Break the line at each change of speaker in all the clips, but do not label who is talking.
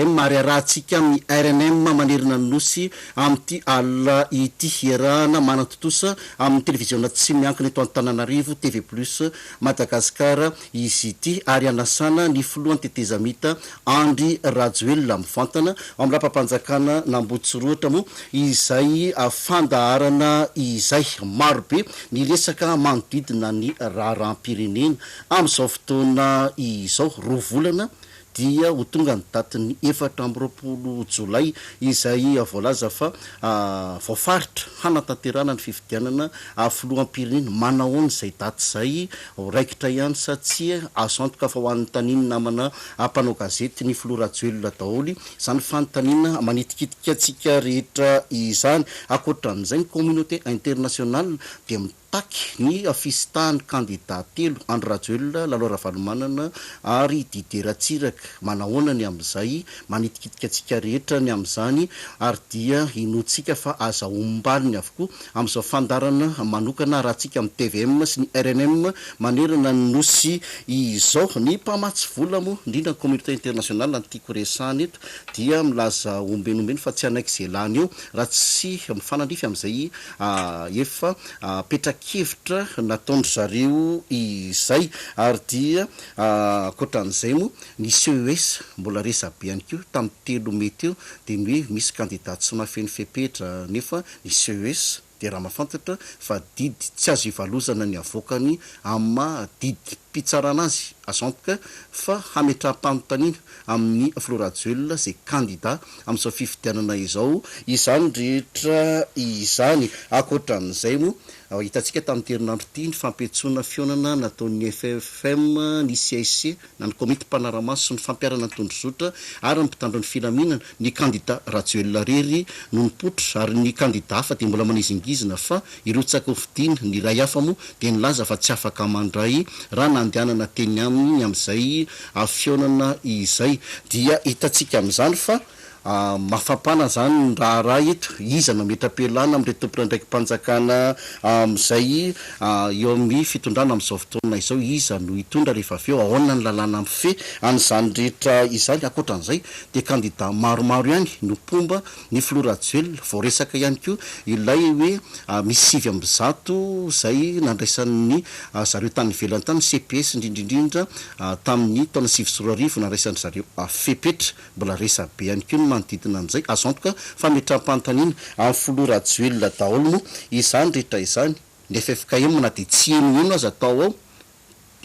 tvm ary arahantsika amin'ny rnm manerana ny Nosy amin'ity alina ity. Iarahana manatontosa amin'ny televiziona tsy miankina eto Antananarivo, TV Plus Madagascar, izy ity ary hanasana ny filohan'ny tetezamita Andry Rajoelina mivantana ao amin'ny lapam-panjakana Nambotsirohotra moa izay fandaharana izay. Marobe ny resaka manodidina ny raharaham-pirenena amin'izao fotoana izao. Roa volana dia ho tonga ny datin'ny 24 jolay izay voalaza fa voafaritra hanatanterahana ny fifidianana filoham-pirenena. Manahoana izay daty izay? Ho raikitra ihany sa tsia? Azo antoka fa ho anontanian'ny namana mpanao gazety ny filoha Rajoelina daholo izany fanontaniana manitikitika antsika rehetra izany. Ankoatran'izay, ny communauté internationale dia Mitaky ny fisintahan'ny kandida telo, Andry Rajoelina, Lalao Ravalomanana ary Didier Ratsiraka. Manahoana ny amin'izay? Manitikitika antsika rehetra ny amin'izany ary dia inoantsika fa azahoam-baliny avokoa amin'izao fandaharana manokana arahantsika amin'ny tvm sy ny rnm manerana ny Nosy izao. Ny mpamatsy vola moa, indrindra ny communauté internationale no tiako resahana eto, dia milaza ombieny ombieny fa tsy hanaiky izay lany eo raha tsy mifanandrify amin'izay efa petra-kevitra nataon-dry zareo izay ary dia ankoatran'izay moa ny CES mbola resabe ihany koa tamin'ny 3 mey teo dia ny hoe misy kandida tsy mahafeno fepetra nefa ny CES dia raha mahafantatra fa didy tsy azo ivalozana ny avoakany amin'ny maha didim-pitsarana azy azo antoka fa hametraham-panontaniana amin'ny filoha Rajoelina izay kandida amin'izao fifidianana izao izany rehetra izany. Ankoatran'izay moa, hitantsika tamin'ity herinandro ity ny fampiantsoana fihaonana nataon'ny FFM, ny CSC na ny komity mpanara-maso sy ny fampiharana ny tondrozotra ary ny mpitandro ny filaminana. Ny kandida Rajoelina irery no nipoitra ary ny kandida hafa dia mbola manizingizina fa hirotsaka hofidiana. Ny iray hafa moa dia nilaza fa tsy afaka mandray raha nandehanana teny aminy ny amin'izay fihaonana izay. Dia hitantsika amin'izany fa mafampana izany ny raharaha eto. Iza no hametra-pialana amin'ireto tompon'andraiki-panjakana amin'izay eo amin'ny fitondrana amin'izao fotoana izao? Iza no hitondra rehefa avy eo? Ahoana ny lalàna mifehy an'izany rehetra izany? Ankoatran'izay dia kandida maromaro ihany no mpomba ny filoha Rajoelina. Voaresaka ihany koa ilay hoe misy 109 izay nandraisan'ny zareo tany ivelany tany, CPS indrindra indrindra tamin'ny taona 2009 nandraisan-dry zareo fepetra. Mbola resabe ihany koa ny manodidina an'izay. Azo antoka fa hametraham-panontaniana amin'ny filoha Rajoelina daholo moa izany rehetra izany. Ny ffkm na dia tsy henoheno aza tao ao,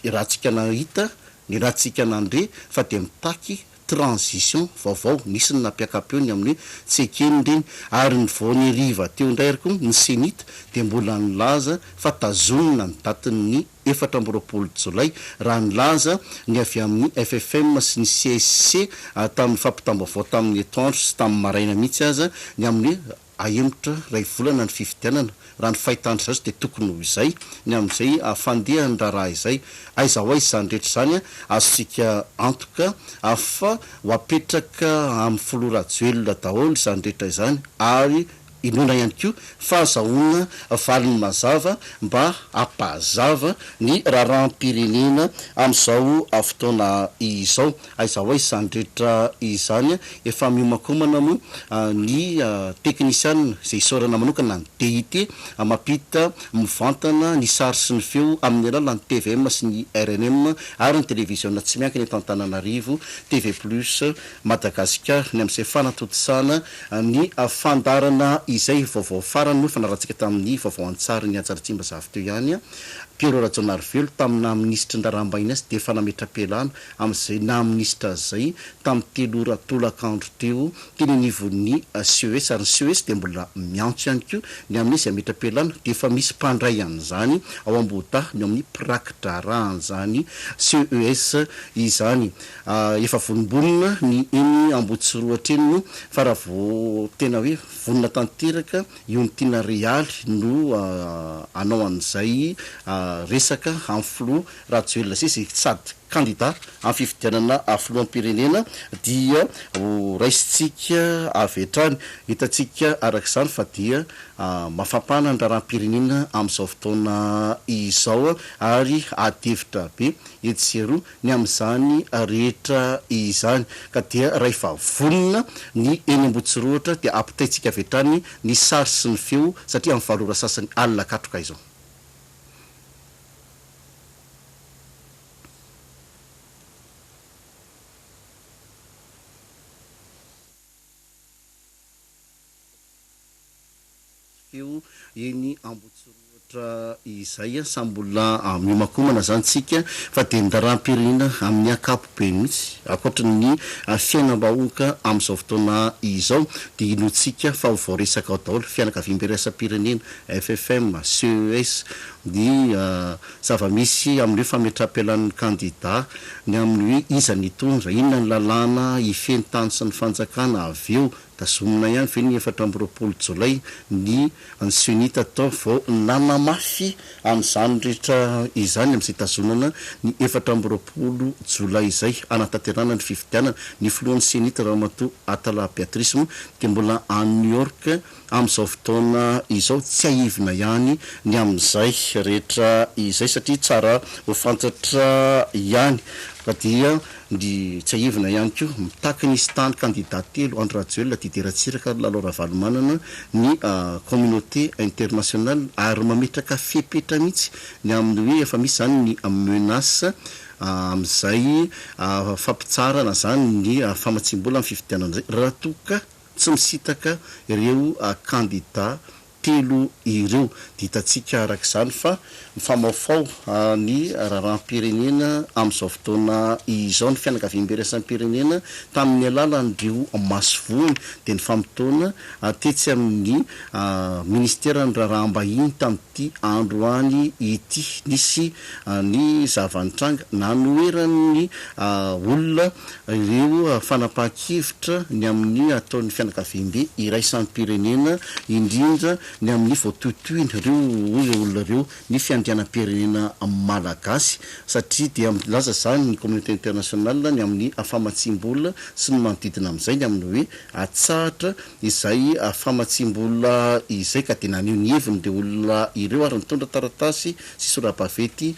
raha tsika nahita ny raha tsika nandre fa dia mitaky transition vaovao, nisy ny nampiaka-peo ny amin'ny hoe tsy ekeny ireny, ary ny vao ny hariva teo indray ary koa ny cenit dia mbola nilaza fa tazonina ny datin'ny 24 jolay raha nilaza ny avy amin'ny ffm sy ny CSC tamin'ny fampitam-baovao tamin'ny atoandro sy tamin'ny maraina mihitsy aza ny amin'ny hoe Ahemotra iray volana ny fifidianana, raha ny fahitan-dry zareo dia tokony ho izay ny amin'izay fandehan'ny raharaha izay. Aiza ho aiza izany rehetra izany, azontsika antoka fa ho apetraka amin'ny filoha Rajoelina daholo izany rehetra izany ary inoana ihany koa fa azahoana valiny mazava mba hampazava ny raharaham-pirenena amin'izao fotoana izao. Aiza ho aiza izany rehetra izany? Efa miomankomana moa ny teknisianina, izay isaorana manokana ny DIT, mampita mivantana ny sary sy ny feo amin'ny alalan'ny tvm sy ny rnm ary ny televiziona tsy miankina eto Antananarivo, TV Plus Madagasikara, ny amin'izay fanatontosana ny fandaharana izay. Vaovao farany moa efa narahantsika tamin'ny vaovao an-tsary ny Haja Ratsimbazafy teo ihany. Pierrot Rajaonarivelo, tamin'ny naha minisitry ny Raharaham-bahiny azy dia efa nametra-pialana amin'izay naha minisitra azy izay tamin'ny 3 ora tolakandro teo teny anivon'ny CES ary ny CES dia mbola miantso ihany koa ny amin'ny izay hametra-pialana dia efa misy mpandray an'izany ao Ambohidahy ny ao amin'ny mpiraki-draharahan'izany CES izany. Efa vonombonona ny eny Ambohitsirohitra eny moa fa raha vao tena hoe vonona tanteraka i Onitiana Realy no hanao an'izay resaka amin'ny filoha Rajoelina izay izay sady. kandida amin'ny fifidianana filoham-pirenena dia ho raisintsika avy hatrany. Hitantsika araka izany fa dia mafampana ny raharaham-pirenena amin'izao fotoana izao ary ady hevitra be etsy sy eroa ny amin'izany rehetra izany ka dia rahefa vonona ny eny Ambohitsorohitra dia ampitaintsika avy hatrany ny sary sy ny feo satria amin'ny valo ora sasany alina katroka izao. Feo eny Ambohitsorohitra izay. Samy mbola miomankomana izany tsika fa dia ny raharaham-pirenena amin'ny ankapobeny mihitsy, ankoatry ny fiainam-bahoaka amin'izao fotoana izao dia inoantsika fa ho voaresaka ao daholo, fianakaviambe iraisam-pirenena, FFM, CES, ny zava-misy amin'ny hoe fametraham-pialan'ny kandida, ny amin'ny hoe iza ny hitondra, inona ny lalàna hifehy ny tany sy ny fanjakana avy eo, Tazomina ihany ve ny 24 jolay ny ny Cenit atao vao nanamafy an'izany rehetra izany amin'izay hitazonana ny 24 jolay izay hanatanterahana ny fifidianana. Ny filohan'ny Cenit Ramatoa Atala Beatrice moa dia mbola any New York amin'izao fotoana izao. Tsiahivina ihany ny amin'izay rehetra izay satria tsara ho fantatra ihany fa dia Ny tsiahivina ihany koa, mitaky ny hisitan'ny kandida telo, Andry Rajoelina, Didier Ratsiraka ary Lalao Ravalomanana ny communauté internationale ary mametraka fepetra mihitsy ny amin'ny hoe efa misy izany ny menace amin'izay fampitsaharana izany ny famatsiam-bola amin'ny fifidianana izay raha toa ka tsy misintaka ireo kandida telo ireo. Dia hitantsika araka izany fa mifamaofao ny raharaham-pirenena amin'izao fotoana izao. Ny fianakaviambe iraisam-pirenena tamin'ny alalan'ireo masoivohony dia nifamotoana tetsy amin'ny minisiteran'ny raharaham-bahiny tamin'ity androany ity. Nisy ny zava-nitranga nanoheran'ny olona Ireo fanapahan-kevitra ny amin'ny ataon'ny fianakaviambe iraisam-pirenena, indrindra ny amin'ny voatohitohina ireo hoy ireo olona ireo ny fiandrianam-pirenena malagasy satria dia milaza izany ny communauté internationale ny amin'ny famatsiam-bola sy ny manodidina amin'izay ny amin'ny hoe atsahatra izay famatsiam-bola izay ka dia naneho ny heviny ireo olona ireo ary nitondra taratasy sy sora-baventy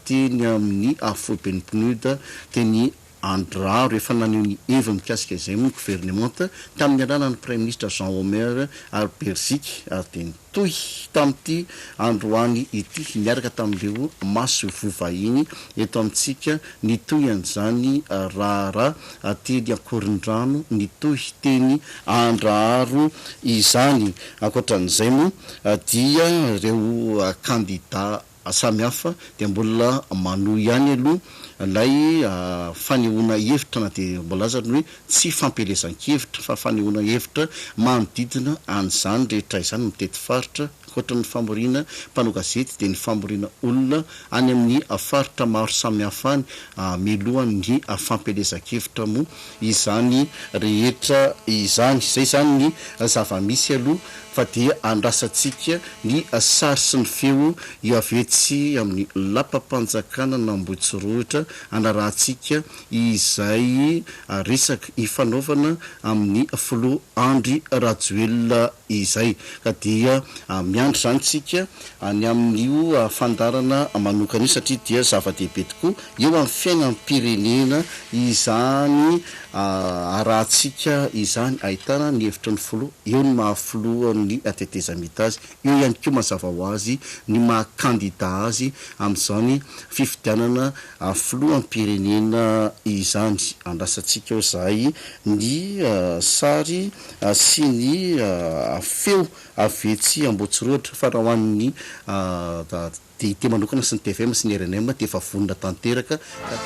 teny amin'ny foiben'ny PNUD teny Andraro. Efa naneho ny heviny mikasika izay moa ny governemanta tamin'ny alalan'ny Praiminisitra Jean Omer ary Beriziky ary dia nitohy tamin'ity androany ity niaraka tamin'ireo masoivoho vahiny eto amintsika nitohy an'izany raharaha teny Ankorondrano nitohy teny Andraharo izany. Ankoatran'izay moa dia ireo kandida samihafa dia mbola manohy ihany aloha ilay fanehoana hevitra na dia mbola aza ny hoe tsy fampielezan-kevitra fa fanehoana hevitra manodidina an'izany rehetra izany mitety faritra. Ankoatra ny famoriana mpanao gazety dia ny famoriana olona any amin'ny faritra maro samihafa any mialohan'ny fampielezan-kevitra moa izany rehetra izany. Izay izany ny zava-misy aloha fa dia andrasantsika ny sary sy ny feo io avy etsy amin'ny lapam-panjakana Ambohitsorohitra hanarahantsika izay resaka ifanaovana amin'ny filoha Andry Rajoelina izay. Ka dia miandry izany tsika ny amin'io fandaharana manokana io satria dia zava-dehibe tokoa eo amin'ny fiainam-pirenena izany arahantsika izany, ahitana ny hevitry ny filoha, eo ny maha filohan'ny tetezamita azy, eo ihany koa mazava ho azy ny maha kandida azy amin'izany fifidianana filoham-pirenena izany. Andrasantsika eo izahay ny sary sy ny feo avy etsy Ambohitsorohitra fa raha ho an'ny DIT manokana sy ny tvm sy ny rnm dia efa vonona tanteraka ka.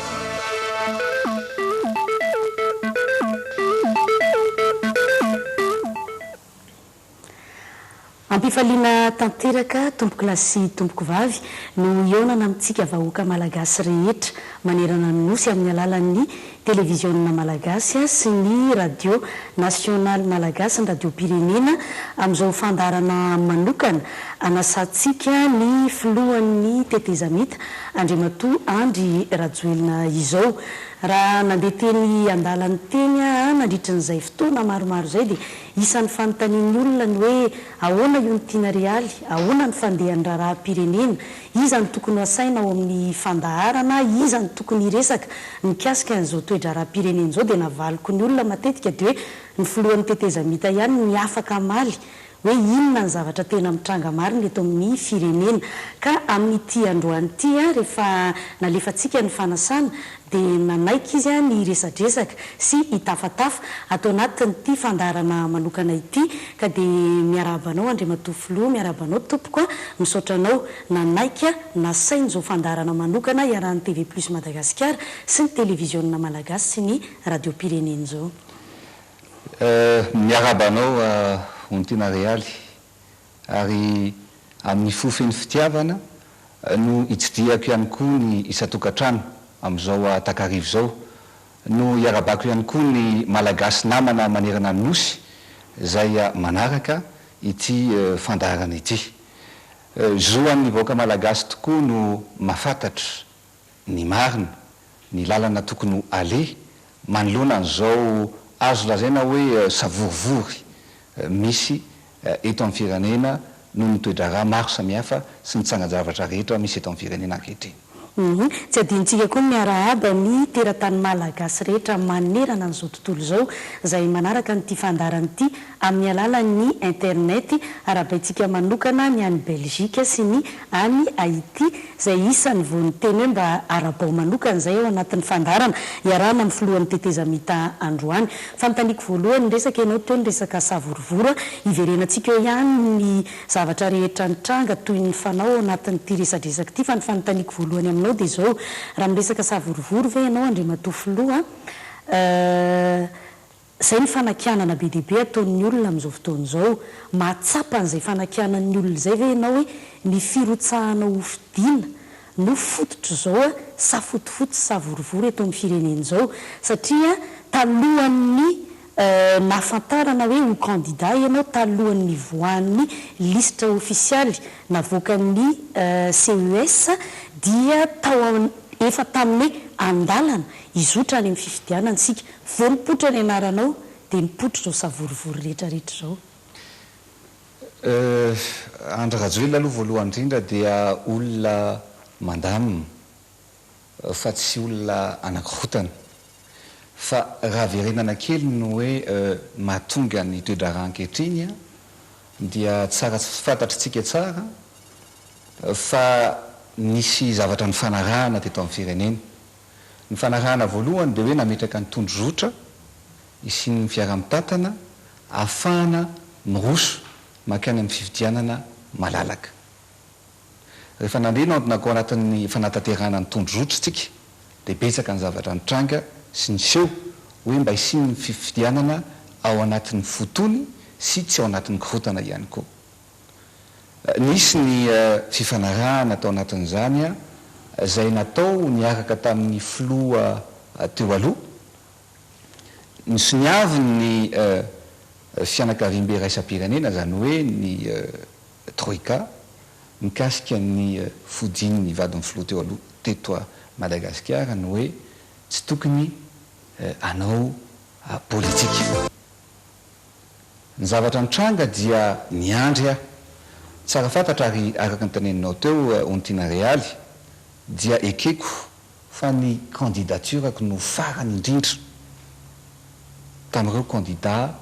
Ampifaliana tanteraka tompokolahy sy tompokovavy no hihaonana amintsika vahoaka malagasy rehetra manerana ny Nosy amin'ny alalan'ny Televiziona Malagasy sy ny Radio Nasionaly Malagasy, ny Radiom-pirenena, amin'izao fandaharana manokana anasantsika ny filohan'ny tetezamita, Andriamatoa Andry Rajoelina izao. Raha nandeha teny an-dalana teny aho nandritran'izay fotoana maromaro izay dia isan'ny fanontanian'ny olona ny hoe ahoana io ny tiana realy, ahoana ny fandehan'ny raharaham-pirenena, Iza no tokony ho asaina ao amin'ny fandaharana, iza no tokony hiresaka mikasika an'izao toe-draharaham-pirenena izao dia navaliko ny olona matetika dia hoe ny filohan'ny tetezamita ihany ny afaka hamaly hoe inona ny zavatra tena mitranga marina eto amin'ny firenena. Ka amin'ity androany ity rehefa nalefantsika ny fanasana dia nanaiky izy ny hiresadresaka sy hitafatafa ato anatin'ity fandaharana manokana ity ka dia miarahaba anao Andriamatoa Filoha, miarahaba anao tompoko a, misaotra anao nanaiky nasaina izao fandaharana manokana iarahan'ny TV Plus Madagasikara sy ny Televiziona Malagasy sy ny Radiom-pirenena izao.
Miarahaba anao Ontiana Realy ary amin'ny fo feno fitiavana no itsidihako ihany koa ny isan-tokantrano amin'izao takariva izao, no iarabako ihany koa ny Malagasy namana manerana ny Nosy izay manaraka ity fandaharana ity. Zo an'ny vahoaka Malagasy tokoa no mahafantatra ny marina, ny lalana tokony ho aleha manoloana an'izao azo lazaina hoe savorivory misy eto amin'ny firenena noho ny toe-draharaha maro samihafa sy ny tsangan-javatra rehetra misy eto amin'ny firenena ankehitriny.
Tsy adinontsika koa ny miarahaba ny teratany Malagasy rehetra manerana an'izao tontolo izao izay manaraka an'ity fandaharana ity amin'ny alalan'ny internet. Arahabaintsika manokana ny any Belgique sy ny any Haiti izay isan'ny vao niteny hoe mba arahabao manokana izay ao anatin'ny fandaharana iarahana amin'ny filohan'ny tetezamita androany. Fanontaniako voalohany, niresaka ianao teo ny resaka savorovoro, hiverenantsika eo ihany ny zavatra rehetra nitranga toy ny fanao ao anatin'ity resadresaka ity fa ny fanontaniako voalohany aminao dia izao, raha miresaka savorovoro ve ianao Andriamatoa Filoha, Izay ny fanakianana be dia be ataon'ny olona amin'izao fotoana izao. Mahatsapa an'izay fanakianan'ny olona izay ve ianao hoe ny firotsahanao ho fidiana no fototr'izao safotofoto sy savorovoro eto amin'ny firenena izao? Satria talohan'ny nahafantarana hoe ho kandida ianao, talohan'ny nivoahan'ny lisitra ofisialy navoakan'ny CES dia tao efa tamin'ny hoe andalana hizotra any amin'ny fifidianana isika. Vao nipoitra ny anaranao dia nipoitra izao savorovoro rehetra rehetra izao.
Andry Rajoelina aloha voalohany indrindra dia olona mandamina fa tsy olona anakorontana. Fa raha verenana kely ny hoe mahatonga ny toe-draharaha ankehitriny dia tsara fantatr'tsika tsara fa nisy zavatra nifanarahana teto amin'ny firenena. Ny fanarahana voalohany dia hoe nametraka ny tondrozotra hisian'ny fiaraha-mitantana ahafahana miroso mankany amin'ny fifidianana malalaka. Rehefa nandeha naodina ao anatin'ny fanatanterahana ny tondrozotra isika dia betsaka ny zavatra nitranga sy niseho hoe mba hisian'ny fifidianana ao anatin'ny fo tony sy tsy ao anatin'ny korontana ihany koa. Nisy ny fifanarahana tao anatin'izany izay natao niaraka tamin'ny filoha teo aloha. Nosoniavin'ny fianakaviambe iraisam-pirenena, izany hoe ny Troika, mikasika ny fodian'ny vadin'ny filoha teo aloha teto Madagasikara ny hoe tsy tokony hanao politika. Ny zavatra nitranga dia niandry aho. Tsara fantatra ary araka ny teneninao teo Ontiana Realy dia ekeko fa ny candidature-ko no farany indrindra tamin'ireo candidat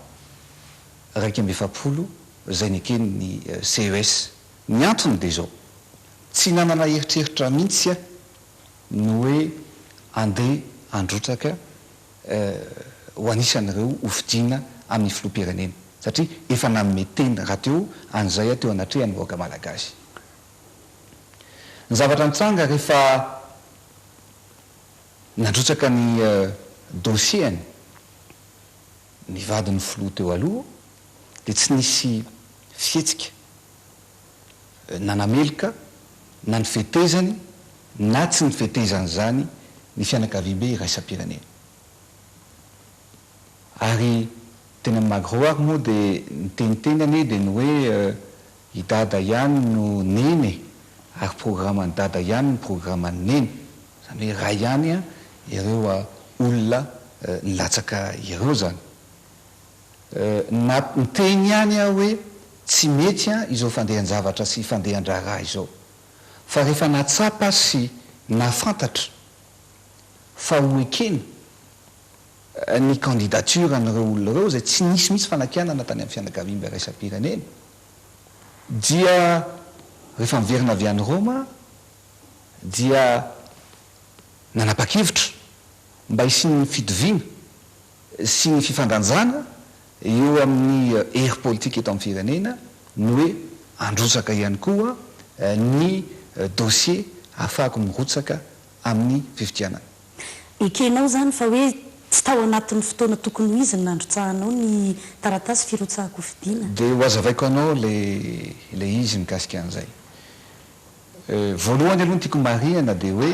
41 izay neken'ny CES. Ny antony dia izao, tsy nanana eritreritra mihitsy aho ny hoe andeha handrotsaka ho anisan'ireo hofidiana amin'ny filoham-pirenena satria efa nanome teny rahateo an'izay aho teo anatrehan'ny vahoaka malagasy. Ny zavatra nitranga rehefa nandrotsaka ny dossier-ny ny vadin'ny filoha teo aloha dia tsy nisy fihetsika nanameloka na ny fetezany na tsy ny fetezan'izany ny fianakaviambe iraisam-pirenena. Ary teny amin'ny Magro ary moa dia niteniteny anie dia ny hoe i Dada ihany no Neny e, ary programan'i Dada ihany ny programan'i Neny. Izany hoe iray ihany ireo olona nilatsaka ireo izany. Na niteny ihany aho hoe tsy mety izao fandehan-javatra sy fandehan-draharaha izao. Fa rehefa nahatsapa sy nahafantatra fa ho ekena ny candidature an'ireo olona ireo izay tsy nisy mihitsy fanakianana tany amin'ny fianakaviambe iraisam-pirenena dia rehefa niverina avy any Roma dia nanapa-kevitra mba hisian'ny fitoviana sy ny fifandanjana eo amin'ny hery politika eto amin'ny firenena ny hoe handrotsaka ihany koa ny dossier ahafahako mirotsaka amin'ny fifidianana.
Ekenao izany fa hoe tsy tao anatin'ny fotoana tokony ho izy ny nandrotsahanao ny taratasy firotsahan-kofidina?
Dia ho azavaiko anao ilay ilay izy mikasika an'izay. Voalohany aloha ny tiako marihana dia hoe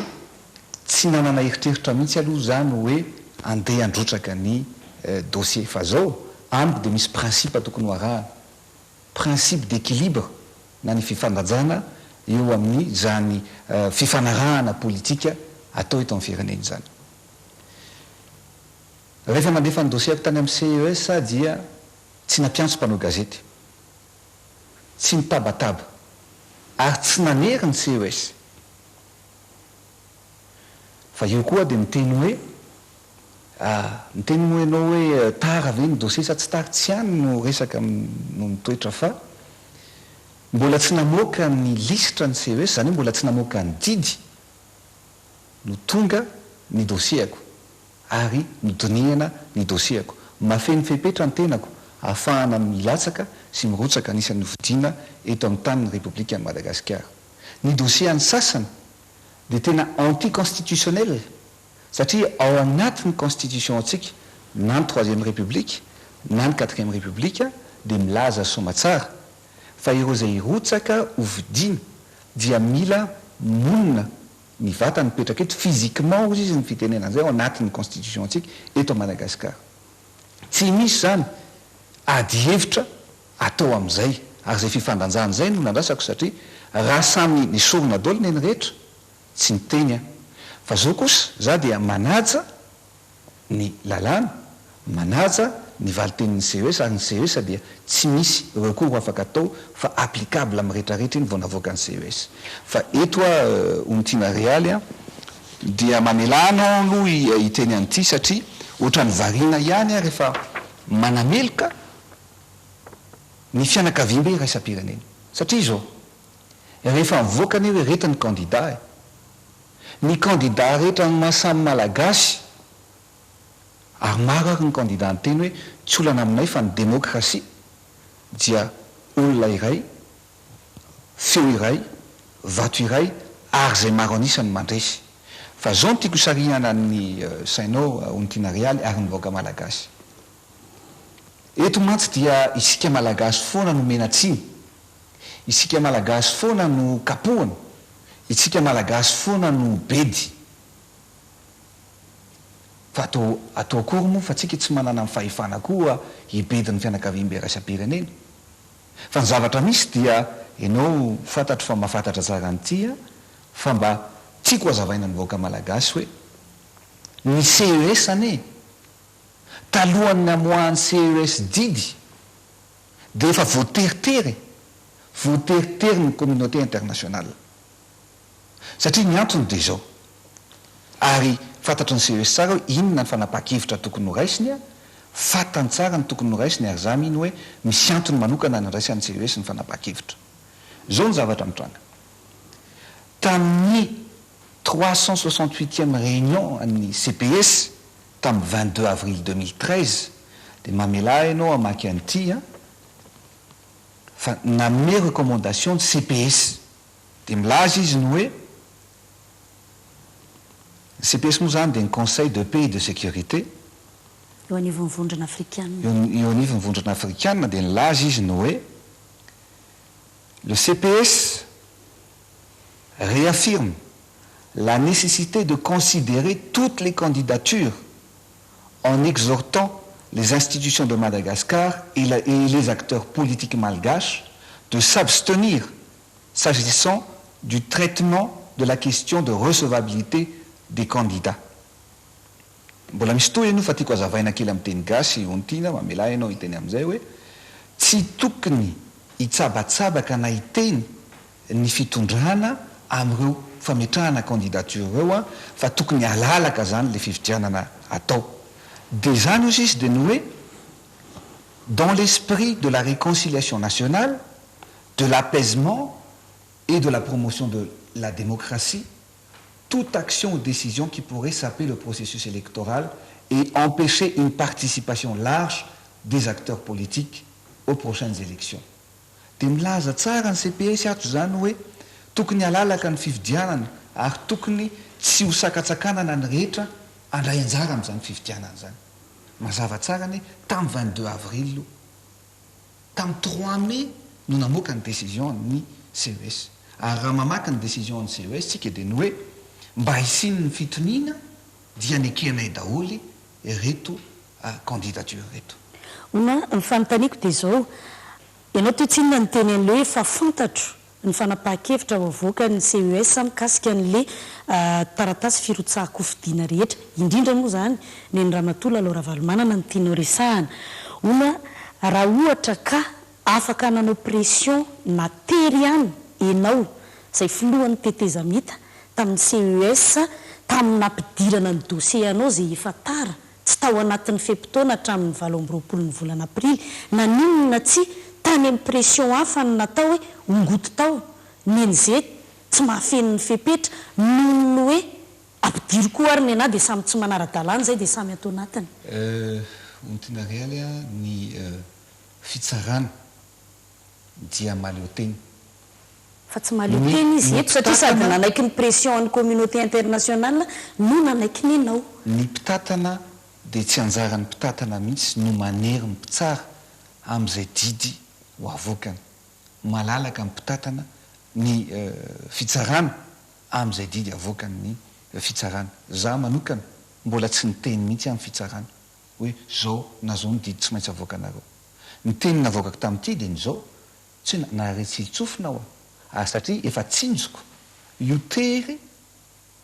tsy nanana eritreritra mihitsy aloha za ny hoe andeha handrotsaka ny dossier fa zao amiko dia misy principe tokony ho arahana, principe d'équilibre na ny fifandanjana eo amin'ny zany fifanarahana politika atao eto amin'ny firenena izany. Rehefa nandefa ny dossier-ko tany amin'ny CES aho dia tsy nampiantso mpanao gazety. tsy nitabataba ary tsy nanery ny CES. Fa eo koa dia miteny hoe, ah, miteny moa ianao hoe tara ve ny dossier sa tsy tara, tsy any no resaka no mitoetra fa mbola tsy namoaka ny lisitra ny CES, izany hoe mbola tsy namoaka ny didy no tonga ny dossier-ko. ary nodinihana ny dosieko. Mahafeno fepetra ny tenako ahafahana milatsaka sy mirotsaka anisan'ny hofidiana eto amin'ny tanin'ny Repoblikan'i Madagasikara. Ny dosie an'ny sasany dia tena anti-constitutionnel satria ao anatin'ny constitution antsika na ny troisième République na ny quatrième République dia milaza soamatsara fa ireo izay hirotsaka hofidiana dia mila monina ny vatany mipetraka eto physiquement hozy izy ny fitenena an'izay ao anatin'ny constitution antsika eto Madagascar. Tsy misy izany ady hevitra atao amin'izay ary izay fifandanjana izay no nandrasako satria raha samy nesorina daholo ny rehetra tsy niteny aho fa zao kosa za dia manaja ny lalàna, manaja ny valin-tenin'ny CES ary ny CES dia tsy misy recours afaka atao fa applicable amin'ny rehetrarehetra iny vao navoakan'ny CES. Fa eto aho Onitiana Realy a, dia mamelà anao aloha hiteny an'ity satria ohatran'ny variana ihany aho rehefa manameloka ny fianakaviambe iraisam-pirenena. Satria izao, rehefa mivoaka anie hoe ireto ny kandida e, Ny kandida rehetra amin'ny maha samy Malagasy, ary maro ary ny kandida niteny hoe tsy olana aminay fa ny demokrasia dia olona iray, feo iray, vato iray ary izay maro an'isa no mandresy. Fa izao no tiako hisarihana ny sainao Onitiana Realy ary ny vahoaka Malagasy. Eto mantsy dia isika Malagasy foana no omena tsiny. Isika Malagasy foana no kapohana, itsika Malagasy foana no bedy. Fa atao atao akory moa fa tsika tsy manana ny fahefana koa hibedy ny fianakaviambe iraisam-pirenena. Fa ny zavatra misy dia ianao fantatro fa mahafantatra tsara an'ity aho fa mba tiako hazavaina ny vahoaka Malagasy hoe ny CES anie talohan'ny namoahan'ny CES didy dia efa voateritery, voateritery ny communauté internationale. Satria ny antony dia izao, ary fantatry ny CES tsara hoe inona ny fanapahan-kevitra tokony ho raisiny, fantany tsara ny tokony ho raisiny ary za mino hoe misy antony manokana nandraisan'ny CES ny fanapahan-kevitra. Izao ny zavatra mitranga. Tamin'ny 368e réunion an'ny CPS tamin'ny 22 avril 2013 dia mamelà ianao hamaky an'ity an, fa nanome recommandation ny CPS dia milaza izy ny hoe, ny CPS moa izany dia ny Conseil de paix et de sécurité,
Eo anivon'ny Vondrona Afrikana.
Eo anivon'ny Vondrona Afrikana dia nilaza izy ny hoe, le CPS réaffirme la nécessité de considérer toutes les candidatures en exhortant. les institutions de Madagascar et les acteurs politiques malgaches de s'abstenir s'agissant du traitement de la question de recevabilité des candidats. Mbola misy tohiny io fa tiako hazavaina kely amin'ny teny gasy Ontiana, mamelà ianao hiteny amin'izay hoe tsy tokony hitsabatsabaka na hiteny ny fitondrana amin'ireo fametrahana candidature ireo an, fa tokony halalaka zany le fifidianana atao. De zany hozy izy de ny hoe dans l'esprit de la réconciliation nationale, de l'apaisement et de la promotion de la démocratie, toute action ou décision qui pourrait saper le processus électoral et empêcher une participation large des acteurs politiques aux prochaines élections. Dia milaza tsara ny CPS ato izany hoe tokony halalaka ny fifidianana ary tokony tsy ho sakatsakanana ny rehetra handray anjara amin'izany fifidianana izany. Mazava tsara anie, tamin'ny 22 avril io, tamin'ny 3 mai no namoaka ny décision ny CES. Ary raha mamaky ny décision ny CES tsika dia ny hoe mba hisian'ny fitoniana dia nekenay daholo ireto candidature ireto.
Ona, ny fanontaniako dia izao, ianao teo tsinona niteny an'ilay hoe efa fantatro ny fanapahan-kevitra ho avoakan'ny CES mikasika an'ilay taratasy firotsahan-kofidina rehetra, indrindra moa izany ny an'i Ramatoa Lalao Ravalomanana no tianao resahana. Ona, raha ohatra ka afaka nanao pression na tery ihany enao izay filohan'ny tetezamita tamin'ny CES tamin'ny nampidirana ny dossier anao izay efa tara, tsy tao anatin'ny fe-potoana hatramin'ny 28 ny volana aprily, naninona tsy tany amin'ny pression hafa no natao hoe ongoty tao ny NZ tsy mahafeno ny fepetra noho ny hoe ampidiro koa ary ny anah dia samy tsy manara-dalàna izay dia samy ato anatiny.
Euh Ontinarialy a, ny fitsarana dia mahaleo tena.
Fa tsy mahaleo tena izy eto satria sady nanaiky ny pression an'ny communauté internationale no nanaiky ny anao.
Ny mpitantana dia tsy anjaran'ny mpitantana mihitsy no manery ny mpitsara amin'izay didy ho avoakany. Malalaka ny mpitantana ny fitsarana amin'izay didy avoakan'ny fitsarana. Za manokana mbola tsy niteny mihitsy amin'ny fitsarana hoe zao na zao ny didy tsy maintsy avoakanareo. Ny teny navoakako tamin'ity dia ny zao, Tsy nahare tsili-tsofina aho ary satria efa tsinjoko io tery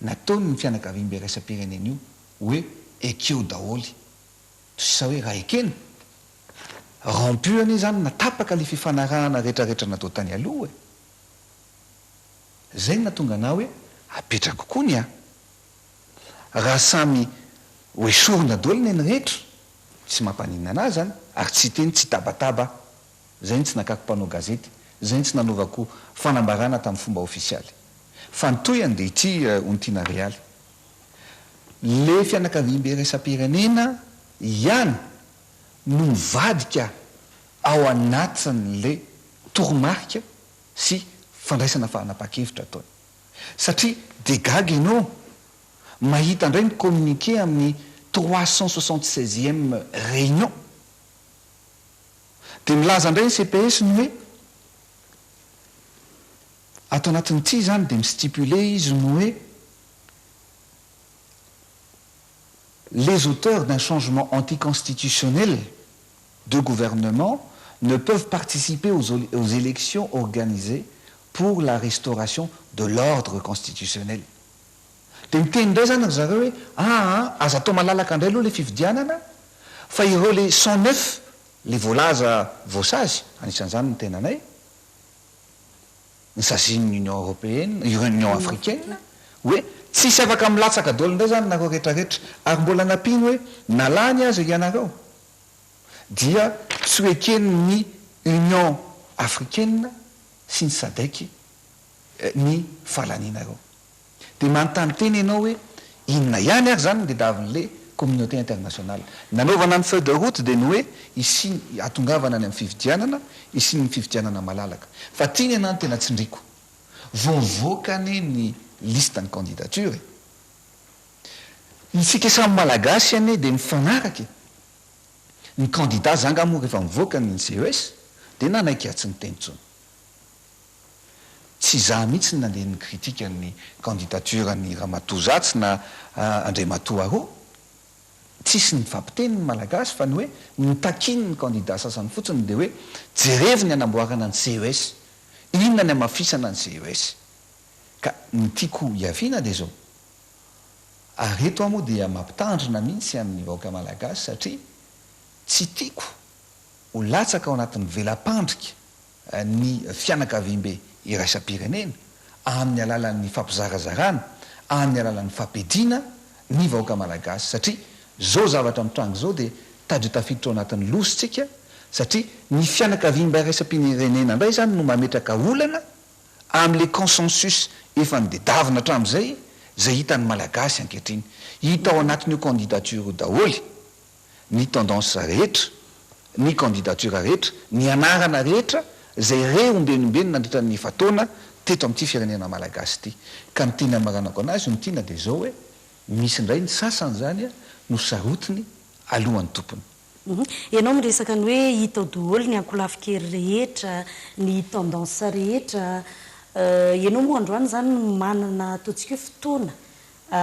nataon' ny fianakaviambe iraisam-pirenena io hoe ekeo daholo. Toy sa hoe raha ekena, rompu anie izany na tapaka ilay fifanarahana retraretra natao tany aloha e! Izay no nahatonga anah hoe apetrako koa ny ahy. Raha samy ho esorina daholo ny rehetra, tsy mampaninona anah izany ary tsy hiteny tsy hitabataba aho. Izay no tsy nakako mpanao gazety, izay no tsy nanaovako fanambarana tamin'ny fomba ofisialy. Fa ny tohiny dia ity Ontiana Realy. Le fianakaviambe iraisam-pirenena ihany no mivadika ao anatin'le toromarika sy fandraisana fanapahan-kevitra ataony. Satria dia gaga ianao mahita indray ny communiqué amin'ny 376e réunion. Dia milaza indray ny CPS ny hoe ato anatin'ity izany dia mi-stipuler izy ny hoe les auteurs d'un changement anticonstitutionnel de gouvernement ne peuvent participer aux aux élections organisées pour la restauration de l'ordre constitutionnel. Dia miteny indray izany ry zareo hoe aa aza atao malalaka indray aloha ilay fifidianana fa ireo le 109 le voalaza voasazy, anisan'izany ny tenanay, ny sazian'ny Union Européenne, Union Africaine, hoe tsisy afaka milatsaka daholo indray izany nareo retraretra, ary mbola nampiany hoe na lany aza ianareo dia tsy ho eken'ny Union Africaine sy ny Sadec ny fahalanianareo. Dia manontany tena ianao hoe inona ihany ary izany ny tediavin'ilay communauté internationale. Nanaovana ny feuille de route dia ny hoe hisian, hahatongavana any amin'ny fifidianana, hisian'ny fifidianana malalaka. Fa ity ny anah no tena tsindriako. Vao mivoaka anie ny liste ny candidature e. Isika samy Malagasy anie dia mifanaraka e. Ny candidat za angaha moa rehefa mivoaka ny CES dia nanaiky aho tsy niteny intsony. Tsy izaho mihitsy no nandeha ni-critique ny candidature an'i Ramatoa Zatsy na Andriamatoa Aroa. Tsisy nifampiteny ny Malagasy fa ny hoe notakiany ny kandida sasany fotsiny dia hoe jerevo ny hanamboarana ny CES, inona ny hamafisana ny CES. Ka ny tiako hiaviana dia izao, ary eto aho moa dia mampitandrina mihitsy an'ny vahoaka Malagasy satria tsy tiako ho latsaka ao anatin'ny vela-pandrika ny fianakaviambe iraisam-pirenena amin'ny alalan'ny fampizarazarana, amin'ny alalan'ny fampiadiana ny vahoaka Malagasy satria zao zavatra mitranga izao dia tady ho tafiditra ao anatin'ny loza isika satria ny fianakaviambe iraisam-pirenena indray izany no mametraka olana amin'ilay consensus efa nodedavina hatramin'izay izay hitan'ny Malagasy ankehitriny. Hita ao anatin'io candidature io daholo ny tendance rehetra, ny candidature rehetra, ny anarana rehetra izay re ombenombeno nandritra ny efa-taona teto amin'ity firenena malagasy ity. Ka ny teny hamaranako anazy no tiana dia izao hoe, misy indray ny sasany izany no sarotiny alohan'ny tompony.
Ianao miresaka ny hoe hita ao doholy ny ankolafin-kery rehetra, ny tendance rehetra. Ianao moa androany izany manana ataontsika hoe fotoana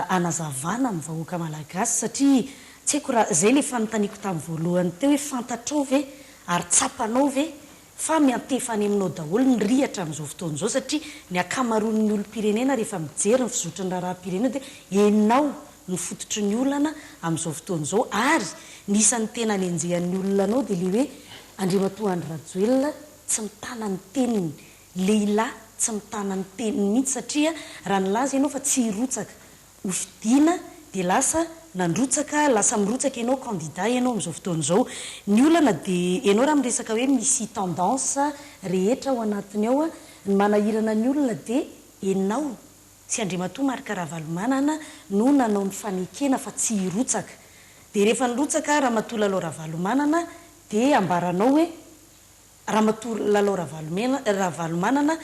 hanazavana ny vahoaka malagasy satria tsy haiko raha izay ilay fanontaniako tamin'ny voalohany teo hoe fantatrao ve ary tsapanao ve fa miantefa any aminao daholo ny rihatra amin'izao fotoana izao satria ny ankamaroan'ny olom-pirenena rehefa mijery ny fizotry ny raharaham-pirenena dia enao no fototry ny olana amin'izao fotoana izao ary ny isan'ny tena anenjehan'ny olona anao dia ilay hoe Andriamatoa Andry Rajoelina tsy mitana ny teniny Lehilahy tsy mitana ny teniny mihitsy satria raha nilaza ianao fa tsy hirotsaka ho fidiana dia lasa nandrotsaka, lasa mirotsaka ianao candidat ianao amin'izao fotoana izao. Ny olana dia ianao raha miresaka hoe misy tendance rehetra ao anatiny ao, ny manahirana ny olona dia ianao sy Andriamatoa Marc Ravalomanana no nanao ny fanekena fa tsy hirotsaka. Dia rehefa nirotsaka Ramatoa Lalao Ravalomanana dia ambaranao hoe Ramatoa Lalao Ravalomena, Ravalomanana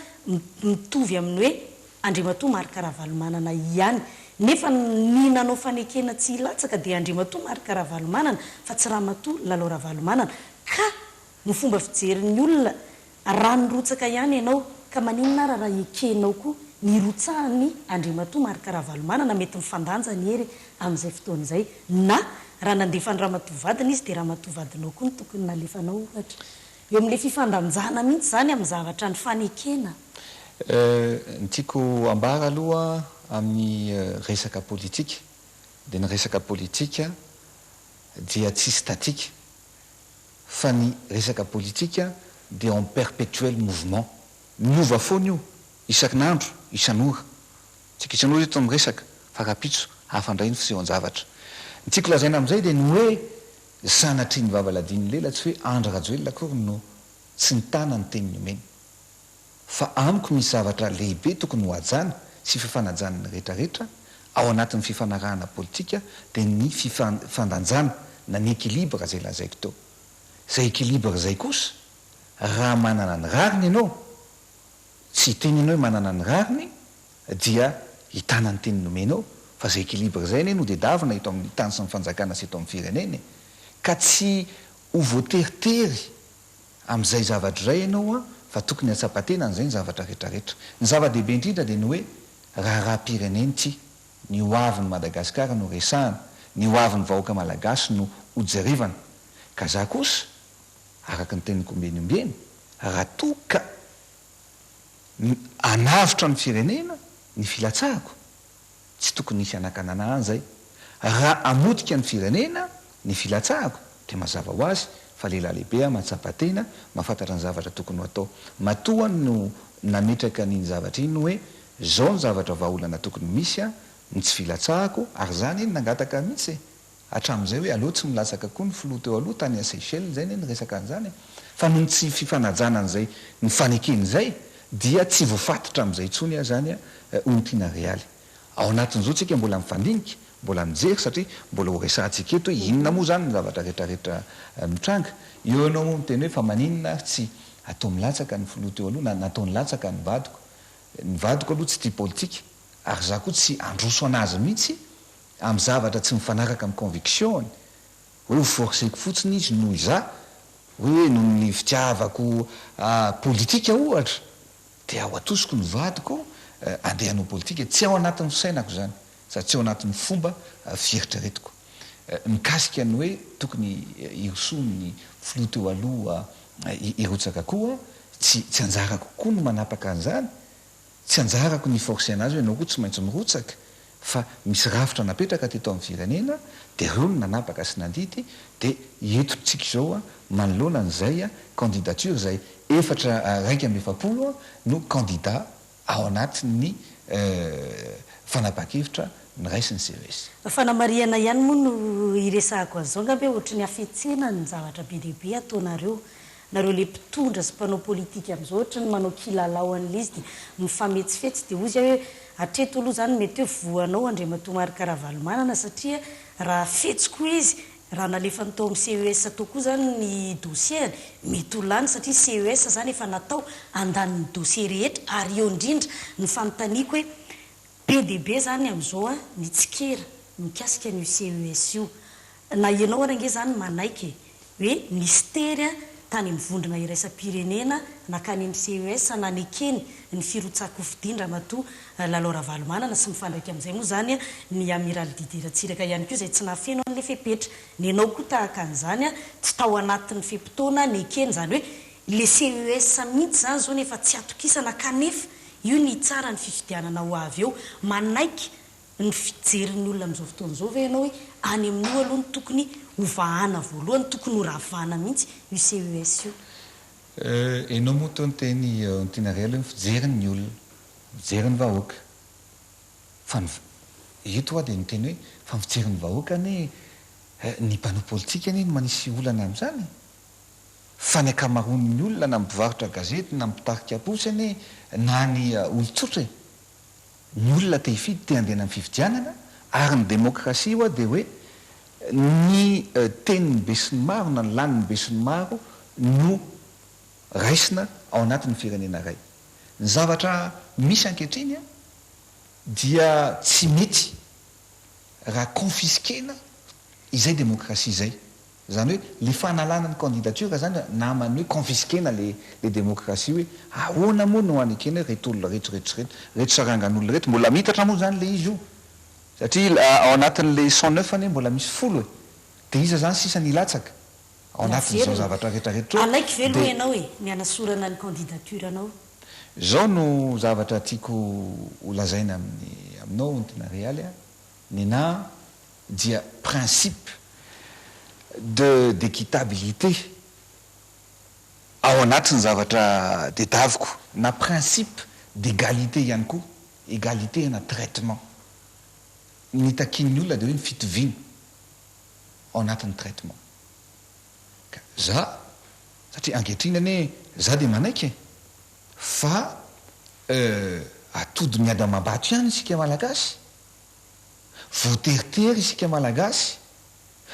mitovy amin'ny hoe Andriamatoa Marc Ravalomanana ihany. Nefa ny nanao fanekena tsy hilatsaka dia Andriamatoa Marc Ravalomanana fa tsy Ramatoa Lalao Ravalomanana. Ka ny fomba fijerin'ny olona raha nirotsaka ihany ianao ka maninona ara raha ekenao koa ny hirotsahan'i Andriamatoa Marc Ravalomanana mety mifandanja ny hery amin'izay fotoana izay na raha nandefa an'i ramatoa vadiny izy dia ramatoa vadinao koa no tokony nalefanao ohatra. Eo amin'ilay fifandanjana mihitsy izany amin'ny zavatra nifanekena.
Ny tiako ambara aloha amin'ny resaka politika dia ny resaka politika dia tsy statique fa ny resaka politika dia en perpetuel mouvement, miova foana io isakin'andro, isan'ora. Tsika isan'ora eto no miresaka fa rahampitso hafa indray ny fisehoan-javatra. Ny tiako lazaina amin'izay dia ny hoe sanatria ny vava ladian'ny lela tsy hoe Andry Rajoelina akory no tsy nitana ny teny nomeny. Fa amiko misy zavatra lehibe tokony ho hajana sy fifanajan'ny rehetra rehetra ao anatin'ny fifanarahana politika dia ny fifandanjana na ny équilibre izay lazaiko teo. Izay équilibre izay kosa raha manana ny rariny ianao Tsy hiteny ianao hoe manana ny rariny dia hitana ny teny nomenao fa zay equilibre zay anie no dedavina eto amin'ny tany sy ny fanjakana sy eto amin'ny firenena e! Ka tsy ho voateritery amin'izay zavatra izay ianao an fa tokony hatsapa-tena an'izay ny zavatra retraretra. Ny zava-dehibe indrindra dia ny hoe raharaham-pirenena ity, ny ho avin'i Madagasikara no resahana, ny ho avin'ny vahoaka malagasy no hojerevana. Ka za kosa araka ny teniko ombieny ombieny, raha toa ka hanavotra ny firenena ny filatsahako, tsy tokony hisy hanakanana ahy izay. Raha hamotika ny firenena ny filatsahako, dia mazava ho azy fa lehilahy lehibe aho, mahatsapa tena, mahafantatra ny zavatra tokony ho atao. Matoa aho no nametraka an'iny zavatra iny hoe izao ny zavatra vahaolana tokony misy, ny tsy filatsahako, ary za anie nangataka mihitsy e! Hatramin'izay hoe aleo tsy milatsaka koa ny filoha teo aloha tany Seychelles izay anie niresaka an'izany e! Fa noho ny tsy fifanajana an'izay nifanekena izay dia tsy voafatotra amin'izay intsony aho izany hoy ny Tiana Realy. Ao anatin'izao tsika mbola mifandinika, mbola mijery satria mbola ho resahantsika eto hoe inona moa izany ny zavatra retraretra mitranga. Eo ianao moa miteny hoe fa maninona ary tsy atao milatsaka ny filoha teo aloha na natao nilatsaka ny vadiko. Ny vadiko aloha tsy tia politika ary za koa tsy handroso an'azy mihitsy amin'ny zavatra tsy mifanaraka amin'ny conviction-ny, hoe ho forcer-ko fotsiny izy noho izaho, hoe noho ny fitiavako politika ohatra, dia ao atosiko ny vadiko handeha hanao politika, tsy ao anatin'ny fisainako izany, sady tsy ao anatin'ny fomba fieritreretiko. Mikasika ny hoe tokony hirosoan'ny filoha teo aloha hirotsaka koa, tsy tsy anjarako koa no manapaka an'izany, tsy anjarako ny hi-forcer anazy hoe ianao koa tsy maintsy mirotsaka fa misy rafitra napetraka teto amin'ny firenena dia ireo no nanapaka sy nandidy dia eto tsika izao manoloana an'izay candidature izay efatra 41 no candidat ao anatin'ny fanapahan-kevitra noraisin'ny CES.
Fanamarihana ihany moa no iresahako an'izao angamba hoe ohatry ny hafetsena ny zavatra be dia be ataonareo. Nareo le mpitondra sy mpanao politika amin'izao ohatry ny manao kilalao an'ilay izy dia mifametsifetsy dia hozy aho hoe hatreto aloha izany mety hoe voanao Andriamatoa Marc Ravalomanana satria raha fetsy koa izy Raha nalefany tao amin'ny CES tao koa zany ny dossier-ny, mety ho lany satria CES zany efa natao handany ny dossier rehetra ary eo indrindra ny fanontaniako hoe be dia be zany amin'izao ny tsikera mikasika an'io CES io. Na ianao ary ange zany manaiky e! hoe nisy tery tany amin'ny vondrona iraisam-pirenena nankany amin'ny CES nanekeny ny firotsahan-kofidin-dRamatoa Lalao Ravalomanana sy mifandraika amin'izay moa izany ny Amiraly Didier Ratsiraka ihany koa izay tsy nahafeno an'ilay fepetra. Nenao koa tahaka an'izany, tsy tao anatin'ny fe-potoana nekeny, izany hoe ilay CES mihitsy izany izao no efa tsy atokisana kanefa io ny hitsara ny fifidianana ho avy eo. Manaiky ny fijerin'ny olona amin'izao fotoana izao ve ianao hoe any amin'io aloha no tokony hovahana voalohany, tokony horavana mihitsy io CES io?
Enao moa toa niteny Tianareo aloha ny fijerin'ny olona, mijery ny vahoaka. Fa ny eto hoa dia niteny hoe fa ny fijerin'ny vahoaka anie ny mpanao politika anie no manisy olana amin'izany e! Fa ny ankamaroan'ny olona na ny mpivarotra gazety na ny mpitarika posy anie na ny olon-tsotra e! Ny olona te hifidy te handeha any amin'ny fifidianana ary ny demokrasia hoa dia hoe ny tenin'ny besinimaro na ny lanin'ny besinimaro no raisina ao anatin'ny firenena iray. Ny zavatra misy ankehitriny dia tsy mety raha confisquer-na izay demokrasia izay. Izany hoe le fanalana ny candidature zany naman'ny hoe confisquer-na le le demokrasia hoe ahoana moa no hanekena hoe reto olona reto reto sy reto, reto sarangan'olona reto, mbola mitatra moa zany le izy io satria ao anatin'le 109 anie mbola misy folo e, de iza zany sisa ny hilatsaka ao anatin'izao
Miverina.
zavatra rehetra rehetra
Hanaiky ve
eo
aloha
de.
ianao e, ny hanasorana ny candidature-nao?
Zao no zavatra tiako ho lazaina amin'ny aminao Ontina Realy a, nenà dia principe de d'équitabilité ao anatin'ny zavatra tedaviko na principe d'égalité ihany koa, égalité ana traitement. Ny takian'ny olona dia hoe ny fitoviana ao anatin'ny traitement. Ka za, satria ankehitriny anie za dia manaiky e, fa atody miady amam-bato ihany isika Malagasy, Voateritery isika Malagasy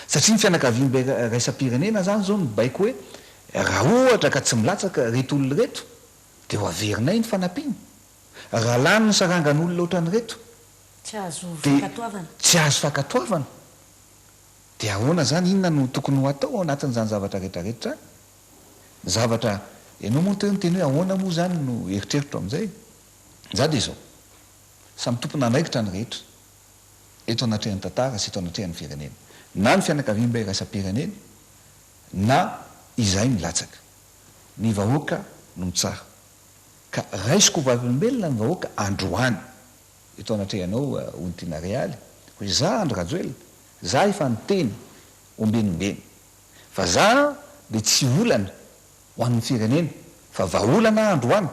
satria ny fianakaviambe iraisam-pirenena zany zao mibaiko hoe raha ohatra ka tsy milatsaka ireto olona ireto dia ho averinay ny fanampiana. Raha lany ny sarangan'olona ohatran'ireto
Tsy azo
dia
fankatoavana.
tsy azo fankatoavana. Dia ahoana zany, inona no tokony ho atao ao anatin'izany zavatra rehetra rehetra izany? Ny zavatra, ianao moa teo niteny hoe ahoana moa zany no eritreritro amin'izay? Za dia izao. Samy tompon'andraikitra ny rehetra eto anatrehan'ny tantara sy eto anatrehan'ny firenena. Na ny fianakaviambe iraisam-pirenena na izahay milatsaka. Ny vahoaka no mitsara. Ka raisiko ho vavolombelona ny vahoaka androany eto anatrehanao Ontiana Realy hoe za Andry Rajoelina, za efa niteny ombeny ombeny fa za dia tsy olana ho an'ny firenena fa vahaolana androany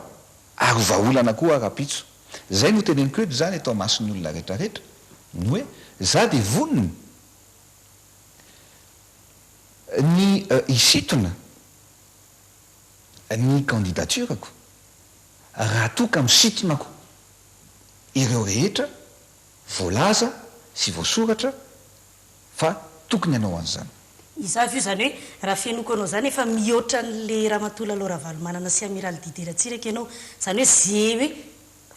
ary ho vahaolana koa rahampitso. Zay no teneniko eto zany eto amason'ny olona rehetra rehetra ny hoe za dia vonona ny hisintona ny candidature-ko raha toa ka misintona koa ireo rehetra voalaza sy voasoratra fa tokony hanao an'izany.
Iza avy io izany hoe raha fenoiko anao izany efa mihoatra an'le Ramatoa Lalao Ravalomanana sy Amiraly Didier Ratsiraka ianao. Izany hoe ze hoe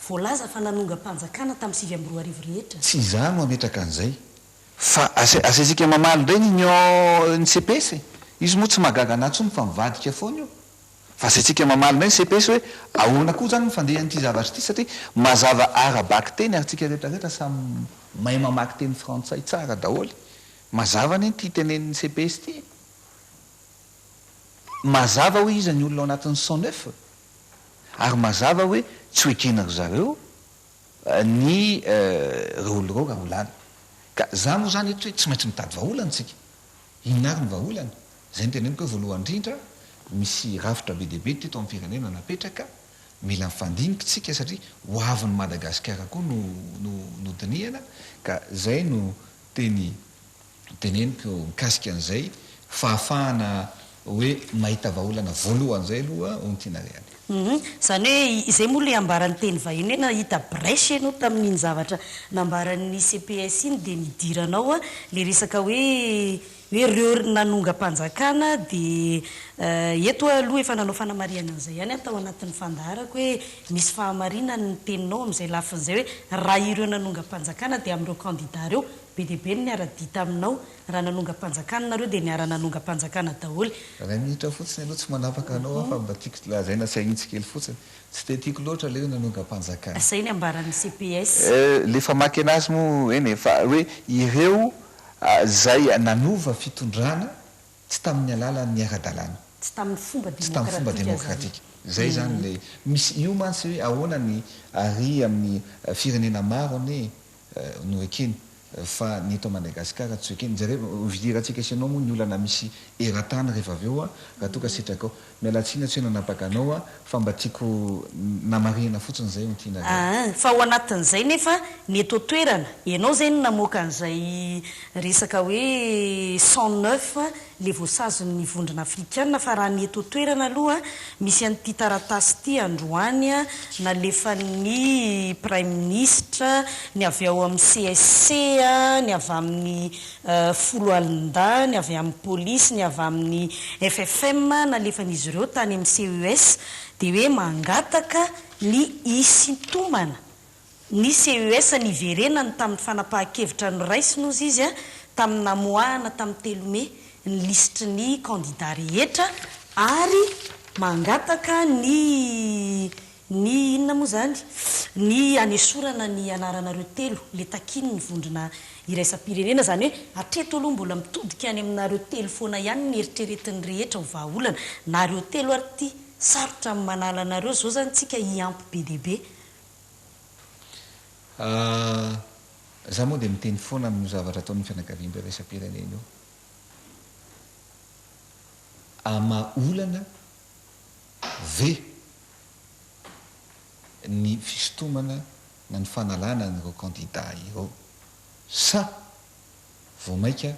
voalaza fa nanongam-panjakana tamin'ny 2009 rehetra.
Tsy izaho no hametraka an'izay fa asaintsika mamaly indray ny union ny CPS e! Izy moa tsy mahagaga anah intsony fa mivadika foana io. Fa asaintsika mamaly indray ny CPS hoe ahoana koa izany ny fandehan'ity zavatra ity satria mazava ara-bakiteny ary tsika rehetra rehetra samy mahay mamaky teny frantsay tsara daholo. Mazava anie ity tenenin'ny CPS ity e! Mazava hoe iza ny olona ao anatin'ny 109 ary mazava hoe tsy ho ekena ry zareo ny ireo olona ireo raha ho lany. Ka za moa zany eto hoe tsy maintsy mitady vahaolana isika. Inona ary ny vahaolana? Izay no teneniko hoe voalohany indrindra misy rafitra be dia be teto amin'ny firenena napetraka, mila mifandinika isika satria ho avin'i Madagasikara koa no no no dinihana ka izay no teny teneniko mikasika an'izay fahafahana hoe mahita vahaolana voalohany izay aloha hoy ny tiana real.
Hum, izany hoe izay moa ilay ambaran'ny teny vahiny hoe nahita brèche ianao tamin'iny zavatra nambaran'ny CPS iny dia nidiranao ilay resaka hoe hoe ireo nanongam-panjakana dia eto aho aloha efa nanao fanamarihana an'izay ihany aho tao anatin'ny fandaharako hoe misy fahamarinany ny teninao amin'izay lafiny izay hoe raha ireo nanongam-panjakana dia amin'ireo kandida ireo Be dia be ny niara-dia taminao. Raha nanongam-panjakana nareo dia niara-nanongam-panjakana daholo.
Iray minitra fotsiny aloha tsy manapaka anao aho fa mba tiako lazaina sy ahitsy kely fotsiny. Tsy dia tiako loatra ilay hoe nanongam-panjakana.
Izay ny ambaran'ny CPS.
Ilay famaky anazy moa eny e, fa hoe ireo izay nanova fitondrana tsy tamin'ny alalan'ny ara-dalàna.
Tsy tamin'ny fomba
Tsy tamin'ny fomba
demokratika izany.
demokratika. Izay izany ilay misy, io mantsy hoe ahoana ny ary amin'ny firenena maro anie no ekeny fa ny eto Madagascar tsy ekeny, jereo hovidirantsika sy ianao moa ny olana misy eran-tany rehefa avy eo raha toa ka sitrakao. Miala tsiny aho tsy hoe nanapaka anao fa mba tiako namarihina fotsiny izay no tiana aleha.
Aa fa ao anatin'izay nefa ny eto an-toerana, ianao izay no namoaka an'izay resaka hoe 109 le voasazin'ny vondrona afrikana fa raha ny eto an-toerana aloha misy an'ity taratasy ity androany nalefan'ny praiminisitra, ny avy ao amin'ny CSC, ny avy amin'ny foloalindahy, ny avy amin'ny polisy, ny avy amin'ny FFM nalefan'izy ireo tany amin'ny CES dia hoe mangataka ny hisintomana Ny CES niverenany tamin'ny fanapahan-kevitra noraisiny hozy izy tamin'ny namoahana tamin'ny telo mey ny lisitry ny kandida rehetra ary mangataka ny ny inona moa izany ny hanesorana ny anaranareo telo le takian'ny vondrona iraisam-pirenena izany hoe hatreto aloha mbola mitodika any aminareo telo foana ihany ny eritreretin'ny rehetra ho vahaolana nareo telo ary ity sarotra ny manala anareo izao izany tsika hiampy be dia be
Ahh, za moa dia miteny foana amin'io zavatra ataon'ny fianakaviambe iraisam-pirenena io. Hamaha olana ve ny fisintomana na ny fanalana an'ireo kandida ireo sa vao mainka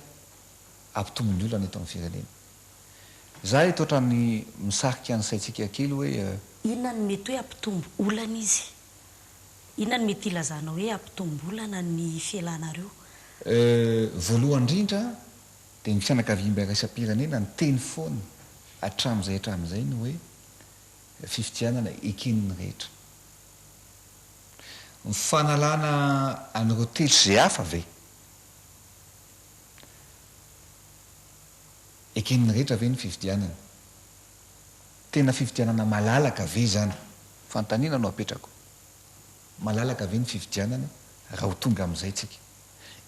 hampitombo ny olana eto amin'ny firenena? Za eto ohatran'ny misarika ny saintsika kely hoe.
Inona no mety hoe hampitombo olana izy? Inona no mety hilazanao hoe hampitombo olana ny fialanareo?
Voalohany indrindra dia ny fianakaviambe iraisam-pirenena niteny foana hatramin'izay hatramin'izay ny hoe fifidianana eken'ny rehetra. Ny fanalana an'ireo telo sy izay hafa ve? Eken'ny rehetra ve ny fifidianana? Tena fifidianana malalaka ve izany? Fanontaniana no apetrako. Malalaka ve ny fifidianana raha ho tonga amin'izay tsika?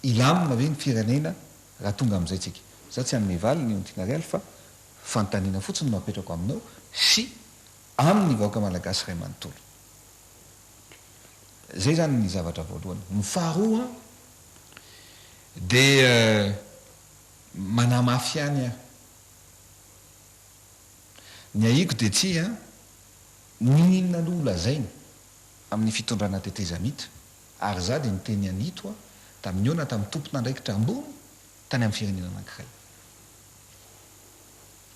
Hilamina ve ny firenena raha tonga amin'izay tsika? Za tsy hanome valiny io Tiana fa fanontaniana fotsiny no apetrako aminao sy amin'ny vahoaka malagasy iray manontolo. Zay zany ny zavatra voalohany. Ny faharoa dia manamafy ihany aho. Ny ahiako dia tsy an, n'inon'inona aloha ho lazaina amin'ny fitondrana tetezamita, ary za dia niteny an'ito aho tamin'ny nihaona tamin'ny tompon'andraikitra ambony tany amin'ny firenena anankiray,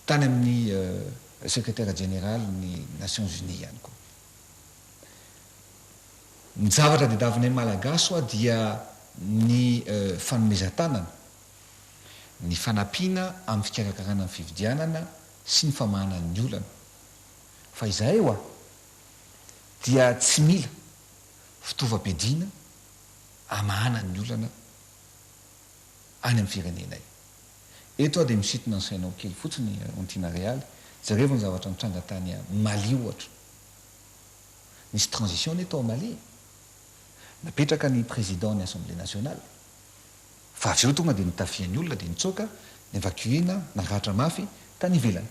tany amin'ny secrétaire jeneralin'ny Nations Unies ihany koa. Ny zavatra didavinay Malagasy ho'a dia ny fanomezan-tanana, ny fanampiana amin'ny fikarakarana ny fifidianana sy ny famahana ny olana. Fa izahay ho'a dia tsy mila fitaovam-piadiana hamahana ny olana any amin'ny firenenay. Eto aho dia misintona ny sainao kely fotsiny Ontiana Realy, jerevo ny zavatra nitranga tany Mali ohatra. Nisy transition anie tao Mali e. Napetraka ny président ny Assemblée nationale. Fa avy eo tonga dia notafihan'ny olona dia nitsoaka, ni-evacuer-na, naratra mafy tany ivelany.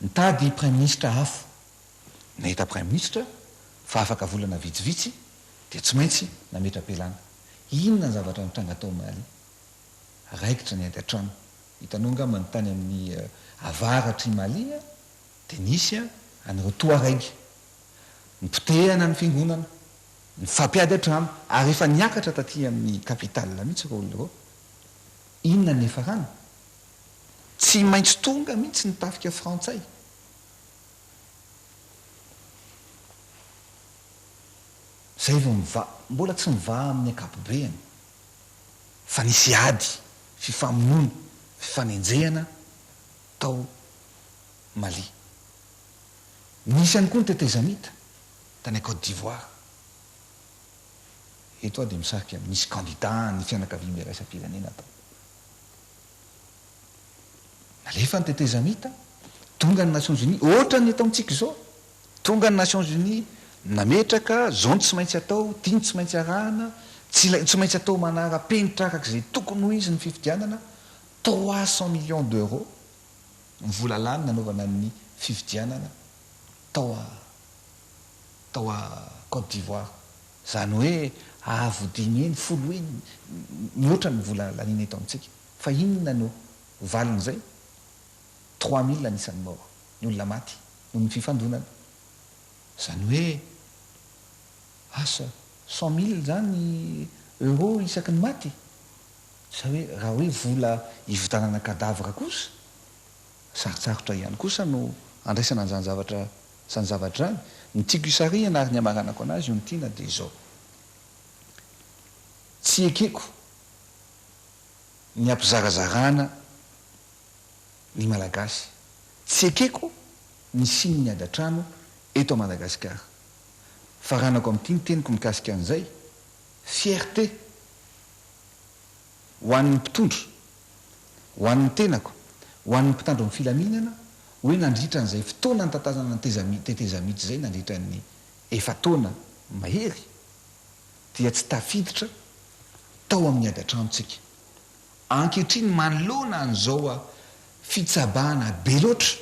Nitady praiminisitra hafa. Nahita praiminisitra fa afaka volana vitsivitsy dia tsy maintsy nametra-pialana. Inona ny zavatra nitranga tao Mali? Raikitra ny ady an-trano. Hitanao angamba ny tany amin'ny avaratr'i Mali dia nisy an'ireo Touareg. Nipotehana ny fiangonana, nifampiady an-trano ary efa niakatra taty amin'ny capitale mihitsy ireo olona ireo. Inona ny niafarany? Tsy maintsy tonga mihitsy ny tafika frantsay. Izay vao mivaha, mbola tsy mivaha amin'ny ankapobeany fa nisy ady, fifamonoana, fifanenjehana tao Mali. Nisy ihany koa ny tetezamita tany Côte d'Ivoire. Eto aho dia misarika amin'ny nisy kandida ny fianakaviambe iraisam-pirenena tao. Nalefa ny tetezamita, tonga ny Nations Unies, ohatran'ny eto amintsika izao, tonga ny Nations Unies, nametraka, izao no tsy maintsy atao, ity no tsy maintsy arahana, tsy ilay, tsy maintsy atao manara-penitra araka izay tokony ho izy ny fifidianana, 300 millions d'euros ny vola lany nanaovana ny fifidianana tao tao Côte d'Ivoire. Izany hoe avo dimy heny, folo heny mihoatra ny vola laniana eto amintsika. Fa inona no valin'izay? 3000 ny isan'ny mort, ny olona maty noho ny fifandonana. Izany hoe asa 100000 izany euros isaky ny maty? Sa hoe raha hoe vola hividanana cadavre kosa? Sarotsarotra ihany kosa no andraisana an'izany zavatra izany zavatra izany. Ny tiako hisarihana ary ny hamaranako anazy io ny tiana dia izao. Tsy ekeko ny hampizarazarana ny Malagasy. Tsy ekeko ny hisian'ny ady an-trano eto Madagasikara. Faranako amin'ity ny teniko mikasika an'izay, fierté ho an'ny mpitondra, ho an'ny tenako, ho an'ny mpitandro ny filaminana, hoe nandritra an'izay fotoana nitatazana ny tetezamita izay nandritra ny efa-taona mahery dia tsy tafiditra tao amin'ny ady an-tranontsika. Ankehitriny manoloana an'izao fitsabahana be loatra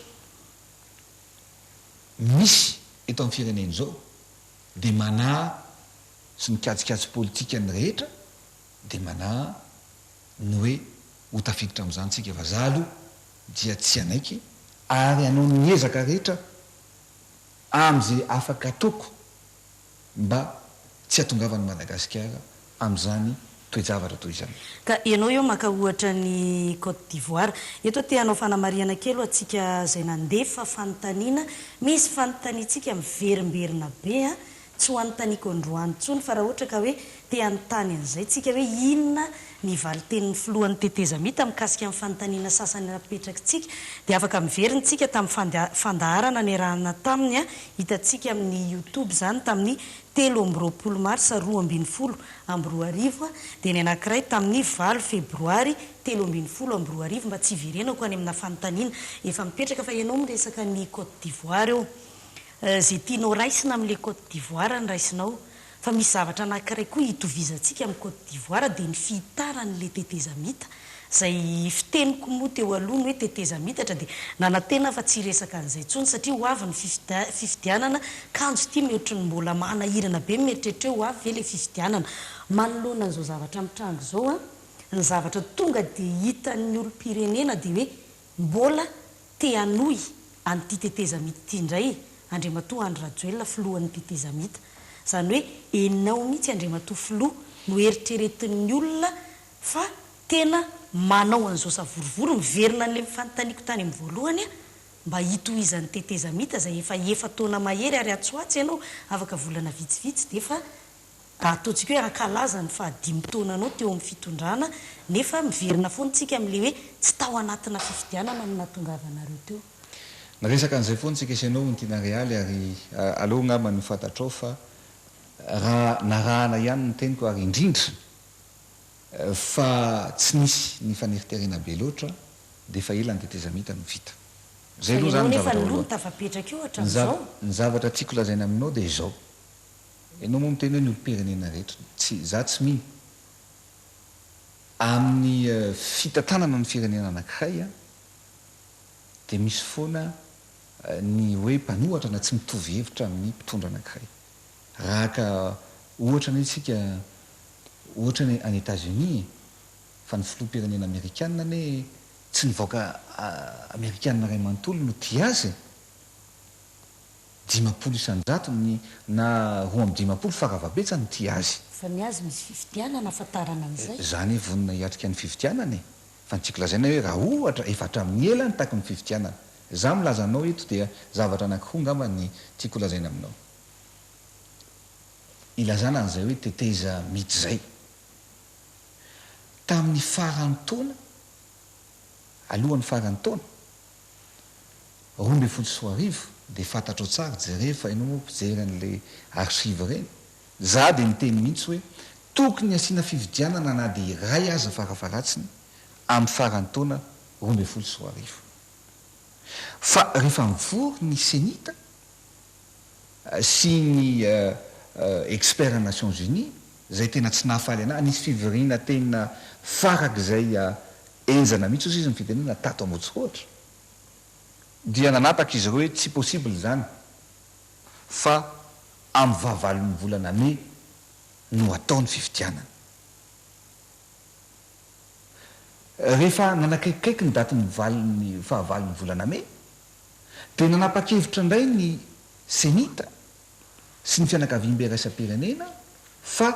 misy eto amin'ny firenena izao dia manahy sy ny kajikajy politika ny rehetra dia manahy ny hoe ho tafiditra amin'izany tsika fa za aloha dia tsy hanaiky ary hanao ny ezaka rehetra amin'izay afaka ataoko mba tsy hatongavan'i Madagasikara amin'izany toe-javatra toy izany.
Ka ianao eo maka ohatra ny Cote d'Ivoire. Eto aho te hanao fanamarihana kely ho antsika izay nandefa fanontaniana. Misy fanontaniantsika miverimberina be an! Tsy ho anontaniako androany intsony fa raha ohatra ka hoe te hanontany an'izay tsika hoe inona ny valin-tenin'ny filohan'ny tetezamita mikasika ny fanontaniana sasany napetrakitsika dia afaka miverina tsika tamin'ny fandaharana niarahana taminy hitantsika amin'ny youtube izany tamin'ny 23 marsa 2012 dia ny anankiray tamin'ny valo febroary 2013 mba tsy hiverenako any amina fanontaniana efa mipetraka fa ianao miresaka ny Cote d'Ivoire eo Ze tianao raisina amle Cote d'Ivoire no raisinao. Fa misy zavatra anakiray koa itovizantsika am Cote d'Ivoire dia ny fihitaran'le tetezamita. Zay fiteniko moa teo aloha ny hoe tetezamitatra dia nanantena aho fa tsy hiresaka an'izay intsony satria ho avy ny fifidianana kanjo ity mihoatry ny mbola manahirana be ny mieritreritra hoe ho avy ve le fifidianana. Manoloana an'izao zavatra mitranga izao an, ny zavatra tonga dia hitan'ny olom-pirenena dia hoe mbola Te hanohy an'ity tetezamita ity indray Andriamatoa Andry Rajoelina filohan'ny tetezamita. Izany hoe enao mihitsy Andriamatoa filoha no eritreretin'ny olona fa tena manao an'izao savorovoro, miverina an'ilay fanontaniako tany amin'ny voalohany mba hitohizan'ny tetezamita izay efa efa-taona mahery ary atsy ho atsy ianao afaka volana vitsivitsy dia efa Ataontsika hoe hankalaza ny fahadimy taonanao teo amin'ny fitondrana nefa miverina foana tsika amin'ilay hoe tsy tao anatina fifidianana no nahatongavanareo teo.
Niresaka an'izay foana tsika sy ianao Ontiana Realy ary aleo angamba no fantatrao fa raha narahana ihany ny teniko ary indrindra fa tsy nisy ny faneriterena be loatra dia efa ela ny tetezamita no vita. Izay
Fa
aloha
ianao
izany ny
nefa
zavatra
aloha no
voalohany.
tafapetraka eo
Ny
hatramin'izao.
ny zavatra tiako lazaina aminao dia izao. Ianao moa miteny hoe ny olom-pirenena rehetra. Tsy, za tsy mino. Amin'ny fitantanana ny firenena anankiray dia misy foana ny hoe mpanohatra na tsy mitovy hevitra amin'ny mpitondra anankiray. Raha haka ohatra anie isika, ohatra ny any Etats-Unis e, fa ny filoham-pirenena amerikana anie tsy ny vahoaka amerikana iray manontolo no tia azy e! 50 isan-jato ny na 52 faravabetsany no tia azy.
Fa ny azy misy fifidianana ahafantarana an'izay.
Za anie vonona hiatrika ny fifidianana e! Fa ny tiako lazaina hoe raha ohatra efa hatramin'ny ela nitaky ny fifidianana. Za milaza anao eto dia zavatra anankiroa ngamba ny tiako holazaina aminao. Ilazana an'izay hoe teteza mity izay. Tamin'ny faran'ny taona, alohan'ny faran'ny taona, 2012 dia fantatrao tsara, jereo fa ianao moa mpijery an'ilay archive ireny, za dia niteny mihitsy hoe tokony asiana fifidianana na dia iray aza farafaharatsiny amin'ny faran'ny taona 2012. Fa rehefa mivory ny Cenit sy ny experts Nations Unies, izay tena tsy nahafaly anah, nisy fivoriana tena farak'izay henjana mihitsy hozy izy ny fitenenana tato Ambohitsorohitra, dia nanapaka izy ireo hoe tsy possible izany fa amin'ny fahavalon'ny volana mey no atao ny fifidianana. Rehefa nanakaikikaiky ny datin'ny valon'ny fahavalon'ny volana mey dia nanapa-kevitra indray ny Cenit sy ny fianakaviambe iraisam-pirenena fa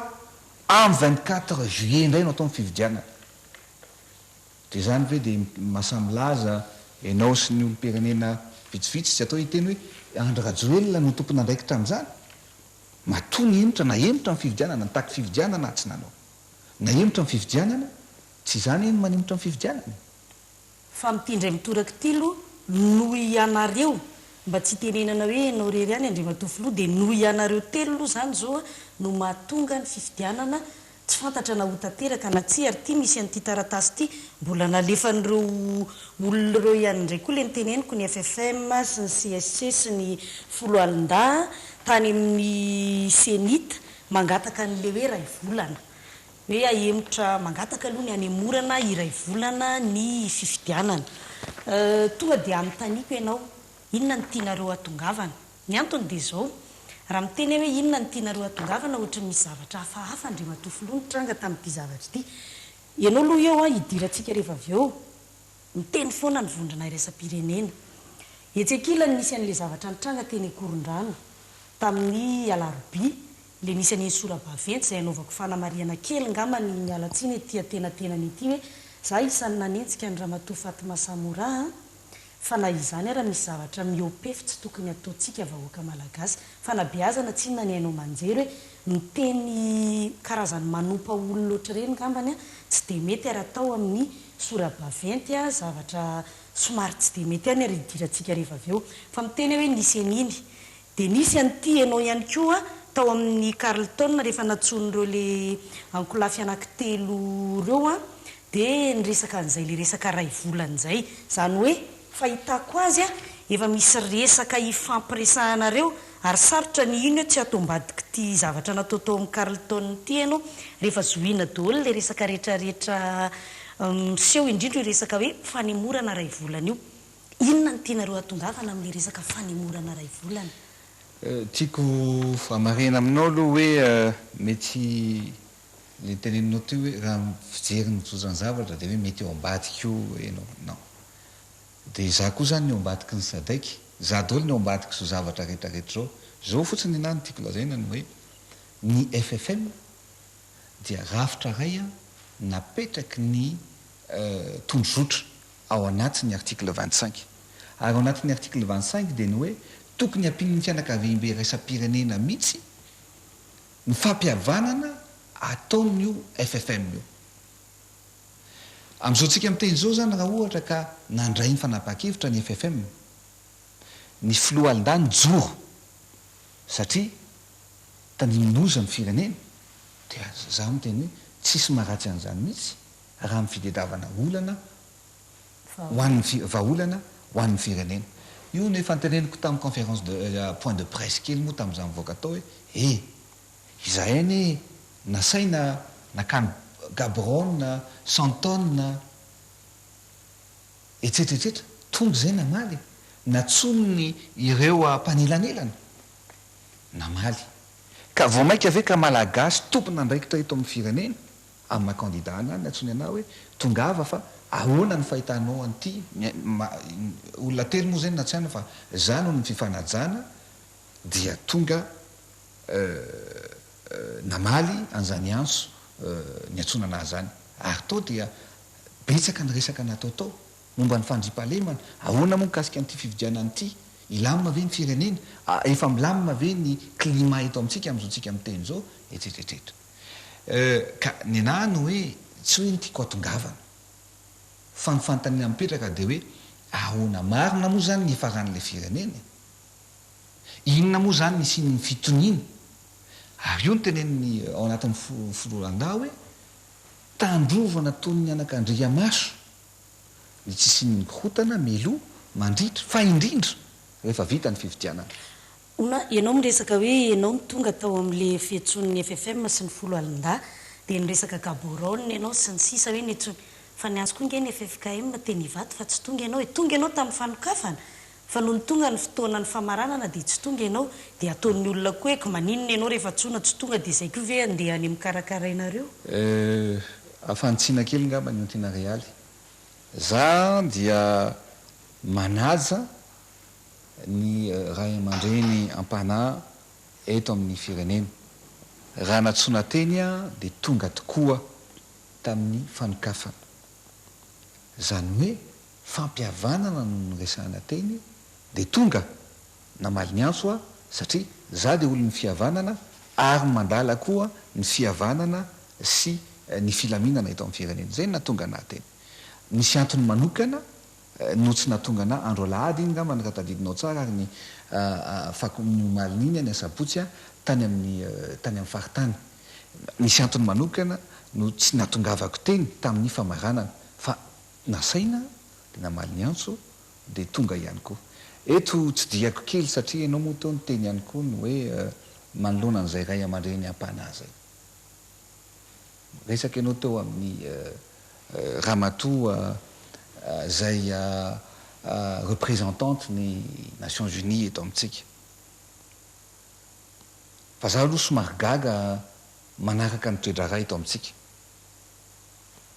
amin'ny 24 juillet indray no atao ny fifidianana. Dia izany ve dia mahasahy milaza ianao sy ny olom-pirenena vitsivitsy tsy atao hiteny hoe Andry Rajoelina no tompon'andraikitra amin'izany? Matoa nihemotra, nahemotra ny fifidianana, nitaky fifidianana aho tsy nanao. Nahemotra ny fifidianana, tsy izany no manemotra ny fifidianana e!
Fa amin'ity indray mitoraka ity aloha, noho ianareo, mba tsy hitenenana hoe ianao irery ihany Andriamatoa Filoha, dia noho ianareo telo aloha izany izao no mahatonga ny fifidianana tsy fantatra na ho tanteraka na tsia, ary ity misy an'ity taratasy ity, mbola nalefan'ireo olona ireo ihany indray koa ilay noteneniko, ny ffm sy ny CSC sy ny foloalindahy tany amin'ny Cenit mangataka an'ilay hoe iray volana. Hoe ahemotra, mangataka aloha ny hanemorana iray volana ny fifidianana. Tonga dia anontaniako ianao, inona no tianareo hatongavana? Ny antony dia izao, raha miteny aho hoe inona no tianareo hatongavana, ohatry ny misy zavatra hafahafa Andriamatoa Filoha nitranga tamin'ity zavatra ity. Ianao aloha eo an, hidirantsika rehefa avy eo. Miteny foana ny vondrona iraisam-pirenena. Etsy ankilany nisy an'ilay zavatra nitranga teny Ankorondrano tamin'ny alarobia, ilay nisy an'iny sora-baventy izay hanaovako fanamarihana kely ngambany miala tsiny ety antenatenany ety hoe za isan'ny nanenjika an'i Ramatoa Fatma Samoura an! Fa na izany ara misy zavatra mihoa-pefy tsy tokony hataontsika vahoaka malagasy. Fanabeazana tsinona ny haino aman-jery hoe miteny karazany manompa olona ohatr'ireny ngambany an, tsy dia mety ary atao amin'ny sora-baventy an, zavatra somary tsy dia mety ihany ary hidirantsika rehefa avy eo. Fa miteny aho hoe nisy an'iny. Dia nisy an'ity ianao ihany koa tao amin'ny Carlton rehefa nantsoin'ireo le ankolafy anankitelo ireo an, dia niresaka an'izay le resaka iray volana izay. Izany hoe fahitako azy an, efa misy resaka ifampiresahanareo ary sarotra ny hino hoe tsy ato ambadik'ity zavatra natao tao amin'ny Carlton ity ianao rehefa zohiana daholo le resaka retraretra miseho indrindra io resaka hoe fanemorana iray volana io. Inona no tianareo hatongavana amin'ilay resaka fanemorana iray volana?
Tiako hamarihina aminao aloha hoe mety ilay noteneninao teo hoe raha fijery ny fizotran-javatra dia hoe mety eo ambadika io ianao. Non. Dia izaho koa izany ny eo ambadiky ny Sadec. Izaho daholo ny eo ambadik'izao zavatra rehetra rehetra izao. Izao fotsiny ny ahy no tiako lazaina ny hoe ny ffm dia rafitra iray napetraky ny tondrozotra ao anatin'ny article 25. Ary ao anatin'ny article 25 dia ny hoe tokony hampian'ny fianakaviambe iraisam-pirenena mihitsy ny fampihavanana ataon'io ffm io. Amin'izao tsika miteny izao izany raha ohatra ka nandray ny fanapahan-kevitra ny ffm, ny filoha alindahy nijoro satria tandindonin-doza ny firenena dia izaho miteny hoe tsisy maharatsy an'izany mihitsy raha amin'ny fitediavana olana ho an'ny vahaolana ho an'ny firenena. Io no efa noteneniko tamin'ny conférence de point de presse kely moa tamin'izaho nivoaka tao hoe e! izahay anie nasaina nakany Gaborone, Sandton, etsetra etsetra, tonga izay namaly e! Natsoniny ireo mpanelanelana, namaly. Ka vao mainka ve ka Malagasy tompon'andraikitra eto amin'ny firenena, amin'ny maha kandida anah niantsoany anah hoe tongava fa ahoana ny fahitanao an'ity, olona telo moa izay no nantsoina fa za noho ny fifanajana dia tonga namaly an'izany antso niantsoana anah izany ary tao dia betsaka ny resaka natao tao momba ny fandriampahalemana, ahoana moa mikasika an'ity fifidianana ity, hilamina ve ny firenena, efa milamina ve ny climat eto amintsika amin'izao tsika miteny izao, etsetra etsetra. Ka ny anah no hoe tsy hoe ny tiako hatongavana, fa ny fanontaniana mipetraka dia hoe ahoana marina moa izany ny hifaran'ilay firenena e? Inona moa izany ny hisian'ny fitoniana? Ary io no tenenin'ny ao anatin'ny filoha Rangahy hoe tandrovana toy ny anakandriamaso ny tsy hisian'ny korontana mialoha, mandritra, fa indrindra rehefa vita ny fifidianana.
Ona, ianao miresaka hoe ianao no tonga tao amin'le fiantsoan'ny ffm sy ny foloalindahy dia niresaka Gaborone ianao sy ny sisa hoe niantsoany fa niantso koa nge ny ffkm teny Ivato fa tsy tonga ianao e, tonga ianao tamin'ny fanokafana fa nony tonga ny fotoanan'ny famaranana dia tsy tonga ianao dia ataon'ny olona koa hoe ko maninona ianao rehefa antsoina tsy tonga dia izay koa ve andeha any amin'ny karakarainareo?
Eh, afantsina kely ngamba ny ontina realy. Za dia manaja ny ray aman-dreny am-panahy eto amin'ny firenena. Raha nantsoina teny aho dia tonga tokoa tamin'ny fanokafana. Izany hoe fampihavanana no noresahana teny dia tonga namaly ny antso aho satria za dia olon'ny fihavanana ary mandala koa ny fihavanana sy ny filaminana eto amin'ny firenena. Izay no nahatonga anah teny. Nisy antony manokana no tsy nahatonga anah andro alahady iny ngambany raha tadidinao tsara ary ny fako ny omalin'iny ny asabotsy tany amin'ny tany amin'ny faritany. Nisy antony manokana no tsy nahatongavako teny tamin'ny famaranana fa nasaina dia namaly ny antso dia tonga ihany koa. Eto tsidihako kely satria ianao moa teo niteny ihany koa ny hoe manoloana an'izay ray aman-dreny am-panahy izay. Niresaka ianao teo amin'ny ramatoa izay representante ny Nations Unies eto amintsika. Fa za aloha somary gaga manaraka ny toe-draharaha eto amintsika.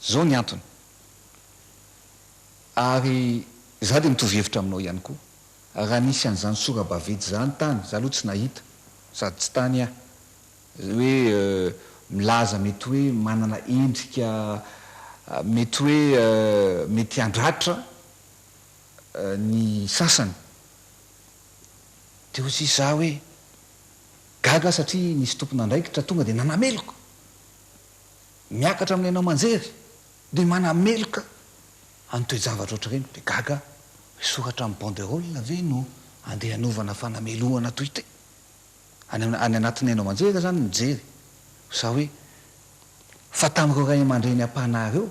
Zao ny antony. Ary za dia mitovy hevitra aminao ihany koa. Raha nisy an'izany sora-baventy izany tany, za aloha tsy nahita, sady tsy tany aho, hoe milaza mety hoe manana endrika mety hoe mety handratra ny sasany. Dia hoy za hoe gaga aho satria nisy tompon'andraikitra tonga dia nanameloka. Miakatra amin'ny haino aman-jery dia manameloka an'ny toe-javatra ohatr'ireny. Dia gaga aho hoe soratra amin'ny banderole ve no andeha hanaovana fanamelohana toy ity? Any any anatin'ny haino aman-jery zany mijery za hoe fa tamin'ireo ray aman-dreny am-panahy ireo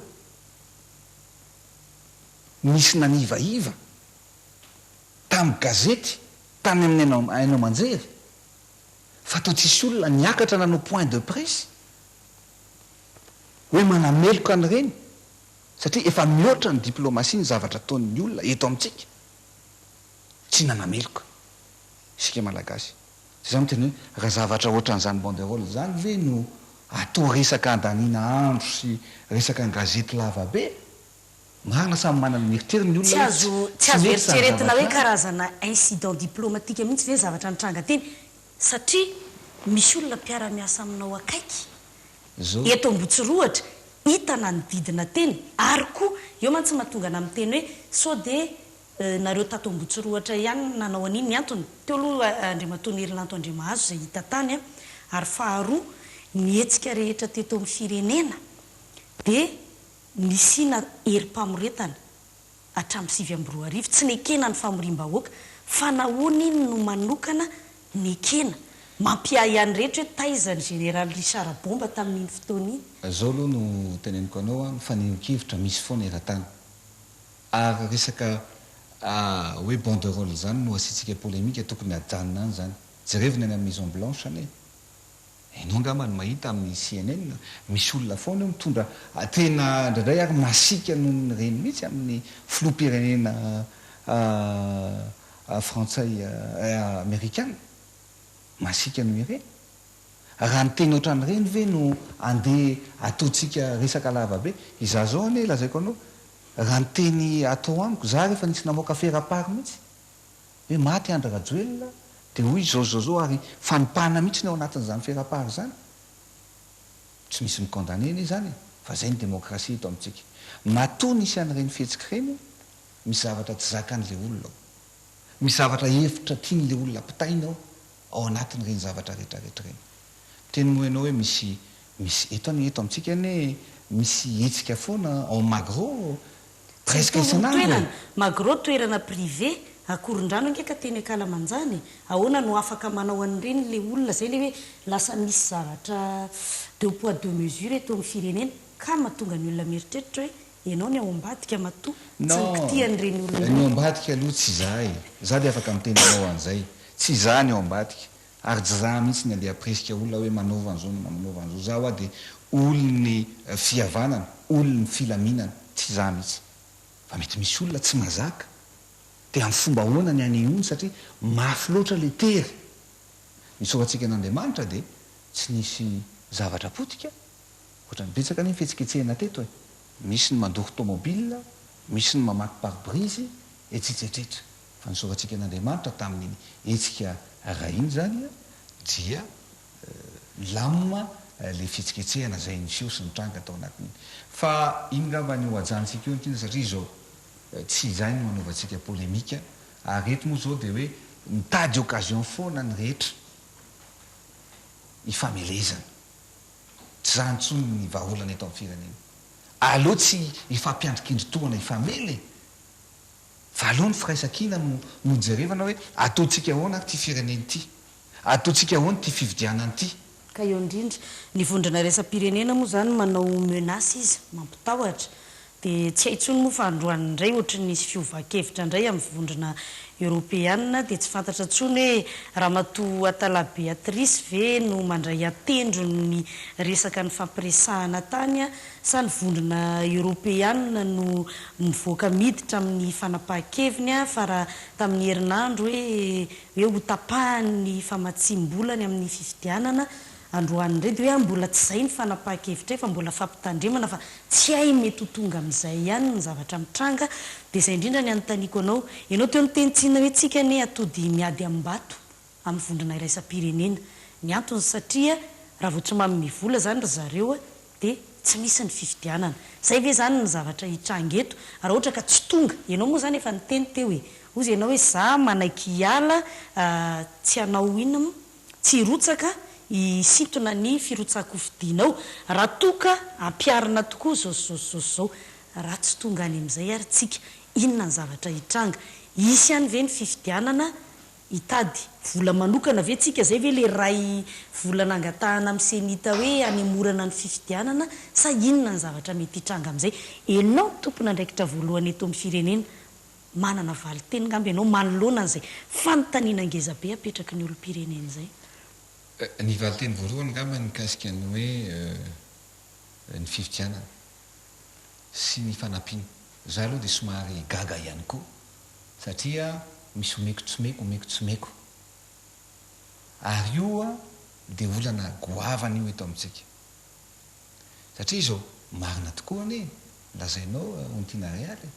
nisy nanivaiva tamin'ny gazety tany amin'ny haino haino aman-jery fa toa tsisy olona niakatra nanao point de presse hoe manameloka an'ireny satria efa mihoatra ny diplomatie ny zavatra ataon'ny olona eto amintsika tsy nanameloka Isika Malagasy. Zay za miteny hoe raha zavatra ohatran'izany banderole zany ve no atao resaka andaniana andro sy resaka an-gazety lava be? Marina samy manana ny eritreriny ny
Tsy
olona hoe
azo tsy
tsy
azo
mety zany
eritreretina
zavatra
hoe
zany.
karazana incident diplomatique mihitsy ve ny zavatra nitranga teny satria misy olona mpiara-miasa aminao akaiky
Zao.
eto Ambohitsirohitra hita nanodidina teny ary koa eo mantsy mahatonga anah miteny hoe sao dia Nareo tato Ambohitsirohatra ihany no nanao an'iny, ny antony, teo aloha Andriamatoa Nirina-Lanto Andriamahazo izay hita tany an, ary faharoa ny hetsika rehetra teto amin'ny firenena dia nisiana herim-pamoretana hatramin'ny 2009, tsy nekena ny famoriam-bahoaka, fa nahoana iny no manokana nekena? Mampiahiahy ny rehetra hoe taiza ny Général Richard Bomba tamin'iny fotoana iny?
Zao aloha no teneniko anao an, ny fanehoan-kevitra misy foana eran-tany. Ary resaka hoe banderole zany no asiantsika polémique tokony hajanona any zany. Jerevo ny any amin'ny maison blanche anie. Enao angamba no mahita amin'ny CNN, misy olona foana eo mitondra tena indraindray ary masiaka noho ny ireny mihitsy amin'ny filoham-pirenena frantsay amerikana. Masiaka noho ireny. Raha ny teny ohatran'ireny ve no andeha ataontsika resaka lava be? Izaho izao anie lazaiko anao, raha ny teny atao amiko, izaho ary efa nisy namoaka ferapara mihitsy. Hoe maty Andry Rajoelina dia hoy izao izao izao ary fanompana mihitsy ny ao anatin'izany ferapara izany. Tsy misy mi-condamner anie izany e, fa izay ny demokrasia eto amintsika. Matoa nisy an'ireny fihetsika ireny, misy zavatra tsy zakan'ilay olona ao. Misy zavatra hevitra tian'ilay olona ampitaina ao, ao anatin'ireny zavatra rehetrarehetra ireny. Miteny moa ianao hoe misy, misy, eto anie, eto amintsika anie misy hetsika foana ao Magro
Tsy
presque
mitovy ny
isan'andro e!
toerana. Magro toerana privé, Akorondrano ange ka teny ankalamanjana e! Ahoana no afaka manao an'ireny le olona, zay le hoe lasa misy zavatra deux poids deux mesures eto amin'ny firenena ka mahatonga ny olona mieritreritra hoe ianao ny ao ambadika matoa tsy
Non,
nikitihan'ireny olona
ny ao
ireny.
ambadika aloha tsy za e! Za dia afaka miteny anao an'izay, tsy za ny ao ambadika, ary tsy za mihitsy ny andeha hampirisika olona hoe manaova an'izao na manaova an'izao, za hoa dia olon'ny fihavanana, olon'ny filaminana, tsy za mihitsy. Fa mety misy olona tsy mazaka, dia amin'ny fomba ahoana ny anehoany satria mafy loatra ilay tery. Nisaorantsika an'Andriamanitra dia tsy nisy zavatra potika, ohatran'ny betsaka anie ny fihetsiketsehana teto e! Misy ny mandoro tomobile, misy ny mamaky pare-brise, etsetsetretra. Fa nisaorantsika an'Andriamanitra tamin'iny hetsika iray iny izany dia nilamina ilay fihetsiketsehana izay niseho sy nitranga tao anatin'iny. Fa iny ngamba ny ho ajanontsika eo ny tiana satria izao tsy izay no hanaovantsika polemika ary eto moa izao dia hoe mitady occasion foana ny rehetra hifamelezana. Tsy izany intsony ny vahaolana eto amin'ny firenena. Aleo tsy hifampiandrikindry tohana hifamely e! Fa aleo ny firaisankina no no jerevana hoe ataontsika ahoana ary ity firenena ity? Ataontsika ahoana ity fividianana ity?
Ka eo indrindra. Ny vondrona iraisam-pirenena moa izany manao menace izy, mampitahotra. Dia tsy hay intsony moa fa androany indray ohatry ny nisy fiovan-kevitra indray amin'ny vondrona eoropeanina dia tsy fantatra intsony hoe Ramatoa Atallah Béatrice ve no mandray an-tendrony ny resaka nifampiresahana tany Sa ny vondrona eoropeanina no mivoaka miditra amin'ny fanapahan-keviny fa raha tamin'ny herinandro hoe hoe ho tapahany ny famatsiam-bolany amin'ny fifidianana androany indray dia hoe mbola tsy izay ny fanapahan-kevitray fa mbola fampitandremana fa tsy hay mety ho tonga amin'izay ihany ny zavatra mitranga dia izay indrindra ny anontaniako anao. Ianao teo niteny tsinona hoe tsika anie atody miady amim-bato amin'ny vondrona iraisam-pirenena. Ny antony satria raha vao tsy manome vola izany ry zareo dia tsy misy ny fifidianana. Izay ve izany ny zavatra hitranga eto raha ohatra ka tsy tonga? Ianao moa izany efa niteny teo e! Hozy ianao hoe za manaiky hiala tsy hanao inona moa? Tsy hirotsaka hisintona ny firotsahan-kofidianao raha toa ka ampiharina tokoa izao sy izao sy izao sy izao. Raha tsy tonga any amin'izay ary tsika, inona ny zavatra hitranga? Hisy ihany ve ny fifidianana Hitady vola manokana ve tsika? Zay ve le ray vola nangatahana am cenit hoe hanemorana ny fifidianana sa inona ny zavatra mety hitranga amizay? Enao tompon'andraikitra voalohany eto am firenena, manana valinteny ngamba enao manoloana an'izay fanontaniana ngeza be apetraky ny olom-pirenena izay.
Ny valinteny voalohany ngamba ny mikasika ny hoe ny fifidianana sy ny fanampiana. Za aloha dia somary gaga ihany koa satria misy omeko tsy omeko, omeko tsy omeko. Ary io dia olana goavana io eto amintsika. Satria izao, marina tokoa anie ny lazainao Ontiana Realy e,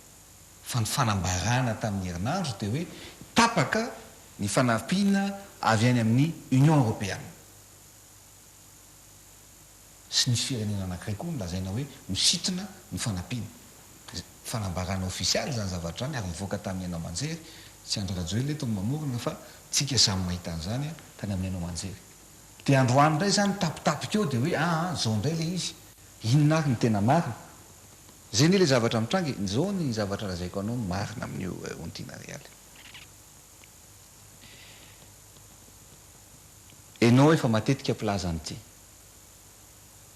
fa ny fanambarana tamin'ny herinandro dia hoe tapaka ny fanampiana avy any amin'ny Union Europeana. sy nisy firenena anankiray koa nolazaina hoe misintona ny fanampiana. Fanambarana ofisialy izany zavatra izany ary nivoaka tamin'ny haino aman-jery, tsy Andry Rajoelina eto no mamorona fa tsika samy mahita an'izany tany amin'ny haino aman-jery. Dia androany indray izany tapitapika eo dia hoe aa izao indray ilay izy. Inona ary no tena marina? Izay anie ilay zavatra mitranga e! Izao ny zavatra lazaiko anao marina amin'io Ontiana Realy. Enao efa matetika mpilaza an'ity.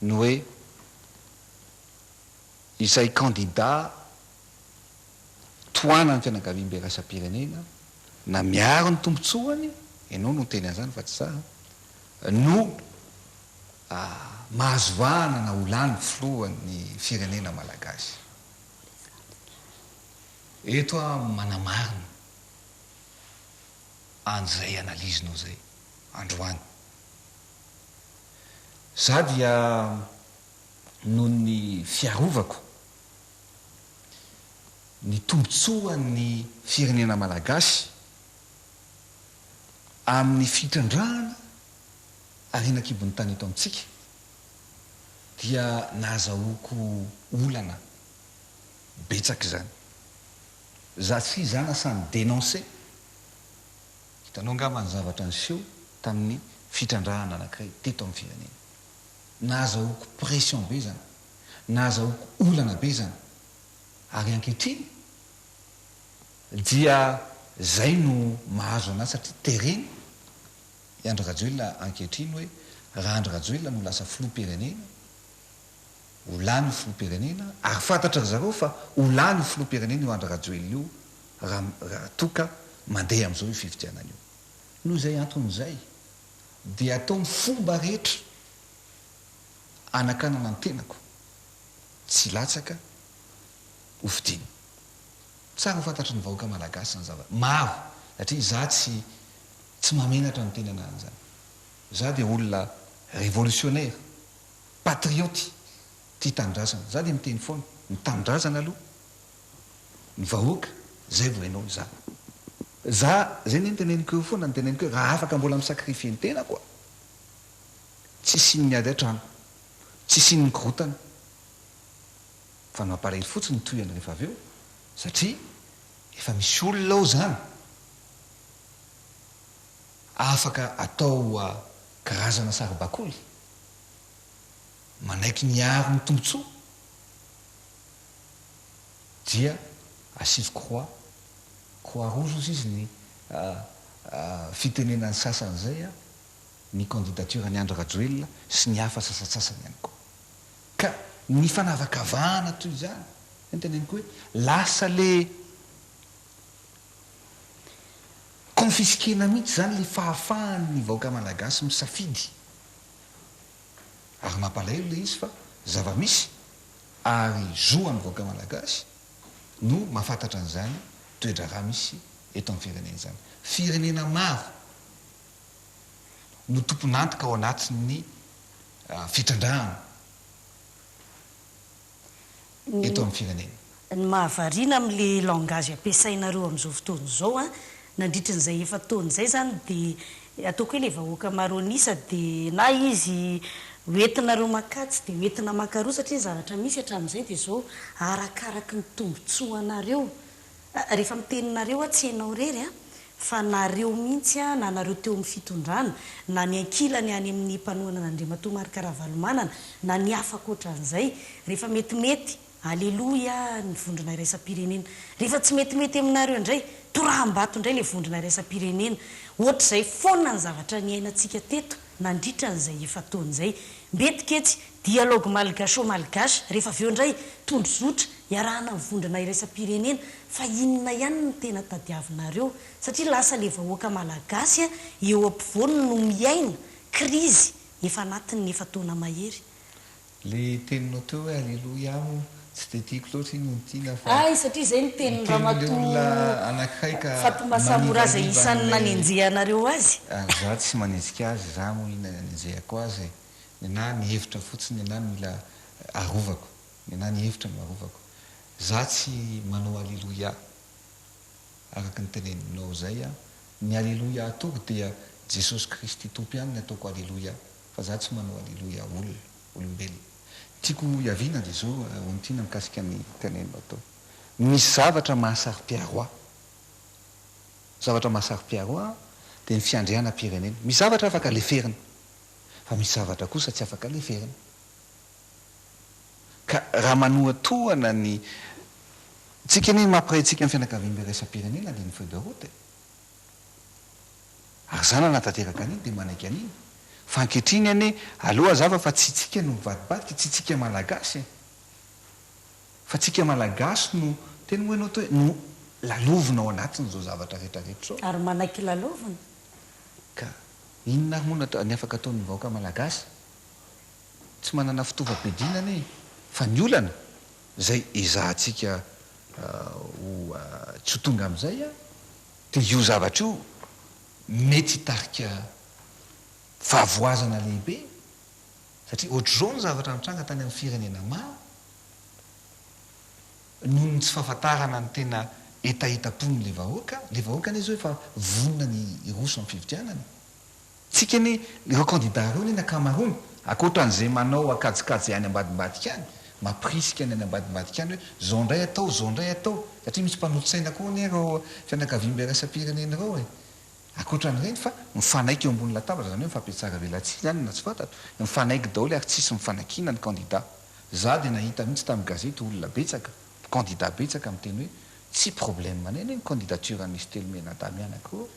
Ny hoe izay kandida tohanan'ny fianakaviambe iraisam-pirenena na miaro ny tombontsoany, enao no niteny an'izany fa tsy za, no. Mahazo vahana na ho lany filohan'ny firenena malagasy. Eto aho manamarina an'izay analyse-nao izay androany. Za dia noho ny fiarovako ny tombotsoan'ny firenena malagasy amin'ny fitrandrahana harena an-kibon'ny tany eto amintsika dia nahazahoako olana betsaka izany. Za tsy za na sahy ni-denoncer, hitanao angamba ny zavatra niseho tamin'ny fitrandrahana anankiray teto amin'ny firenena. Nahazahoako pression be izany, nahazahoako olana be izany ary ankehitriny dia zay no mahazo anah satria terena i Andry Rajoelina ankehitriny hoe raha Andry Rajoelina no lasa filoham-pirenena, ho lany ho filoham-pirenena, ary fantatry ry zareo fa ho lany ho filoham-pirenena io Andry Rajoelina io raha raha toa ka mandeha amin'izao io fifidianana io. Noho izay antony izay dia atao ny fomba rehetra hanakanana ny tenako tsy hilatsaka ho fidiana. Tsara ho fantatry ny vahoaka malagasy izany zava maro satria izaho tsy Tsy mahamenatra ny teny ananan'izany. Za dia olona révolutionnaire, patriote, tia tanindrazana. Za dia miteny foana, ny tanindrazana aloha, ny vahoaka, zay vao ianao, za. Za, zay anie no teneniko eo foana, ny teneniko hoe raha afaka mbola mi-sacrifier ny tenako aho, tsy hisian'ny ady an-trano, tsy hisian'ny korontana. Fa ny mampalahelo fotsiny ny tohiny rehefa avy eo, satria efa misy olona ao zany. Afaka atao karazana saribakoly, manaiky ny hiaro ny tombontsoa dia asivo croix, croix rouge hozy izy ny fitenenan'ny sasany izay ny candidature an'i Andry Rajoelina sy ny hafa sasantsasany ihany koa. Ka ny fanavakavahana toy izany, izay no teneniko hoe lasa le Confisquer-na mihitsy izany ilay fahafahan'ny vahoaka malagasy misafidy. Ary mampalahelo ilay izy fa zava-misy ary zo an'ny vahoaka malagasy no mahafantatra an'izany toe-draharaha misy eto amin'ny firenena izany. Firenena maro no tompon'antoka ao anatin'ny fitrandrahana. eto amin'ny firenena.
Ny mahavariana amin'le langage ampiasainareo amin'izao fotoana izao an, nandritrin'izay efa-taona izay izany dia ataoko hoe le vahoaka maro an'isa dia na izy hoentinareo makatsy dia hoentina makaroa satria ny zavatra misy hatramin'izay dia izao arakaraky ny tombotsoanareo Rehefa miteny nareo aho tsy enao irery an, fa nareo mihitsy an, na nareo teo amin'ny fitondrana, na ny ankilany any amin'ny mpanohana an'Andriamatoa Marc Ravalomanana, na ny hafa ankoatran'izay, rehefa metimety, Aleloia ny vondrona iraisam-pirenena. Rehefa tsy metimety aminareo indray, toraham-bato indray ilay vondrona iraisam-pirenena. Ohatr'izay foana ny zavatra niainantsika teto nandritra an'izay efa-taona izay. Mbetika etsy, dialogue malgacho-malgache, rehefa avy eo indray, tondrozotra, Iarahana amin'ny vondrona iraisam-pirenena fa inona ihany no tena tadiavinareo satria lasa le vahoaka malagasy eo ampovoany no miaina krizy efa anatin'ny efa-taona mahery.
Le teninao teo hoe aleloia moa tsy de tiako loatra iny Ontiana fa
Hay satria izay no tenin'i
niteny le olona
ramatoa
anakiray ka
Fatuma Samoura izay
manivaiva
isan'ny
an'ilay
nanenjehanareo azy.
Ary za tsy manenjika azy, za moa inona ny anenjehako azy e, nenah ny hevitra fotsiny nenah no mila arovako. Nenah ny hevitra no arovako. Za tsy manao aleloia araka ny teneninao zay an, ny aleloia ataoko dia Jesosy Kristy Tompo ihany ny ataoko aleloia fa za tsy manao aleloia olona, olombelona. Tiako hiaviana dia zao Ontiana mikasika ny teneninao teo. Misy zavatra mahasaro-piaro ahy. Zavatra mahasaro-piaro ahy dia ny fiandrianam-pirenena. Misy zavatra afaka leferina fa misy zavatra kosa tsy afaka leferina. Ka raha manohatohana ny tsika anie ny mampiray antsika amin'ny fianakaviambe iraisam-pirenena dia ny feuille de route e! Ary za nanatanteraka an'iny dia manaiky an'iny. Fa ankehitriny anie aleo hazava fa tsy tsika no mivadibadika, tsy tsika malagasy e! Fa tsika malagasy no, teny moa ianao teo hoe no lalovina ao anatin'izao zavatra rehetra rehetra izao.
Ary manaiky lalovina.
Ka inona ary moa no atao, ny afaka ataon'ny vahoaka malagasy? tsy manana fitaovam-piadiana anie fa ny olana izay ezahantsika ho tsy ho tonga amin'izay dia io zavatra io mety hitarika fahavoazana lehibe satria ohatr'izao ny zavatra nitranga tany amin'ny firenena maro noho ny tsy fahafantarana ny tena hetahetam-pon'ilay vahoaka, ilay vahoaka anie izao efa vonona ny hiroso amin'ny fifidianana e! Tsika anie, ireo kandida ireo anie ny ankamaroany, ankoatran'izay manao akajikajy any ambadimbadika any, mampirisika ny any ambadimbadika any hoe zao indray atao, zao indray atao, satria misy mpanolotsaina koa anie ireo fianakaviambe iraisam-pirenena ireo e! Ankoatran'ireny fa mifanaiky eo ambony latabatra, izany hoe mifampihatsara velatsihy izany na tsy fantatro, mifanaiky daholo ary tsisy mifanakiana ny kandida. Za dia nahita mihitsy tamin'ny gazety olona betsaka, kandida betsaka miteny hoe tsy problème anay anie ny candidature an'izy telo mianadahy mianaka ireo,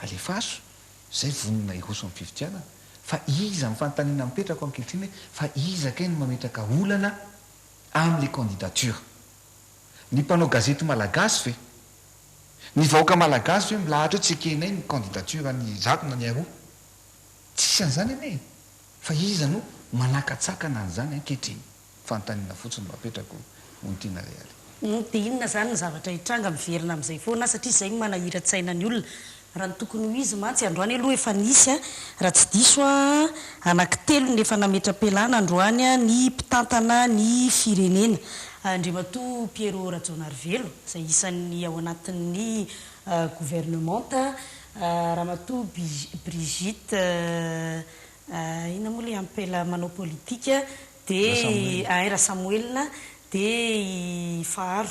alefaso, zay vonona hiroso amin'ny fifidianana. Fa iza, ny fanontaniana mipetrako ankehitriny hoe fa iza kay no mametraka olana amin'ilay candidature? Ny mpanao gazety malagasy ve? Ny vahoaka malagasy ve milahatra hoe tsy ekenay ny candidature an'i zato na ny aroa? Tsisy an'izany anie e! Fa iza no manakatsakana an'izany ankehitriny? Fanontaniana fotsiny no apetrako Ontiana Realy.
Dia inona izany ny zavatra hitranga miverina amin'izay foana satria izay no manahiran-tsaina ny olona. Raha ny tokony ho izy mantsy, androany aloha efa nisy raha tsy diso aho, anankitelo ny efa nametra-pialana androany ny mpitantana ny firenena. Andriamatoa Pierrot Rajaonarivelo izay isan'ny ao anatin'ny governemanta, Ramatoa Brigitte inona moa ilay ampela manao politika dia i Ain Rasamoelina dia i Faharo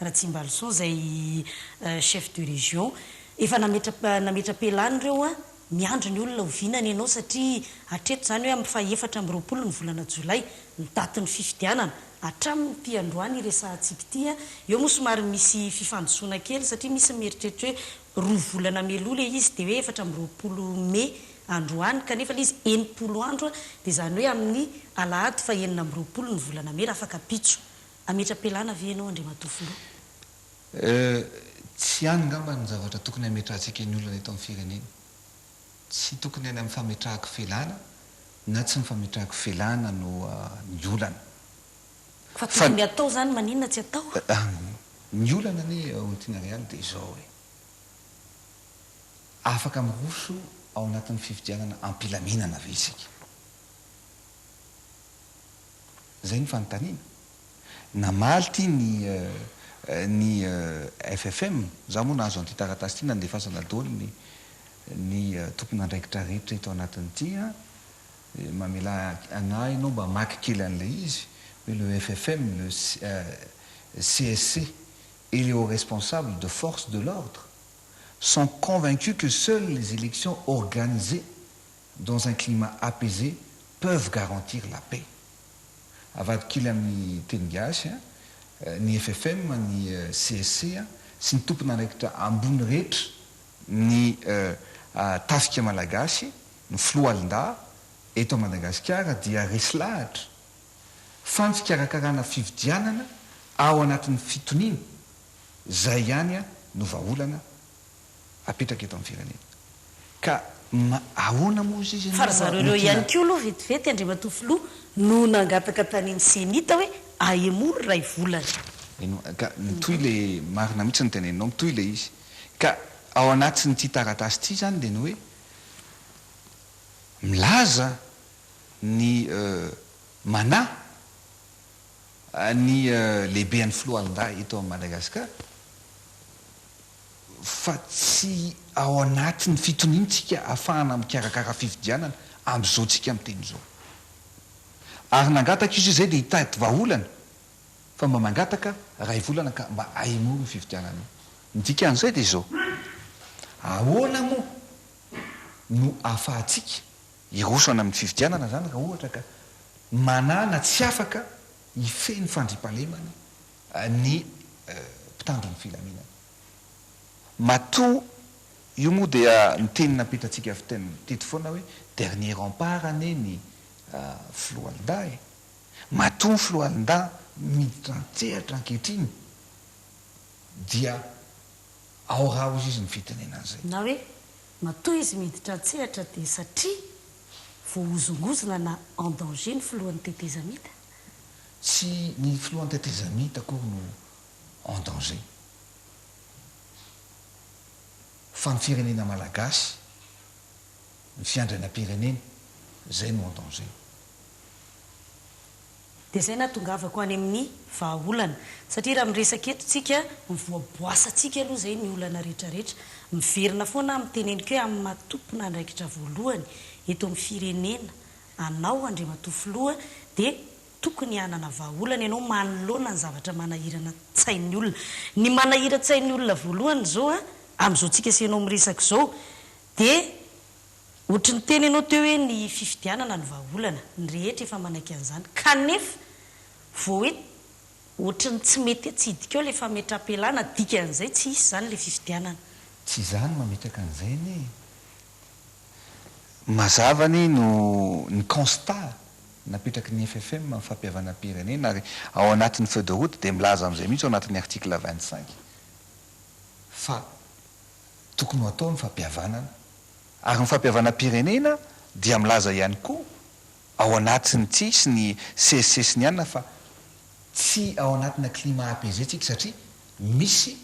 Ratsimbaloson izay chef de région. Efa nametra nametra-pialana ireo an, miandry ny olona oviana ny anao satria hatreto izany hoe amin'ny faha 24 ny volana jolay ny datin'ny fifidianana hatramin'ity androany iresahantsika ity an, eo moa somary misy fifandisoana kely satria misy ny mieritreritra hoe roa volana mialoha ilay izy dia hoe 24 mey androany kanefa ilay izy 60 andro dia izany hoe amin'ny alahady faha 26 ny volana mey raha afaka-pitso. Hametra-pialana ve ianao Andriamatoa Filoha?
Eh, tsy any angamba ny zavatra tokony hametrahantsika ny olana eto amin'ny firenena. Tsy tokony any amin'ny fametrahako felana na tsy ny fametrahako felana no ny olana.
Fa tokony atao izany, maninona tsy atao?
Ny olana anie Ontiana Realy dia izao e. Afaka miroso ao anatin'ny fifidianana am-pilaminana ve isika? Izay no fanontaniana. Namaly ity ny ny ffm, izaho moa nahazo an'ity taratasy ity nandefasana daholo ny ny tompon'andraikitra rehetra eto anatin'ity an, mamelà anah ianao mba hamaky kely an'ilay izy hoe le ffm, le CSC et les hauts responsables de forces de l'ordre sont convaincus que seules les élections organisées dans un climat apaisé peuvent garantir la paix. Avadiko kely amin'ny teny gasy, ny ffm, ny CSC sy ny tompon'andraikitra ambony rehetra ny tafika malagasy, ny foloalindahy eto Madagasikara dia resy lahatra fa ny fikarakarana fifidianana ao anatin'ny fitoniana izay ihany no vahaolana apetraka eto amin'ny firenena. Ka ma ahoana moa izy izy
Fa ry
ianao
zareo
no
ireo
tiana.
ihany koa aloha vetivety Andriamatoa Filoha no nangataka tany amin'ny Cenit hoe ahemory iray volana.
Eny ka mitohy le marina mihitsy ny teneninao, mitohy le izy. Ka ao anatin'ity taratasy ity izany dia ny hoe milaza ny manahy ny lehibean'ny foloalindahy eto Madagasikara fa tsy ao anatin'ny fitoniana tsika ahafahana mikarakara fifidianana amin'izao tsika miteny izao. Ary nangataka izy hoe zay dia hitady vahaolana fa mba mangataka ray volana ka mba ahemory io fifidianana io. Ny dikan'izay dia izao, ahoana moa no ahafahantsika hiroso any amin'ny fifidianana izany raha ohatra ka manana tsy afaka hifehy ny fandriampahalemana ny mpitandro ny filaminana. Matoa io moa dia ny teny napetratsika avy teto foana hoe dernier rempart anie ny foloalindahy e. Matoa ny foloalindahy miditra an-tsehatra ankehitriny dia ao raha hozy izy ny fitenenana izay.
Na hoe matoa izy miditra an-tsehatra dia satria. voahozongozona na en danger ny filohan'ny tetezamita?
Tsy ny filohan'ny tetezamita akory no en danger fa ny firenena malagasy, ny fiandrianam-pirenena, izay no en danger.
Dia izay nahatongavako any amin'ny vahaolana. Satria raha miresaka eto tsika, mivoaboasantsika aloha izay ny olana rehetrarehetra. Miverina foana aho miteneniko hoe amin'ny maha tompon'andraikitra voalohany eto amin'ny firenena anao Andriamatoa Filoha dia tokony hanana vahaolana ianao manoloana ny zavatra manahirana tsain'ny olona. Ny manahiran-tsain'ny olona voalohany izao an, amin'izao tsika sy ianao miresaka izao dia Ohatry ny niteny ianao teo hoe ny fifidianana no vahaolana, ny rehetra efa manaiky an'izany, kanefa vao hoe ohatry ny tsy mety atsidika ao ilay fametraham-pialana, dikan'izay tsy hisy izany ilay fifidianana.
Tsy izaho no mametraka an'izay anie e! Mazava anie no ny constat napetraky ny ffm amin'ny fampihavanam-pirenena ary ao anatin'ny feuille de route dia milaza amin'izay mihitsy ao anatin'ny article 25 fa tokony ho atao ny fampihavanana Ary ny fampihavanam-pirenena dia milaza ihany koa ao anatin'ity sy ny CSC sy ny anona fa tsy ao anatina climat apaisé tsika satria misy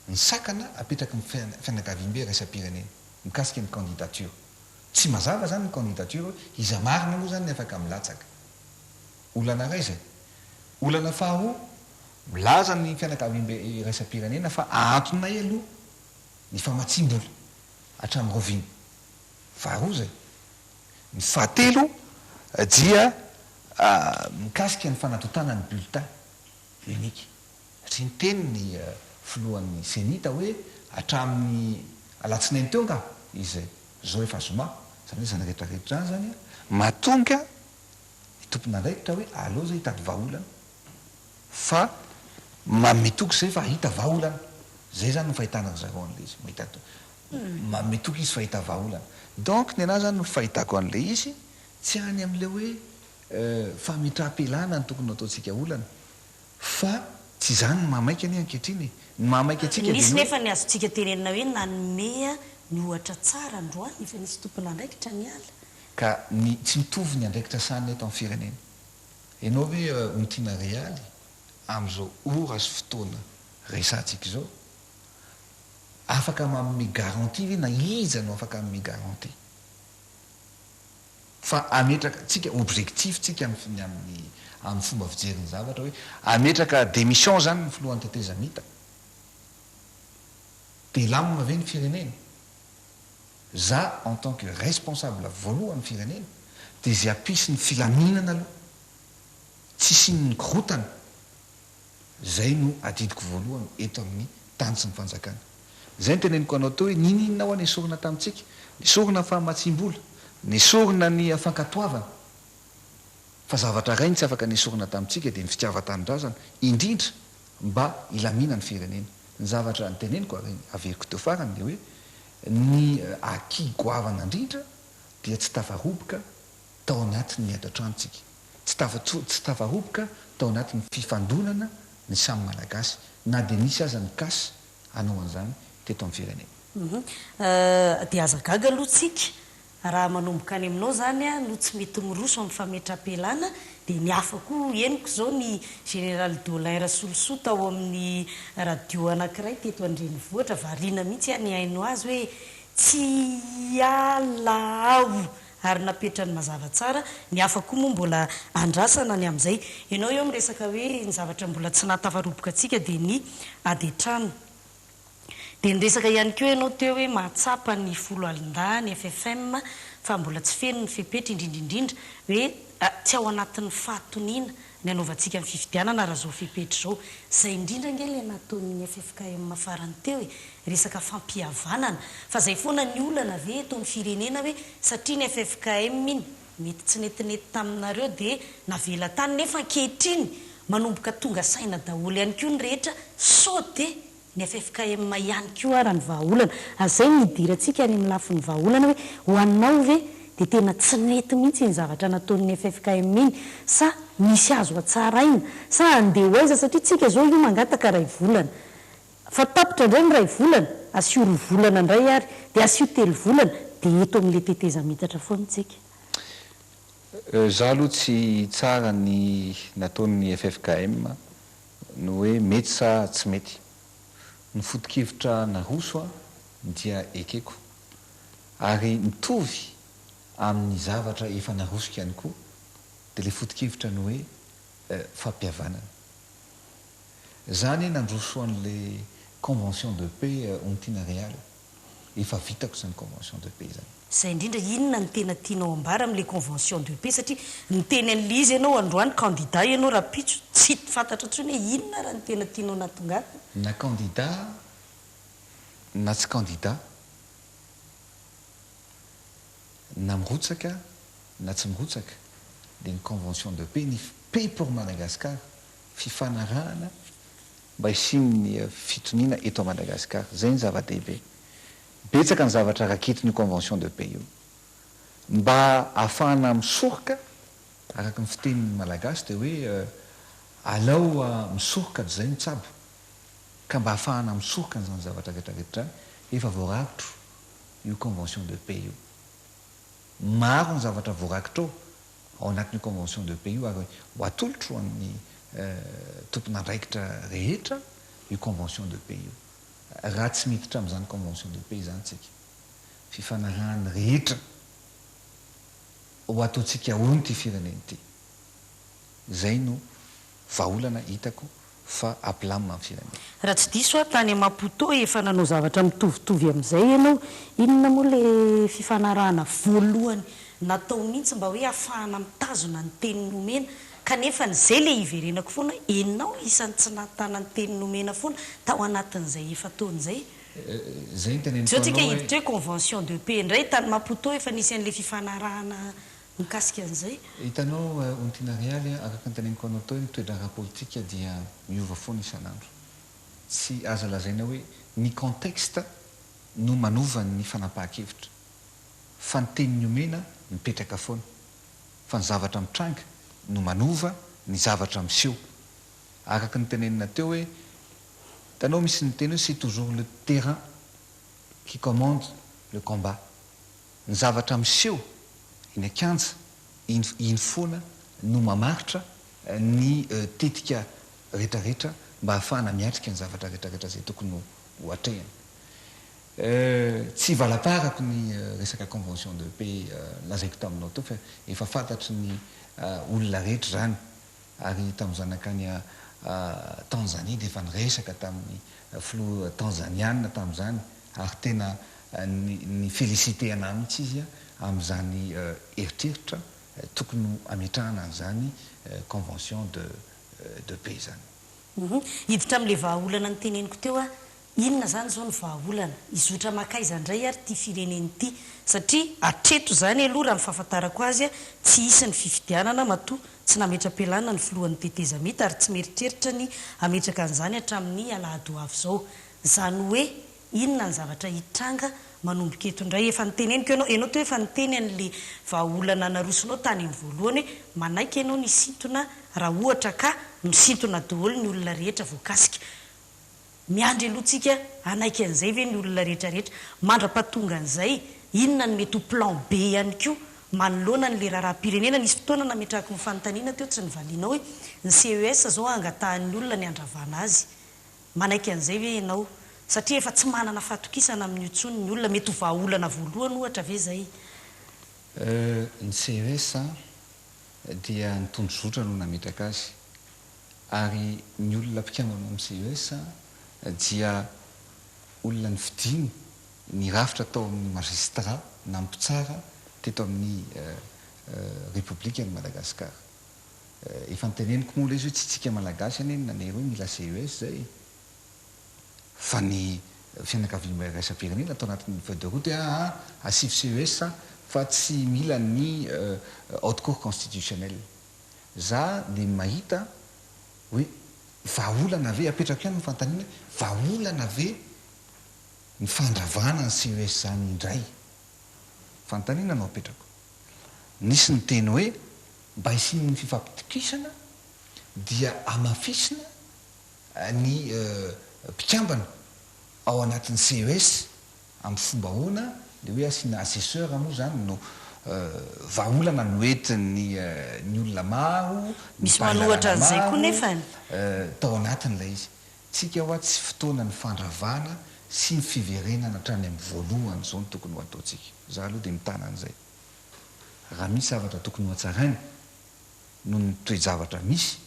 ny sakana apetraky ny fianakaviambe iraisam-pirenena mikasika ny candidature. Tsy mazava izany ny candidature hoe iza marina moa izany ny afaka milatsaka. Olana iray izay. Olana faharoa, milaza ny fianakaviambe iraisam-pirenena fa ahantonay aloha ny famatsiam-bola. Hatramin'ny raoviana? Faharoa izay. Ny fahatelo dia mikasika ny fanatontana ny bulletin unique. Satria niteny ny filohan'ny Cenit hoe hatramin'ny alatsinainy teo angaha izy izay, izao efa zoma, izany hoe izany rehetra rehetra izany izany mahatonga ny tompon'andraikitra hoe aleo izay hitady vahaolana. Fa manome toky zay fa hahita vahaolana. Zay zany no fahitana ry zareo an'ilay izy. Mahita manome toky izy fa hahita vahaolana. Donc ny anah zany no fahitako an'ilay izy, tsy any amin'ilay hoe fametraham-pialana no tokony ho ataontsika olana. Fa tsy izany no mahamaika anie ankehitriny e. Ny mahamaika antsika dia ny
Nisy
hoe.
nefa ny azontsika tenenina hoe nanome ny ohatra tsara androany, efa nisy tompon'andraikitra niala.
Ka ny tsy mitovy ny andraikitra sahanina eto amin'ny firenena. Ianao ve Ontiana Realy amin'izao ora sy fotoana resahantsika izao afaka manome garantie ve na iza no afaka hanome garantie fa hametraka tsika objectif tsika amin'ny amin'ny amin'ny fomba fijery ny zavatra hoe hametraka démission zany ny filohan'ny tetezamita dia hilamina ve ny firenena? Za en tant que responsable voalohany firenena dia izay hampisy ny filaminana aloha, tsy hisian'ny korotana, zay no adidiko voalohany eto amin'ny tany sy ny fanjakana. Zay no teneniko anao teo hoe ninininona hoa nesorina tamintsika, nesorina ny famatsiam-bola, nesorina ny fankatoavana, fa zavatra iray no tsy afaka nesorina tamintsika dia ny fitiavan-tanindrazana, indrindra mba hilamina ny firenena. Ny zavatra noteneniko ary averiko teo farany dia hoe ny acquis goavana indrindra dia tsy tafaroboka tao anatin'ny ady an-tranontsika, tsy tsy tafaroboka tao anatin'ny fifandonana ny samy Malagasy na dia nisy aza ny cas hanao an'izany teto amin'ny firenena.
Dia aza gaga aloha tsika Raha manomboka any aminao izany no tsy mety miroso amin'ny fametram-pialana dia ny hafa koa henoko izao ny Général Dolin Rasolosoa tao amin'ny radio anankiray teto an-drenivohitra variana mihitsy aho nihaino azy hoe tsy hiala aho ary napetrany mazava tsara, ny hafa koa moa mbola andrasana ny amin'izay. Ianao eo miresaka hoe ny zavatra mbola tsy nahatafaroboka antsika dia ny ady an-trano. Dia niresaka ihany koa ianao teo hoe mahatsapa ny foloalindahy, ny ffm, fa mbola tsy feno ny fepetra, indrindra indrindra hoe tsy ao anatin'ny fahatoniana ny hanaovantsika ny fifidianana raha izao fepetra izao. Izay indrindra ange ilay nataon'ny ffkm farany teo e, resaka fampihavanana. Fa izay foana ny olana ve eto amin'ny firenena hoe satria ny ffkm iny mety tsy netinety taminareo dia navela tany nefa ankehitriny manomboka tonga saina daholo ihany koa ny rehetra sao dia ny ffkm ihany koa ara ny vahaolana. Ary izay no hidirantsika any amin'ny lafiny vahaolana hoe ho anao ve dia tena tsy nety mihitsy iny zavatra nataon'ny ffkm iny sa misy azo hatsaraina sa handeha ho aiza satria tsika izao io mangataka iray volana fa tapitra indray ny iray volana asio roa volana indray ary dia asio telo volana dia eto amin'ilay tetezamitatra foana tsika.
Za aloha tsy hitsara ny nataon'ny ffkm ny hoe mety sa tsy mety. Ny foto-kevitra naroso dia ekeko. Ary mitovy amin'ny zavatra efa narosoko ihany koa dia ilay foto-kevitra ny hoe fampihavanana. Za anie nandroso an'ilay convention de paix Ontiana Real. Efa vitako izany convention de paix izany.
Izay indrindra, inona no tena tianao ambara amin'ilay convention de paix satria niteny an'ilay izy ianao androany, candidat ianao rahampitso, tsy fantatra intsony hoe inona ary no tena tianao nahatongavana?
Na candidat na tsy candidat, na mirotsaka na tsy mirotsaka dia ny convention de paix, ny paix pour Madagascar, fifanarahana mba hisian'ny fitoniana eto Madagascar. Izay ny zava-dehibe. Betsaka ny zavatra raketin'io convention de paix io. Mba ahafahana misoroka, araka ny fitenin'ny Malagasy dia hoe alao misoroka toy izay mitsabo. Ka mba ahafahana misoroka an'izany zavatra rehetra rehetra izany, efa voarakitro io convention de paix io. Maro ny zavatra voarakitra ao ao anatin'io convention de paix io ary ho atolotro ho an'ny tompon'andraikitra rehetra io convention de paix io. Raha tsy miditra amin'izany convention de paix izany tsika, fifanarahan'ny rehetra ho ataontsika ahoana ity firenena ity? Izay no vahaolana hitako fa hampilamina ny firenena.
Raha tsy diso aho, tany Maputo efa nanao zavatra mitovitovy amin'izay ianao. Inona moa ilay fifanarahana voalohany natao mihitsy mba hoe hahafahana mitazona ny teny nomena? Kanefa izay ilay iverenako foana, ianao isan'ny tsy nahatana ny teny nomena foana tao anatin'izay efa-taona izay.
Izay no teneniko
Izao tsika
anao hoe.
hiditra hoe convention de paix indray, tany Maputo efa nisy an'ilay fifanarahana mikasika an'izay.
Hitanao Ontiana Realy a, araka ny teneniko anao teo ny toe-draharaha politika dia miova foana isan'andro. Tsy azo lazaina hoe ny contexte no manova ny fanapahan-kevitra. Fa ny teny nomena mipetraka foana. Fa ny zavatra mitranga no manova ny zavatra miseho. Araka ny tenenina teo hoe, hitanao misy ny teny hoe c'est toujours le terrain qui commande le combat. Ny zavatra miseho eny an-kianja iny iny foana no mamaritra ny tetika retraretra mba hahafahana miatrika ny zavatra retraretra izay tokony ho atrehina. Tsy hivalamparako ny resaka convention de paix lazaiko taminao teo fa efa fantatry ny olona rehetra izany ary tamin'izaho nankany Tanzanie dia efa niresaka tamin'ny filoha Tanzaniana tamin'izany ary tena ni-feliciter anah mihitsy izy amin'izany eritreritra tokony ho hametrahana an'izany convention de de paix izany.
Hiditra amin'ilay vahaolana noteneniko teo aho, inona izany izao ny vahaolana? Hizotra mankaiza indray ary ity firenena ity? Satria hatreto izany aloha raha ny fahafantarako azy tsy hisy ny fifidianana matoa tsy nametra-pialana ny filohan'ny tetezamita ary tsy mieritreritra ny hametraka an'izany hatramin'ny alahady ho avy izao. Izany hoe Inona ny zavatra hitranga manomboka eto indray? Efa noteneniko ianao, ianao teo efa niteny an'le vahaolana narosonao tany amin'ny voalohany hoe manaiky ianao ny hisintona raha ohatra ka misintona daholo ny olona rehetra voakasika. Miandry aloha tsika hanaiky an'izay ve ny olona rehetra rehetra? Mandra-pahatonga an'izay, inona no mety ho plan B ihany koa manoloana an'le raharaham-pirenena? Nisy fotoana nametrahako ny fanontaniana teo tsy novalianao hoe ny CES zao angatahan'ny olona ny handravana azy. Manaiky an'izay ve ianao? Satria efa tsy manana fahatokisana amin'io intsony ny olona. Mety ho vahaolana voalohany ohatra ve izay?
Ny CES dia ny tondrozotra no nametraka azy. Ary ny olona mpikambana ao amin'ny CES dia olona nifidiny ny rafitra tao amin'ny magistrat na mpitsara teto amin'ny Repoblikan'i Madagasikara. Efa noteneniko moa ilay izy hoe tsy tsika Malagasy anie no nanery hoe mila CES zay e! Fa ny fianakaviambe iraisam-pirenena tao anatin'ny feuille de route hoe aa asivo CES fa tsy mila ny haute cour constitutionnelle. Za dia mahita hoe vahaolana ve, apetrako ihany ny fanontaniana hoe vahaolana ve ny fandravana ny CES zany indray? Fanontaniana no apetrako. Nisy niteny hoe Mba hisian'ny fifampitokisana dia hamafisina ny mpikambana ao anatin'ny CES amin'ny fomba ahoana, ilay hoe asiana assesseur moa izany no Vahaolana noentin'ny ny olona maro, ny
Misy
mpahay
manohatra
lalàna
an'izay koa
maro
nefany.
tao anatin'ilay izy. Tsika hoa tsy fotoana ny fandravana sy ny fiverenana hatrany amin'ny voalohany izao no tokony ho ataontsika. Za aloha dia mitana an'izay. Raha misy zavatra tokony ho hatsaraina noho ny toe-javatra misy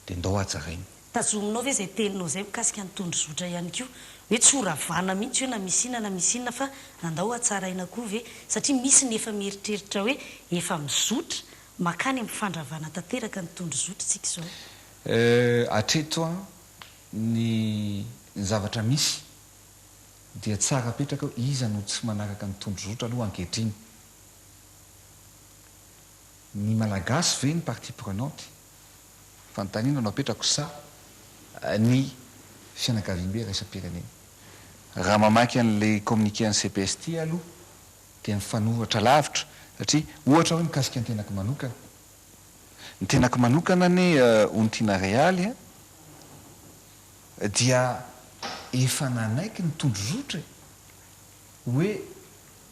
dia ndao hatsaraina.
Tazominao ve izay teninao izay mikasika ny tondrozotra ihany koa? Hoe tsy ho ravana mihitsy io na misy inona na misy inona fa andao hatsaraina koa ve? Satria misy ny efa mieritreritra hoe efa mizotra makany amin'ny fandravana tanteraka ny tondrozotra isika izao.
Hatreto an, ny zavatra misy dia tsara apetraka hoe iza no tsy manaraka ny tondrozotra aloha ankehitriny? Ny Malagasy ve ny partie prenante? Fanontaniana no apetrako sa ny fianakaviambe iraisam-pirenena? Raha mamaky an'ilay communiqué an'ny CPST aloha dia mifanoratra lavitra satria ohatra hoe mikasika ny tenako manokana. Ny tenako manokana anie Ontiana Realy a dia efa nanaiky ny tondrozotra e! Hoe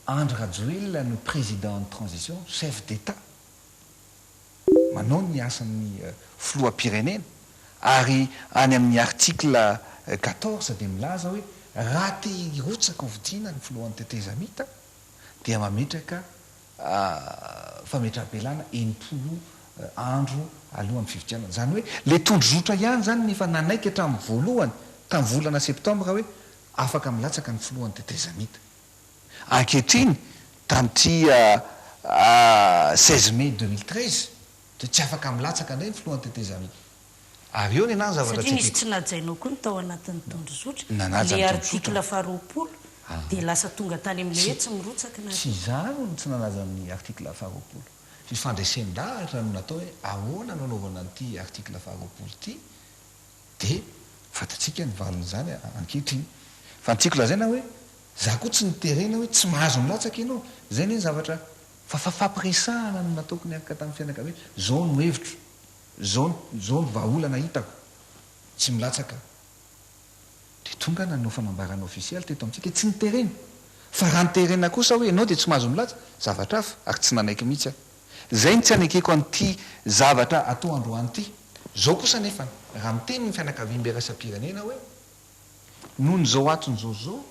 Andry Rajoelina no président ny transition, chef d'Etat. Manao ny asan'ny filoham-pirenena ary any amin'ny article 14 dia milaza hoe raha te hirotsaka hofidiana ny filohan'ny tetezamita dia mametraka fametraham-pialana 60 andro alohan'ny fifidianana. Izany hoe ilay tondrozotra ihany izany no efa nanaiky hatramin'ny voalohany tamin'ny volana septambra hoe afaka milatsaka ny filohan'ny tetezamita. Ankehitriny, tamin'ity 16 mai 2013, dia tsy afaka milatsaka indray ny filohan'ny tetezamita. Ary eo nenaha ny zavatra
Satria
tsy
nisy
ekeko.
tsy najainao koa ny tao anatin'ny tondrozotra,
Nanaja
ilay
ny tondrozotra.
article faharoapolo dia lasa tonga tany amin'ilay
Tsy
hoe tsy mirotsaka nareo.
tsy izaho no tsy nanaja ny article faharoapolo. Fifandresen-dahatra no natao hoe ahoana no anaovana an'ity article faharoapolo ity dia fantatsika ny valin'izany ankehitriny. Fa ny tiako lazaina hoe za koa tsy niterena hoe tsy mahazo milatsaka ianao. Izay anie ny zavatra fa fifampiresahana no nataoko niaraka tamin'ny fianakaviako, izao no hevitro. Zao zao ny vahaolana hitako, tsy milatsaka dia tonga nanao fanambarana ofisialy teto amintsika, tsy niterena, fa raha niterena kosa hoe ianao dia tsy mahazo milatsa, zavatra hafa, ary tsy nanaiky mihitsy aho. Zay no tsy anekeko an'ity zavatra atao androany ity. Zao kosa anefa, raha miteny ny fianakaviambe iraisam-pirenena hoe noho ny zao antony zao zao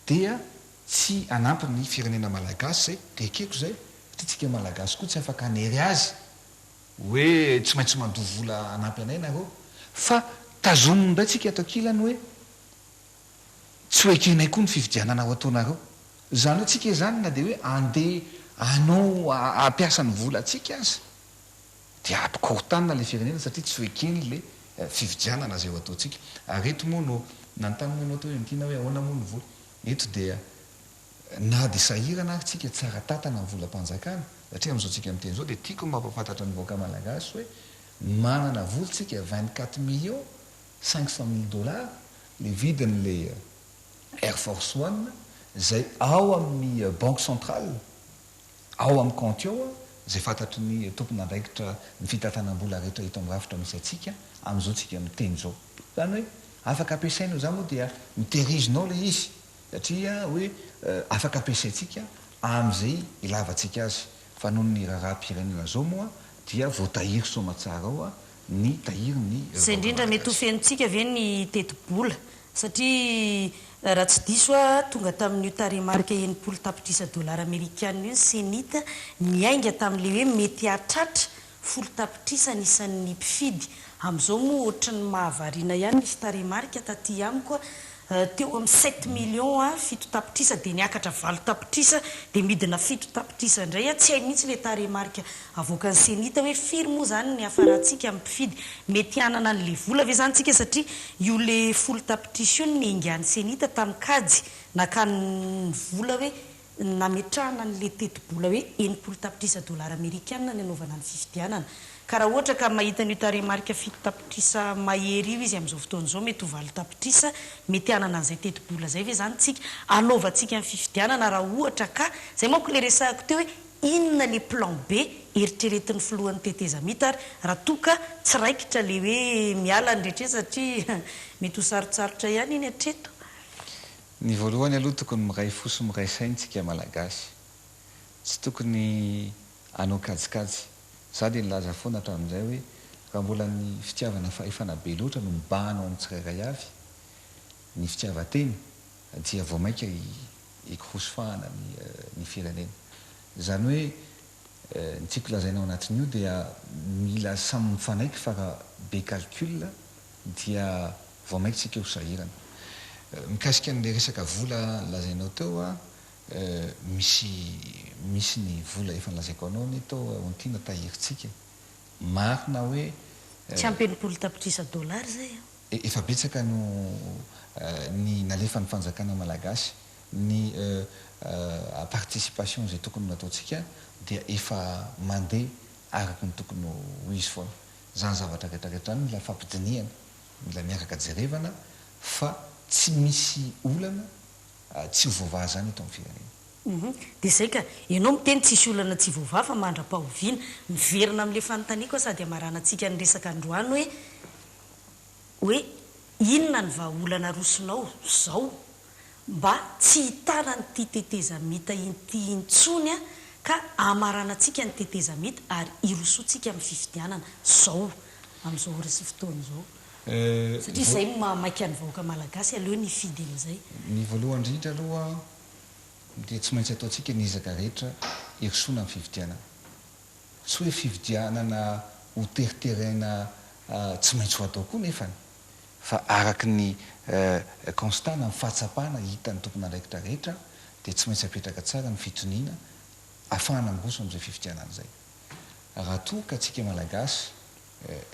dia tsy hanampy ny firenena malagasy zay, dia ekeko zay, satria tsika malagasy koa tsy afaka hanery azy Hoe tsy maintsy mandoa vola hanampy anay nareo. Fa tazominy indray tsika ato ankilany hoe tsy ho ekenay koa ny fifidianana ho ataonareo. Izany hoe tsika izany na dia hoe andeha hanao hampiasa ny volantsika aza dia hampikorotanina ilay firenena satria tsy ho ekeny ilay fifidianana izay ho ataontsika. Ary eto moa no nanontany moa ianao teo Entina hoe ahoana moa ny vola. Eto dia Na dia sahirana ary tsika tsara tantana ny volam-panjakana, satria amin'izao tsika miteny izao dia tiako ny mampahafantatra ny vahoaka malagasy hoe manana vola tsika 24 millions 500 mille dollars le vidin'le Air Force One izay ao amin'ny banque centrale ao amin'ny kaonty ao izay fantatry ny tompon'andraikitra ny fitantanam-bola rehetra eto amin'ny rafitra misy antsika amin'izao tsika miteny izao. Izany hoe afaka ampiasaina izany moa dia notehirizina ao ilay izy. Satria hoe afaka ampiasaintsika amin'izay ilavantsika azy. Fa noho ny raharaham-pirenena izao moa dia voatahiry soamatsara ao ny tahirin'ny
Izay
vahoaka
indrindra, mety ho
malagasy.
fenontsika ve ny tetibola? Satria raha tsy diso aho, tonga tamin'io tarehimarika 60 tapitrisa dolara amerikana io ny Cenit, niainga tamin'ilay hoe mety hahatratra 10 tapitrisa ny isan'ny mpifidy. Amin'izao moa ohatry ny mahavariana ihany, nisy tarehimarika taty amiko teo amin'ny sept millions, 7 tapitrisa, dia niakatra 8 tapitrisa, dia midina 7 tapitrisa indray. Tsy hay mihitsy ilay tarehimarika avoakan'ny Cenit hoe firy moa izany ny hiafarantsika amin'ny mpifidy. Mety hanana an'ilay vola ve izany tsika satria io ilay 10 tapitrisa io no niaingan'ny Cenit tamin'ny kajy nakany ny vola hoe Nametrahana an'ilay tetibola hoe 60 tapitrisa dolara amerikana ny hanaovana ny fifidianana. Ka raha ohatra ka mahita an'io tarehimarika 7 tapitrisa mahery io izy amin'izao fotoana izao, mety ho 8 tapitrisa, mety hanana an'izay tetibola izay ve izany tsika hanaovantsika ny fifidianana raha ohatra ka, izay manko ilay resahako teo hoe inona ilay plan B eritreretin'ny filohan'ny tetezamita ary raha toa ka tsy raikitra ilay hoe miala ny rehetra satria mety ho sarotsarotra ihany iny hatreto.
Ny voalohany aloha tokony miray fo sy miray saina tsika Malagasy. Tsy tokony hanao kajikajy. Za dia nilaza foana hatramin'izay hoe raha mbola ny fitiavana fahefana be loatra no mibahana ao amin'ny tsirairay avy, ny fitiavan-tena, dia vao mainka hikorosy fahana ny ny firenena. Izany hoe ny tiako lazaina ao anatin'io dia mila samy mifanaiky fa raha be calcul dia vao mainka tsika ho sahirana. Mikasika an'ilay resaka vola lazainao teo an, misy misy ny vola efa nolazaiko anao anie tao Ontiana tahirintsika. Marina hoe.
Tsy ampy 60 tapitrisa dollars izay an.
Efa betsaka no ny nalefan'ny fanjakana malagasy, ny participation izay tokony ho nataontsika dia efa mandeha araka ny tokony ho izy foana. Izany zavatra rehetra rehetra izany mila fampidinihana, mila miaraka jerevana fa tsy misy olana tsy ho voavaha izany eto amin'ny firenena.
Hum dia izay ka, ianao miteny tsisy olana tsy voavaha fa mandra-pahoviana? Miverina amin'ilay fanontaniako aho sady hamaranantsika ny resaka androany hoe, hoe inona ny vahaolana arosonao zao mba tsy hitaran'ity tetezamita ity intsony ka hamaranantsika ny tetezamita ary hirosoantsika amin'ny fifidianana zao amin'izao ora sy fotoana izao satria izay no mahamaika ny vahoaka malagasy aleo ny hifidy amin'izay.
Ny voalohany indrindra aloha dia tsy maintsy ataontsika ny ezaka rehetra hirosoana amin'ny fifidianana. Tsy hoe fifidianana ho teriterena tsy maintsy ho atao koa nefany fa araka ny constat na ny fahatsapana hitan'ny tompon'andraikitra rehetra dia tsy maintsy apetraka tsara ny fitoniana afahana miroso amin'izay fifidianana izay. Raha toa ka tsika Malagasy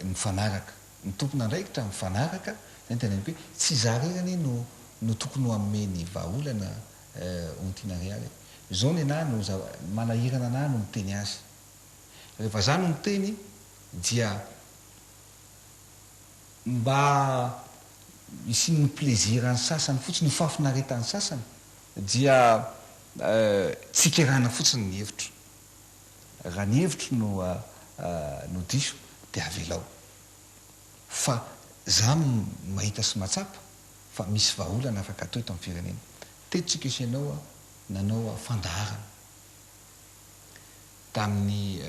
mifanaraka, ny tompon'andraikitra mifanaraka, izay no teneniko hoe tsy izaho irery anie no no tokony ho hanome ny vahaolana Ontiana Realy e. Izao nenaha no zava manahirana anah no miteny azy. Rehefa za no miteny dia mba hisian'ny plaisir an'ny sasany fotsiny, ho fahafinaretan'ny sasany dia tsikerana fotsiny ny hevitro. Raha ny hevitro no no diso dia avelao. Fa za mahita sy mahatsapa fa misy vahaolana afaka atao eto amin'ny firenena. Teto tsika sy ianao nanao fandaharana tamin'ny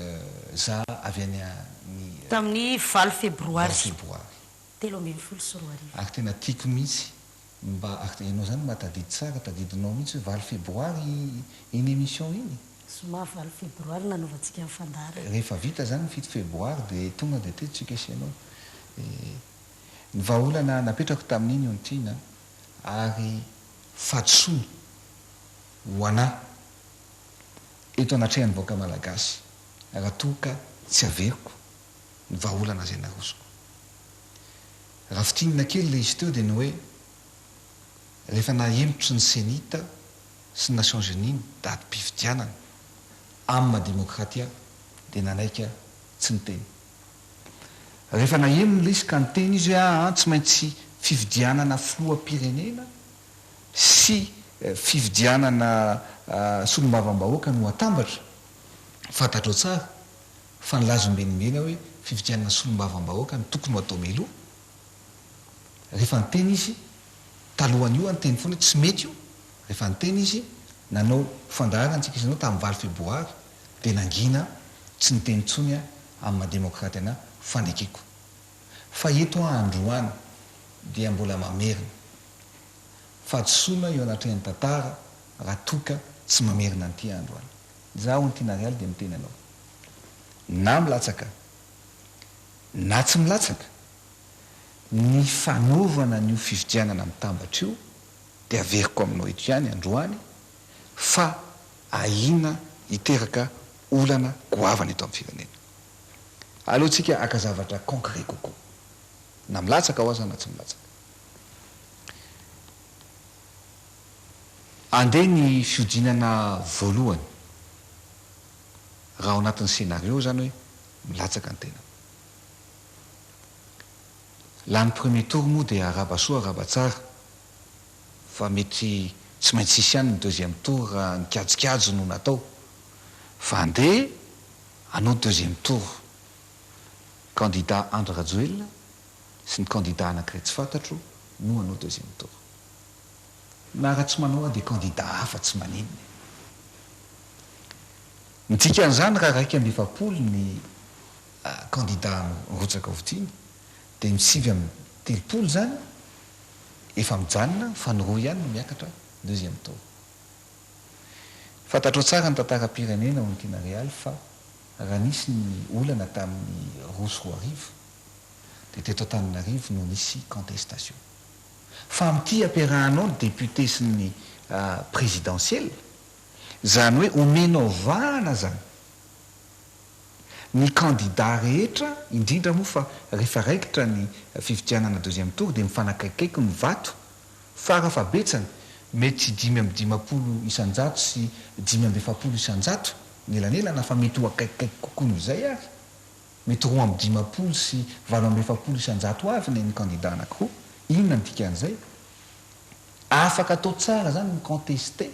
za avy any ny.
Tamin'ny valo febroary.
Valo febroary.
2013.
Ary tena tiako mihitsy mba ary ianao zany mahatadidy tsara, tadidinao mihitsy hoe valo febroary iny émission iny.
Zoma valo febroary nanaovantsika ny fandaharana.
Rehefa vita zany ny fito febroary dia tonga dia teto tsika sy ianao. Ny vahaolana napetrako tamin'iny Ontiana ary fahadisoana ho anà eto anatrehan'ny vahoaka malagasy raha toa ka tsy averiko ny vahaolana izay narosoko. Raha fintinina kely ilay izy teo dia ny hoe rehefa nahemotry ny Cenit sy ny Nations Unies ny datim-pifidianana amin'ny maha demokraty ahy dia nanaiky aho tsy niteny. Rehefa naheno ny lesy ka niteny izy hoe aa tsy maintsy fifidianana filoham-pirenena sy fifidianana solombavambahoaka no atambatra, fantatrao tsara fa nilaza ombenimbeny aho hoe fifidianana solombavambahoaka no tokony ho atao mialoha. Rehefa niteny izy, talohan'io aho niteny foana hoe tsy mety io, rehefa niteny izy, nanao fandaharana tsika izy nanao tamin'ny valo febroary dia nangina tsy niteny intsony aho amin'ny maha demokraty anah fa nekeko. Fa eto aho androany dia mbola mamerina. Fahadisoana eo anatrehan'ny tantara raha toa ka tsy mamerina an'ity aho androany. Izaho hono Tiana Realy dia miteny anao. Na milatsaka na tsy milatsaka, ny fanaovana an'io fifidianana mitambatra io dia averiko aminao eto ihany androany fa ahiana hiteraka olana goavana eto amin'ny firenena. Aleo tsika haka zavatra concret kokoa. Na milatsaka aho aza na tsy milatsaka. Andeha ny fihodinana voalohany raha ao anatin'ny scenario izany hoe milatsaka ny tena. Lany premier tour moa dia arahaba soa arahaba tsara fa mety tsy maintsy hisy ihany ny deuxième tour raha ny kajikajy no natao fa andeha hanao deuxième tour candidat Andry Rajoelina sy ny candidat anankiray tsy fantatro no hanao deuxième tour. Na raha tsy manao aho dia candidat hafa tsy maninona e. Ny dikan'izany raha 41 ny kandida mirotsaka hofidiana dia ny 39 izany efa mijanona fa ny roa ihany no miakatra deuxième tour. Fantatrao tsara ny tantaram-pirenena hoy Tiana Realy fa raha nisy ny olana tamin'ny 2002 dia teto Antananarivo no nisy contestation. Fa amin'ity ampiarahanao ny député sy ny présidentielle, izany hoe omenao vahana izany ny candidat rehetra, indrindra moa fa rehefa raikitra ny fifidianana deuxième tour dia mifanakaikaiky ny vato, farafahabetsany mety 55% sy 45% ny elanelana fa mety ho akaikikaiky kokoa noho izay ary. Mety 52 sy 48% avy ny an'ny kandida anankiroa. Inona ny dikan'izay? Afaka atao tsara izany ny contester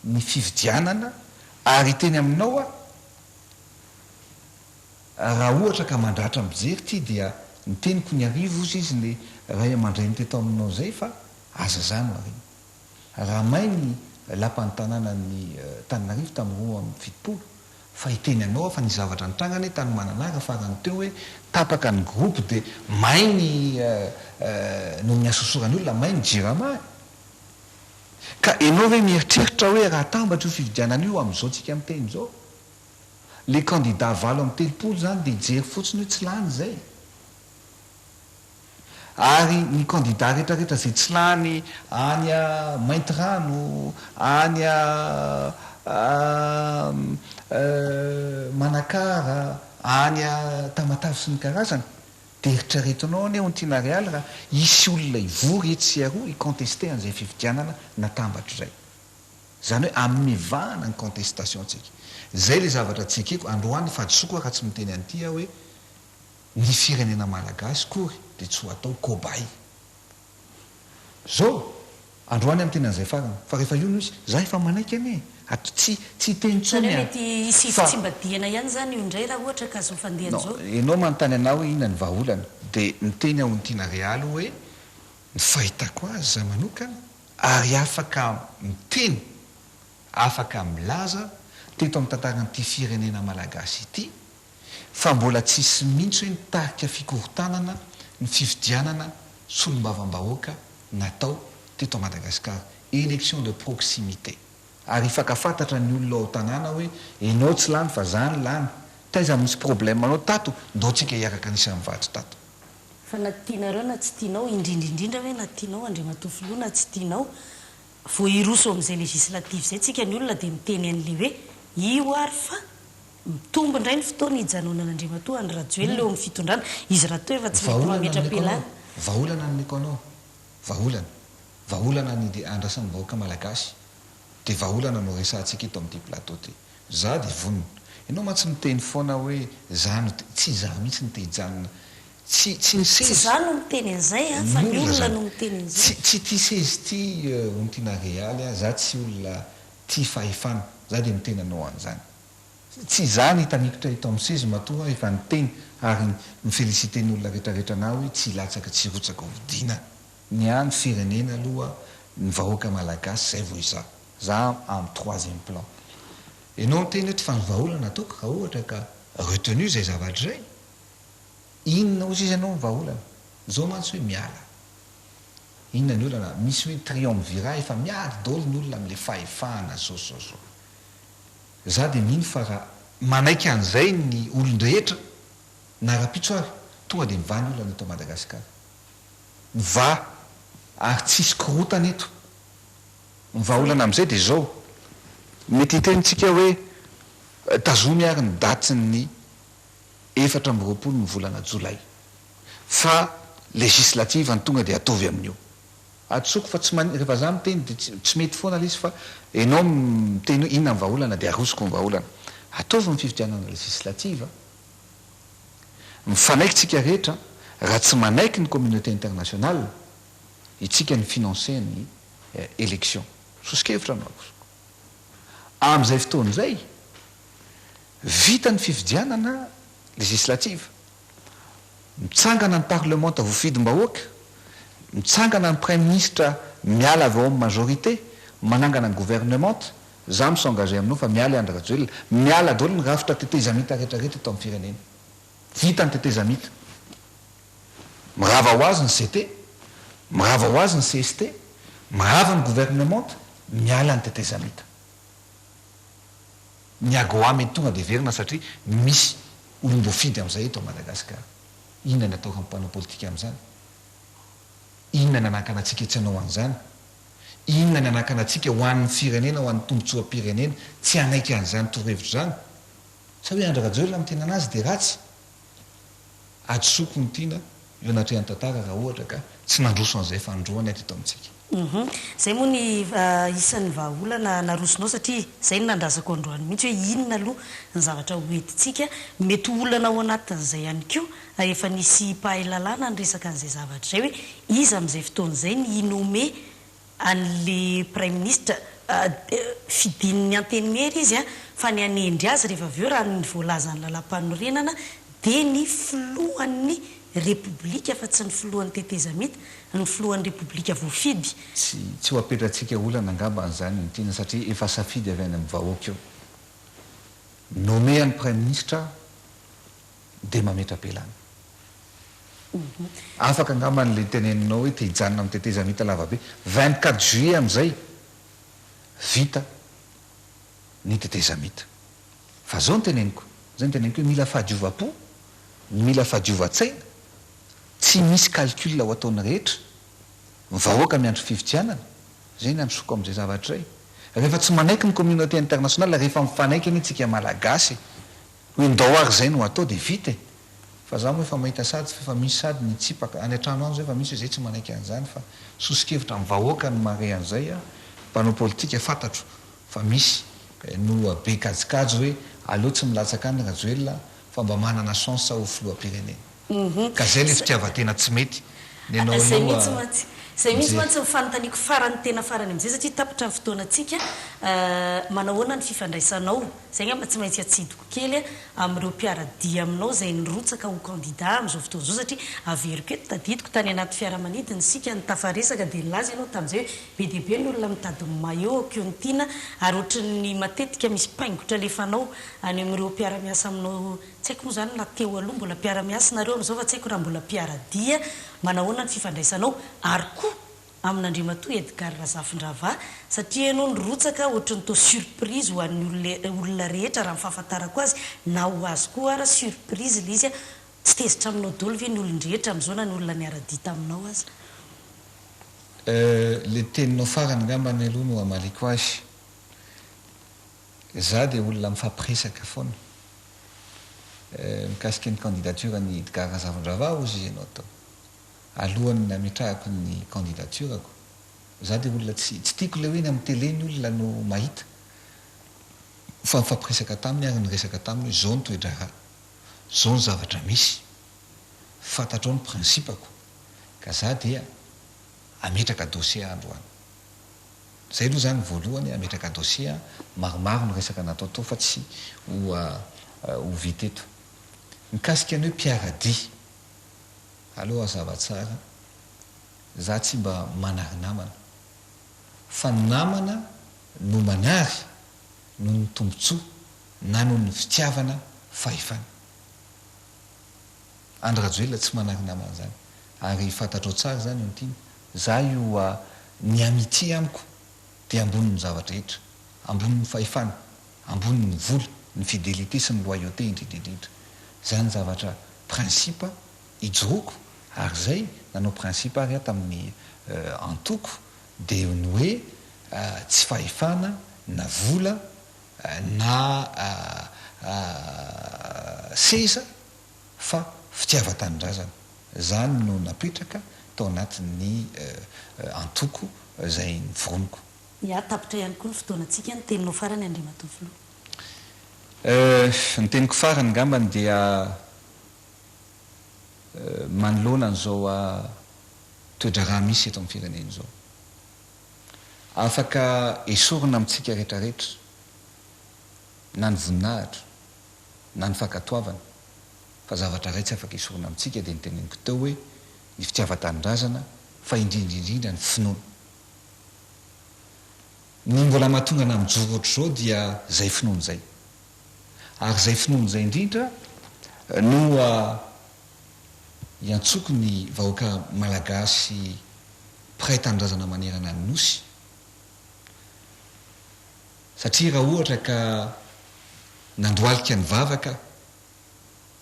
ny fifidianana ary hiteny aminao aho, raha ohatra ka mandratra mijery ity dia ny teniko ny arivo ozy izy le ray aman-dreny teto aminao izay fa aza za no ariana. Raha may ny lapan'ny tanànan'i Tananarivo tamin'ny 72 Fa hiteny anao aho fa nisy zavatra nitranga anie tany Mananara farany teo hoe tapaka ny groupe dia may ny noho ny hasosoran'ny olona may ny jirama e! Ka enao ve mieritreritra hoe raha atambatra io fifidianana io amin'izao tsika miteny izao le candidat 38 zany dia hijery fotsiny hoe tsy lany izay? Ary ny candidat rehetra rehetra izay tsy lany any Maintirano, any Manakara, any Tamatave sy ny karazany, dia eritreretinao anie Ontiana Realy raha hisy olona hivory etsy sy aroa hi-contester an'izay fifidianana natambatra izay. Izany hoe amivahana ny contestation-tsika. Izay ilay zavatra tsy ekeko, androany fahadisoako aho raha tsy miteny an'ity aho hoe, Ny firenena malagasy kory dia tsy ho atao cobaye. Zao, androany aho miteny an'izay farany, fa rehefa io no izy, za efa manaiky anie e! Ato tsy tsy hiteny
Izany
intsony
hoe
aho
mety hisy
fa.
fitsimbadihana ihany izany io indray raha ohatra ka izao fandehany
Non,
izao?
ianao manontany anah hoe inona ny vahaolana, dia miteny aho Ontiana Realy hoe ny fahitako azy za manokana, ary afaka miteny, afaka milaza teto amin'ny tantaran'ity firenena malagasy ity, fa mbola tsisy mintsy hoe nitarika fikorontanana ny fifidianana solombavambahoaka natao teto Madagascar, élection de proximité, ary hifankafantatra ny olona ao tanàna hoe enao tsy lany fa za no lany, taiza misy problème anao tato, ndao tsika hiaraka anisan'ny vato tato.
Fa na tianareo na tsy tianao, indrindra indrindra hoe na tianao Andriamatoa Filoha na tsy tianao, vao hiroso amin'izay législative izay tsika ny olona dia miteny an'ilay hoe io ary fa Mitombo indray ny fotoana hijanonan'Andriamatoa Andry Rajoelina eo amin'ny fitondrana. Izy rahateo efa tsy mety
Vahaolana nomeko anao,
mametra-pialana.
vahaolana nomeko anao, vahaolana, vahaolana ny dia andrasan'ny vahoaka malagasy, dia vahaolana no resahantsika eto amin'ity plateau ity. Za dia vonona. Ianao mantsy miteny foana hoe za no te, tsy za mihitsy no te hijanona, tsy, tsy ny
Tsy
seza,
za no miteny an'izay an, fa
ny
ny
olona
olona
zany.
no miteny an'izay.
Tsy, tsy ity seza ity Ontiana Realy a, za tsy olona tia fahefana, za dia miteny anao an'izany. Tsy izaho no hitanikotra eto amin'ny seza matoa aho efa niteny ary mi-feliciter ny olona retraretra anah hoe tsy hilatsaka tsy hirotsaka ho fidiana. Ny ahy ny firenena aloha ny vahoaka malagasy zay vao izaho. Za amin'ny troisième plan. Enao miteny eto fa ny vahaolana ataoko raha ohatra ka retenu izay zavatra izay, inona ozy izy ianao ny vahaolana? Zao mantsy hoe miala. Inona ny olana? Misy hoe triumvirat efa miady daholo ny olona amin'ilay fahefana zao zao zao. Za dia mino fa raha manaiky an'izay ny olon-drehetra na rapitso ary tonga dia mivaha ny olana eto Madagascar. Mivaha ary tsisy korotana eto. Ny vahaolana amin'izay dia izao, mety hiteny tsika hoe tazomy ary ny datin'ny 24 ny volana jolay fa législative ny tonga dia ataovy amin'io. Hadisoako fa tsy mani, rehefa za miteny dia tsy tsy mety foana le izy fa enao miteny hoe inona ny vahaolana dia arosoko ny vahaolana. Ataovy ny fifidianana législative, mifanaiky tsika rehetra, raha tsy manaiky ny communauté internationale, itsika ny financer ny élection. Soso-kevitra no arosoko. Amin'izay fotoana izay, vita ny fifidianana législative, Mitsangana ny parlemanta voafidim-bahoaka, mitsangana ny praiminisitra miala avy ao amin'ny majorité, manangana ny gouvernemanta. Za mi-s'engager aminao fa miala i Andry Rajoelina. Miala daholo ny rafitra tetezamita rehetra rehetra eto amin'ny firenena. Vita ny tetezamita. Mirava ho azy ny CT, mirava ho azy ny cst, mirava ny gouvernementa, miala ny tetezamita. Ny Agoa mety tonga dia heverina satria misy olom-boafidy amin'izay eto Madagasikara. Inona ny ataoko amin'ny mpanao politika amin'izany? Inona ny hanakana antsika tsy hanao an'izany? Inona ny hanakana antsika ho an'ny firenena, ho an'ny tombontsoam-pirenena tsy hanaiky an'izany torohevitra izany? Sa hoe Andry Rajoelina miteny an'azy dia ratsy? Hadisoako ny tiana eo anatrehan'ny tantara raha ohatra ka tsy nandroso an'izay fanindroany aho teto amintsika.
Hum. Izay moa ny isan'ny vahaolana narosonao satria izay no nandrasako androany mihitsy hoe inona aloha ny zavatra ho entintsika. Mety ho olana ao anatin'izay ihany koa raha efa nisy mpahay lalàna niresaka an'izay zavatra izay hoe iza amin'izay fotoana izay ny hi-nommer an'le praiminisitra, fidin'ny antenimiera izy fa ny hanendry azy rehefa avy eo raha ny voalazan'ny lalàmpanorenana dia ny filohan'ny repoblika fa tsy ny filohan'ny tetezamita, ny filohan'ny repoblika voafidy.
Tsy tsy ho apetratsika olana angamba an'izany ny tiana satria efa safidy avy any amin'ny vahoaka io. Nommé an'ny praiminisitra dia mametra-pialana. Afaka angambany le teneninao hoe te hijanona amin'ny tetezamita lavabe. 24 juillet amin'izay vita ny tetezamita. Fa zao no teneniko, zay no teneniko hoe mila fahadiovam-po, mila fahadiovan-tsaina, tsy misy calcul ho ataon'ny rehetra, ny vahoaka miandry fifidianana, zay ny androsoko amin'izay zavatra izay. Rehefa tsy manaiky ny communauté internationale, rehefa mifanaiky anie tsika malagasy Hoe ndao ary zay no atao de vita e! Fa za moa efa mahita sady f'efa misy sady ny hitsipaka, any an-trano any zao efa misy hoe zay tsy manaiky an'izany fa soso-kevitra amin'ny vahoaka no mahare an'izay a! Mpanao politika fantatro fa misy no be kajikajy hoe aleo tsy milatsaka any Rajoelina fa mba manana chance ho filoham-pirenena. Ka zay le fitiavan-tena tsy mety
nenao Zay io mihitsy mantsy. Zay mihitsy mantsy ny fanontaniako farany tena farany amin'izay satria tapitra ny fotoanantsika. Manao ahoana ny fifandraisanao Izay angamba tsy maintsy atsidiko kely amin'ireo mpiara-dia aminao izay nirotsaka ho kandida amin'izao fotoana izao satria averiko eto, tadidiko tany anaty fiaramanidina isika nitafaresaka dia nilaza ianao tamin'izay hoe be dia be ny olona mitady ny maillot ko ny tiana ary ohatran'ny matetika misy paingotra alefanao any amin'ireo mpiara-miasa aminao, tsy haiko moa izany na teo aloha mbola mpiara-miasa nareo amin'izao fa tsy haiko raha mbola mpiara-dia, manahoana ny fifandraisanao ary koa amin'Andriamatoa Edgard Razafindravaha satria ianao nirotsaka ohatry ny toa surprise ho an'ny olona olona rehetra raha ny fahafantarako azy na ho azy koa ara surprise ilay izy a, tsy tezitra aminao daholo ve ny olon-drehetra amin'izao na ny olona niara-dia taminao aza?
Euh, le teninao farany angambany aloha no hamaliko azy. Za dia olona mifampiresaka foana. Euh, mikasika ny candidature an'i Edgard Razafindravaha hozy izy ianao tao. Alohan'ny nametrahako ny candidature-ko, za dia olona tsy, tsy tiako ilay hoe eny amin'ny télé ny olona no mahita, fa nifampiresaka taminy ary niresaka taminy hoe zao ny toe-draharaha, zao ny zavatra misy, fantatrao ny principe-ko, ka za dia hametraka dossier aho androany. Zay aloha zany voalohany, hametraka dossier aho, maromaro ny resaka natao tao fa tsy ho ho vita eto. Mikasika ny hoe mpiara-dia. Aleo hazava tsara, za tsy mba manary namana, fa ny namana no manary noho ny tombotsoa na noho ny fitiavana fahefana. Andry Rajoelina tsy manary namana zany, ary fantatrao tsara zany Ontiana, za io ny amitié amiko dia ambonin'ny zava-drehetra, ambonin'ny fahefana, ambonin'ny vola, ny fidélité sy ny loyauté indrindra indrindra. Zany zavatra principe ijoroako ary zay nanao principe ary aho tamin'ny antoko dia ny hoe tsy fahefana na vola na seza fa fitiavan-tanindrazana. Zany no napetraka tao anatin'ny antoko zay niforoniko.
Ya, tapitra ihany koa ny fotoanantsika. Ny teninao farany Andriamatoa Filoha.
Eh, ny teniko farany angambany dia manoloana an'izao toe-draharaha misy eto amin'ny firenena izao. Afaka esorina amintsika rehetrarehetra na ny voninahitra na ny fankatoavana fa zavatra iray tsy afaka esorina amintsika dia ny teneniko teo hoe ny fitiavan-tanindrazana fa indrindra indrindra ny finoana. Ny mbola mahatonga anah mijoro ohatr'izao dia izay finoana izay. Ary izay finoana izay indrindra no iantsoako ny vahoaka malagasy mpiray tanindrazana manerana ny Nosy. Satria raha ohatra ka nandohalika nivavaka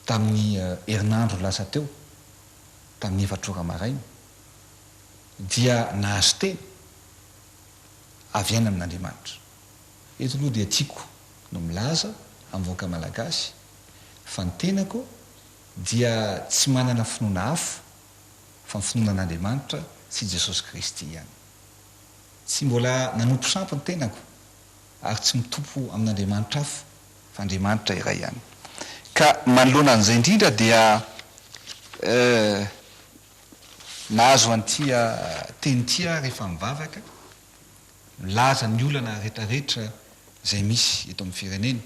tamin'ny herinandro lasa teo, tamin'ny efatra ora maraina, dia nahazo teny avy any amin'Andriamanitra. Eto aloha dia tiako no milaza amin'ny vahoaka malagasy fa ny tenako dia tsy manana finoana hafa fa ny finoana an'Andriamanitra sy Jesosy Kristy ihany. Tsy mbola nanompo sampy ny tenako ary tsy mitompo amin'Andriamanitra hafa fa Andriamanitra iray ihany. Ka manoloana an'izay indrindra dia nahazo an'ity teny ity aho rehefa mivavaka, milaza ny olana retraretra izay misy eto amin'ny firenena.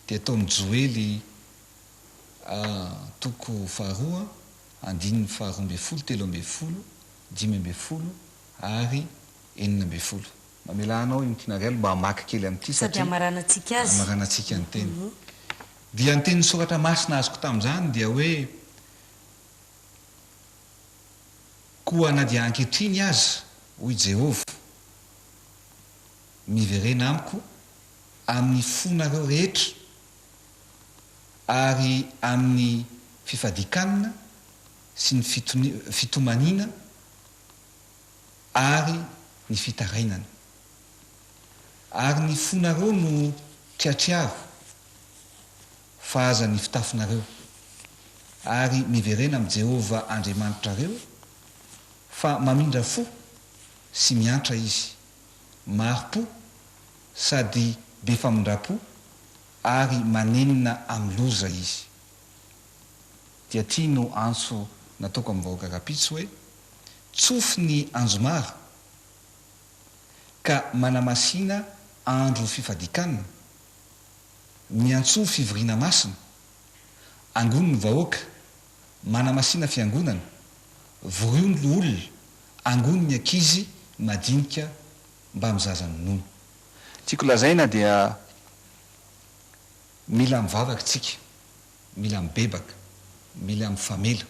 Dia tao amin'ny Joely toko faharoa, andininy faharoa ambin'ny folo, 13, 15 ary 16. Mamelà anao i Mitinarialo mba hamaky kely amin'ity
Sady
satria
hamaranantsika azy.
hamaranantsika ny teny. Dia ny tenin'ny soratra masina azoko tamin'izany dia hoe, Koa na dia ankehitriny aza, hoy Jehovah, miverena amiko amin'ny fonareo rehetra ary amin'ny fifadian-kanina sy ny fitomaniana ary ny fitarainana. Ary ny fonareo no triatriaro, fa aza ny fitafinareo. Ary miverena amin'i Jehovah Andriamanitrareo, fa mamindra fo sy miantra Izy, mahari-po sady be famindram-po ary manenina amin'ny loza Izy. Dia ity no antso nataoko amin'ny vahoaka rahampitso hoe, Tsofy ny anjomara, ka manamasina andro fifadian-kanina, miantsoa fivoriana masina, angony ny vahoaka, manamasina fiangonana, vorio ny loholona, angony ny ankizy madinika mbamin'ny zaza minono. Tiako lazaina dia mila mivavaka tsika, mila mibebaka, mila mifamela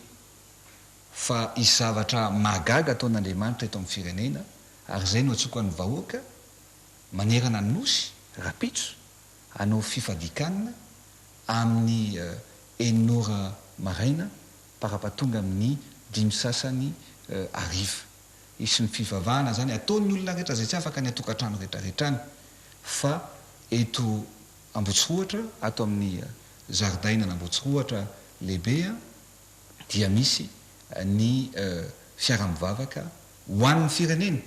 fa hisy zavatra mahagaga ataon'Andriamanitra eto amin'ny firenena ary izay no antsoiko an'ny vahoaka manerana ny Nosy rapitso hanao fifadian-kanina amin'ny enina ora maraina parapatonga amin'ny dimy sasany hariva. Hisy ny fivavahana izany ataon'ny olona rehetra izay tsy afaka any an-tokantrano rehetrarehetra any fa eto Ambotsirohatra, ato amin'ny zaridainan'Ambotsirohatra lehibe dia misy ny fiaraha-mivavaka ho an'ny firenena,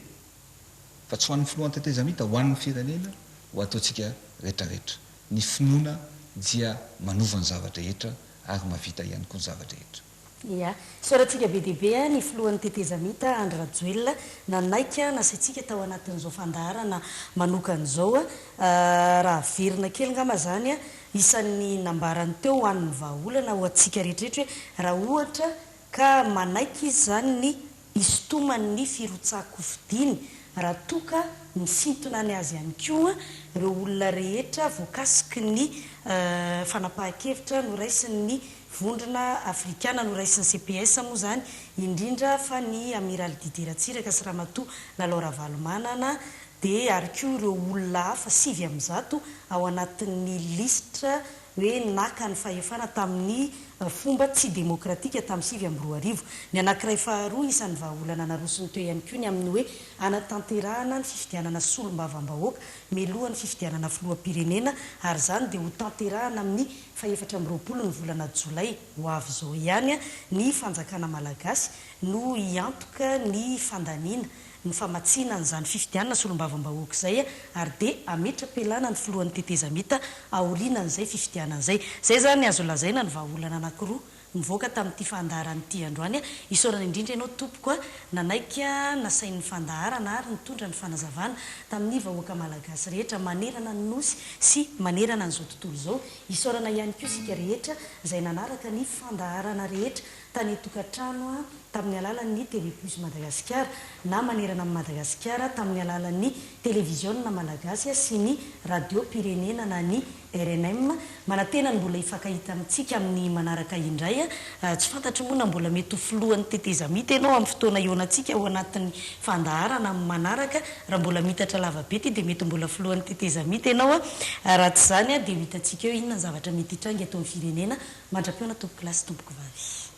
fa tsy ho an'ny filohan'ny tetezamita, ho an'ny firenena, ho ataontsika rehetrarehetra. Ny finoana dia manova ny zava-drehetra ary mahavita ihany koa ny zava-drehetra.
Ia. Isaorantsika be dia be ny filohan'ny tetezamita Andry Rajoelina nanaiky nasaintsika tao anatin'izao fandaharana manokana izao. Raha averina kely angamba izany, isan'ny nambarany teo ho an'ny vahaolana ho antsika rehetrarehetra hoe raha ohatra ka manaiky izy izany ny hisintomany ny firotsahan-kofidiny raha toa ka misintona ny azy ihany koa ireo olona rehetra voakasiky ny fanapahan-kevitra noraisin'ny Vondrona Afrikana noraisin'ny CPS moa izany, indrindra fa ny Amiraly Didier Ratsiraka sy Ramatoa Lalao Ravalomanana dia ary koa ireo olona hafa 109 ao anatin'ny lisitra hoe naka ny fahefana tamin'ny fomba tsy demokratika tamin'ny 2009. Ny anankiray faharoa isan'ny vahaolana narosony teo ihany koa ny amin'ny hoe hanatanterahana ny fifidianana solombavambahoaka mialohan'ny fifidianana filoham-pirenena ary izany dia hotanterahana amin'ny faha 24 ny volana jolay ho avy izao ihany ny fanjakana malagasy no hiantoka ny fandaniana ny famatsiana an'izany fifidianana solombavambahoaka izay ary dia hametra-pialana ny filohan'ny tetezamita aorianan'izay fifidianana izay. Izay izany azo lazaina ny vahaolana anankiroa nivoaka tamin'ity fandaharana ity androany. Isaorana indrindra ianao tompoko nanaiky nasain'ny fandaharana ary nitondra ny fanazavana tamin'ny vahoaka malagasy rehetra manerana ny Nosy sy manerana an'izao tontolo izao. Isaorana ihany koa isika rehetra izay nanaraka ny fandaharana rehetra. tany an-tokantrano tamin'ny alalan'ny TV Plus Madagasikara na manerana an'i Madagasikara tamin'ny alalan'ny Televiziona Malagasy sy ny Radiom-pirenena na ny rnm. Manantena ny mbola hifankahita amintsika amin'ny manaraka indray. Tsy fantatro moa na mbola mety ho filohan'ny tetezamita ianao amin'ny fotoana hihaonantsika ao anatin'ny fandaharana amin'ny manaraka. Raha mbola miitatra lava be ity dia mety mbola filohan'ny tetezamita ianao. Raha tsy izany dia ho hitantsika eo inona ny zavatra mety hitranga eto amin'ny firenena. Mandra-pihaona tompokolahy sy tompokovavy.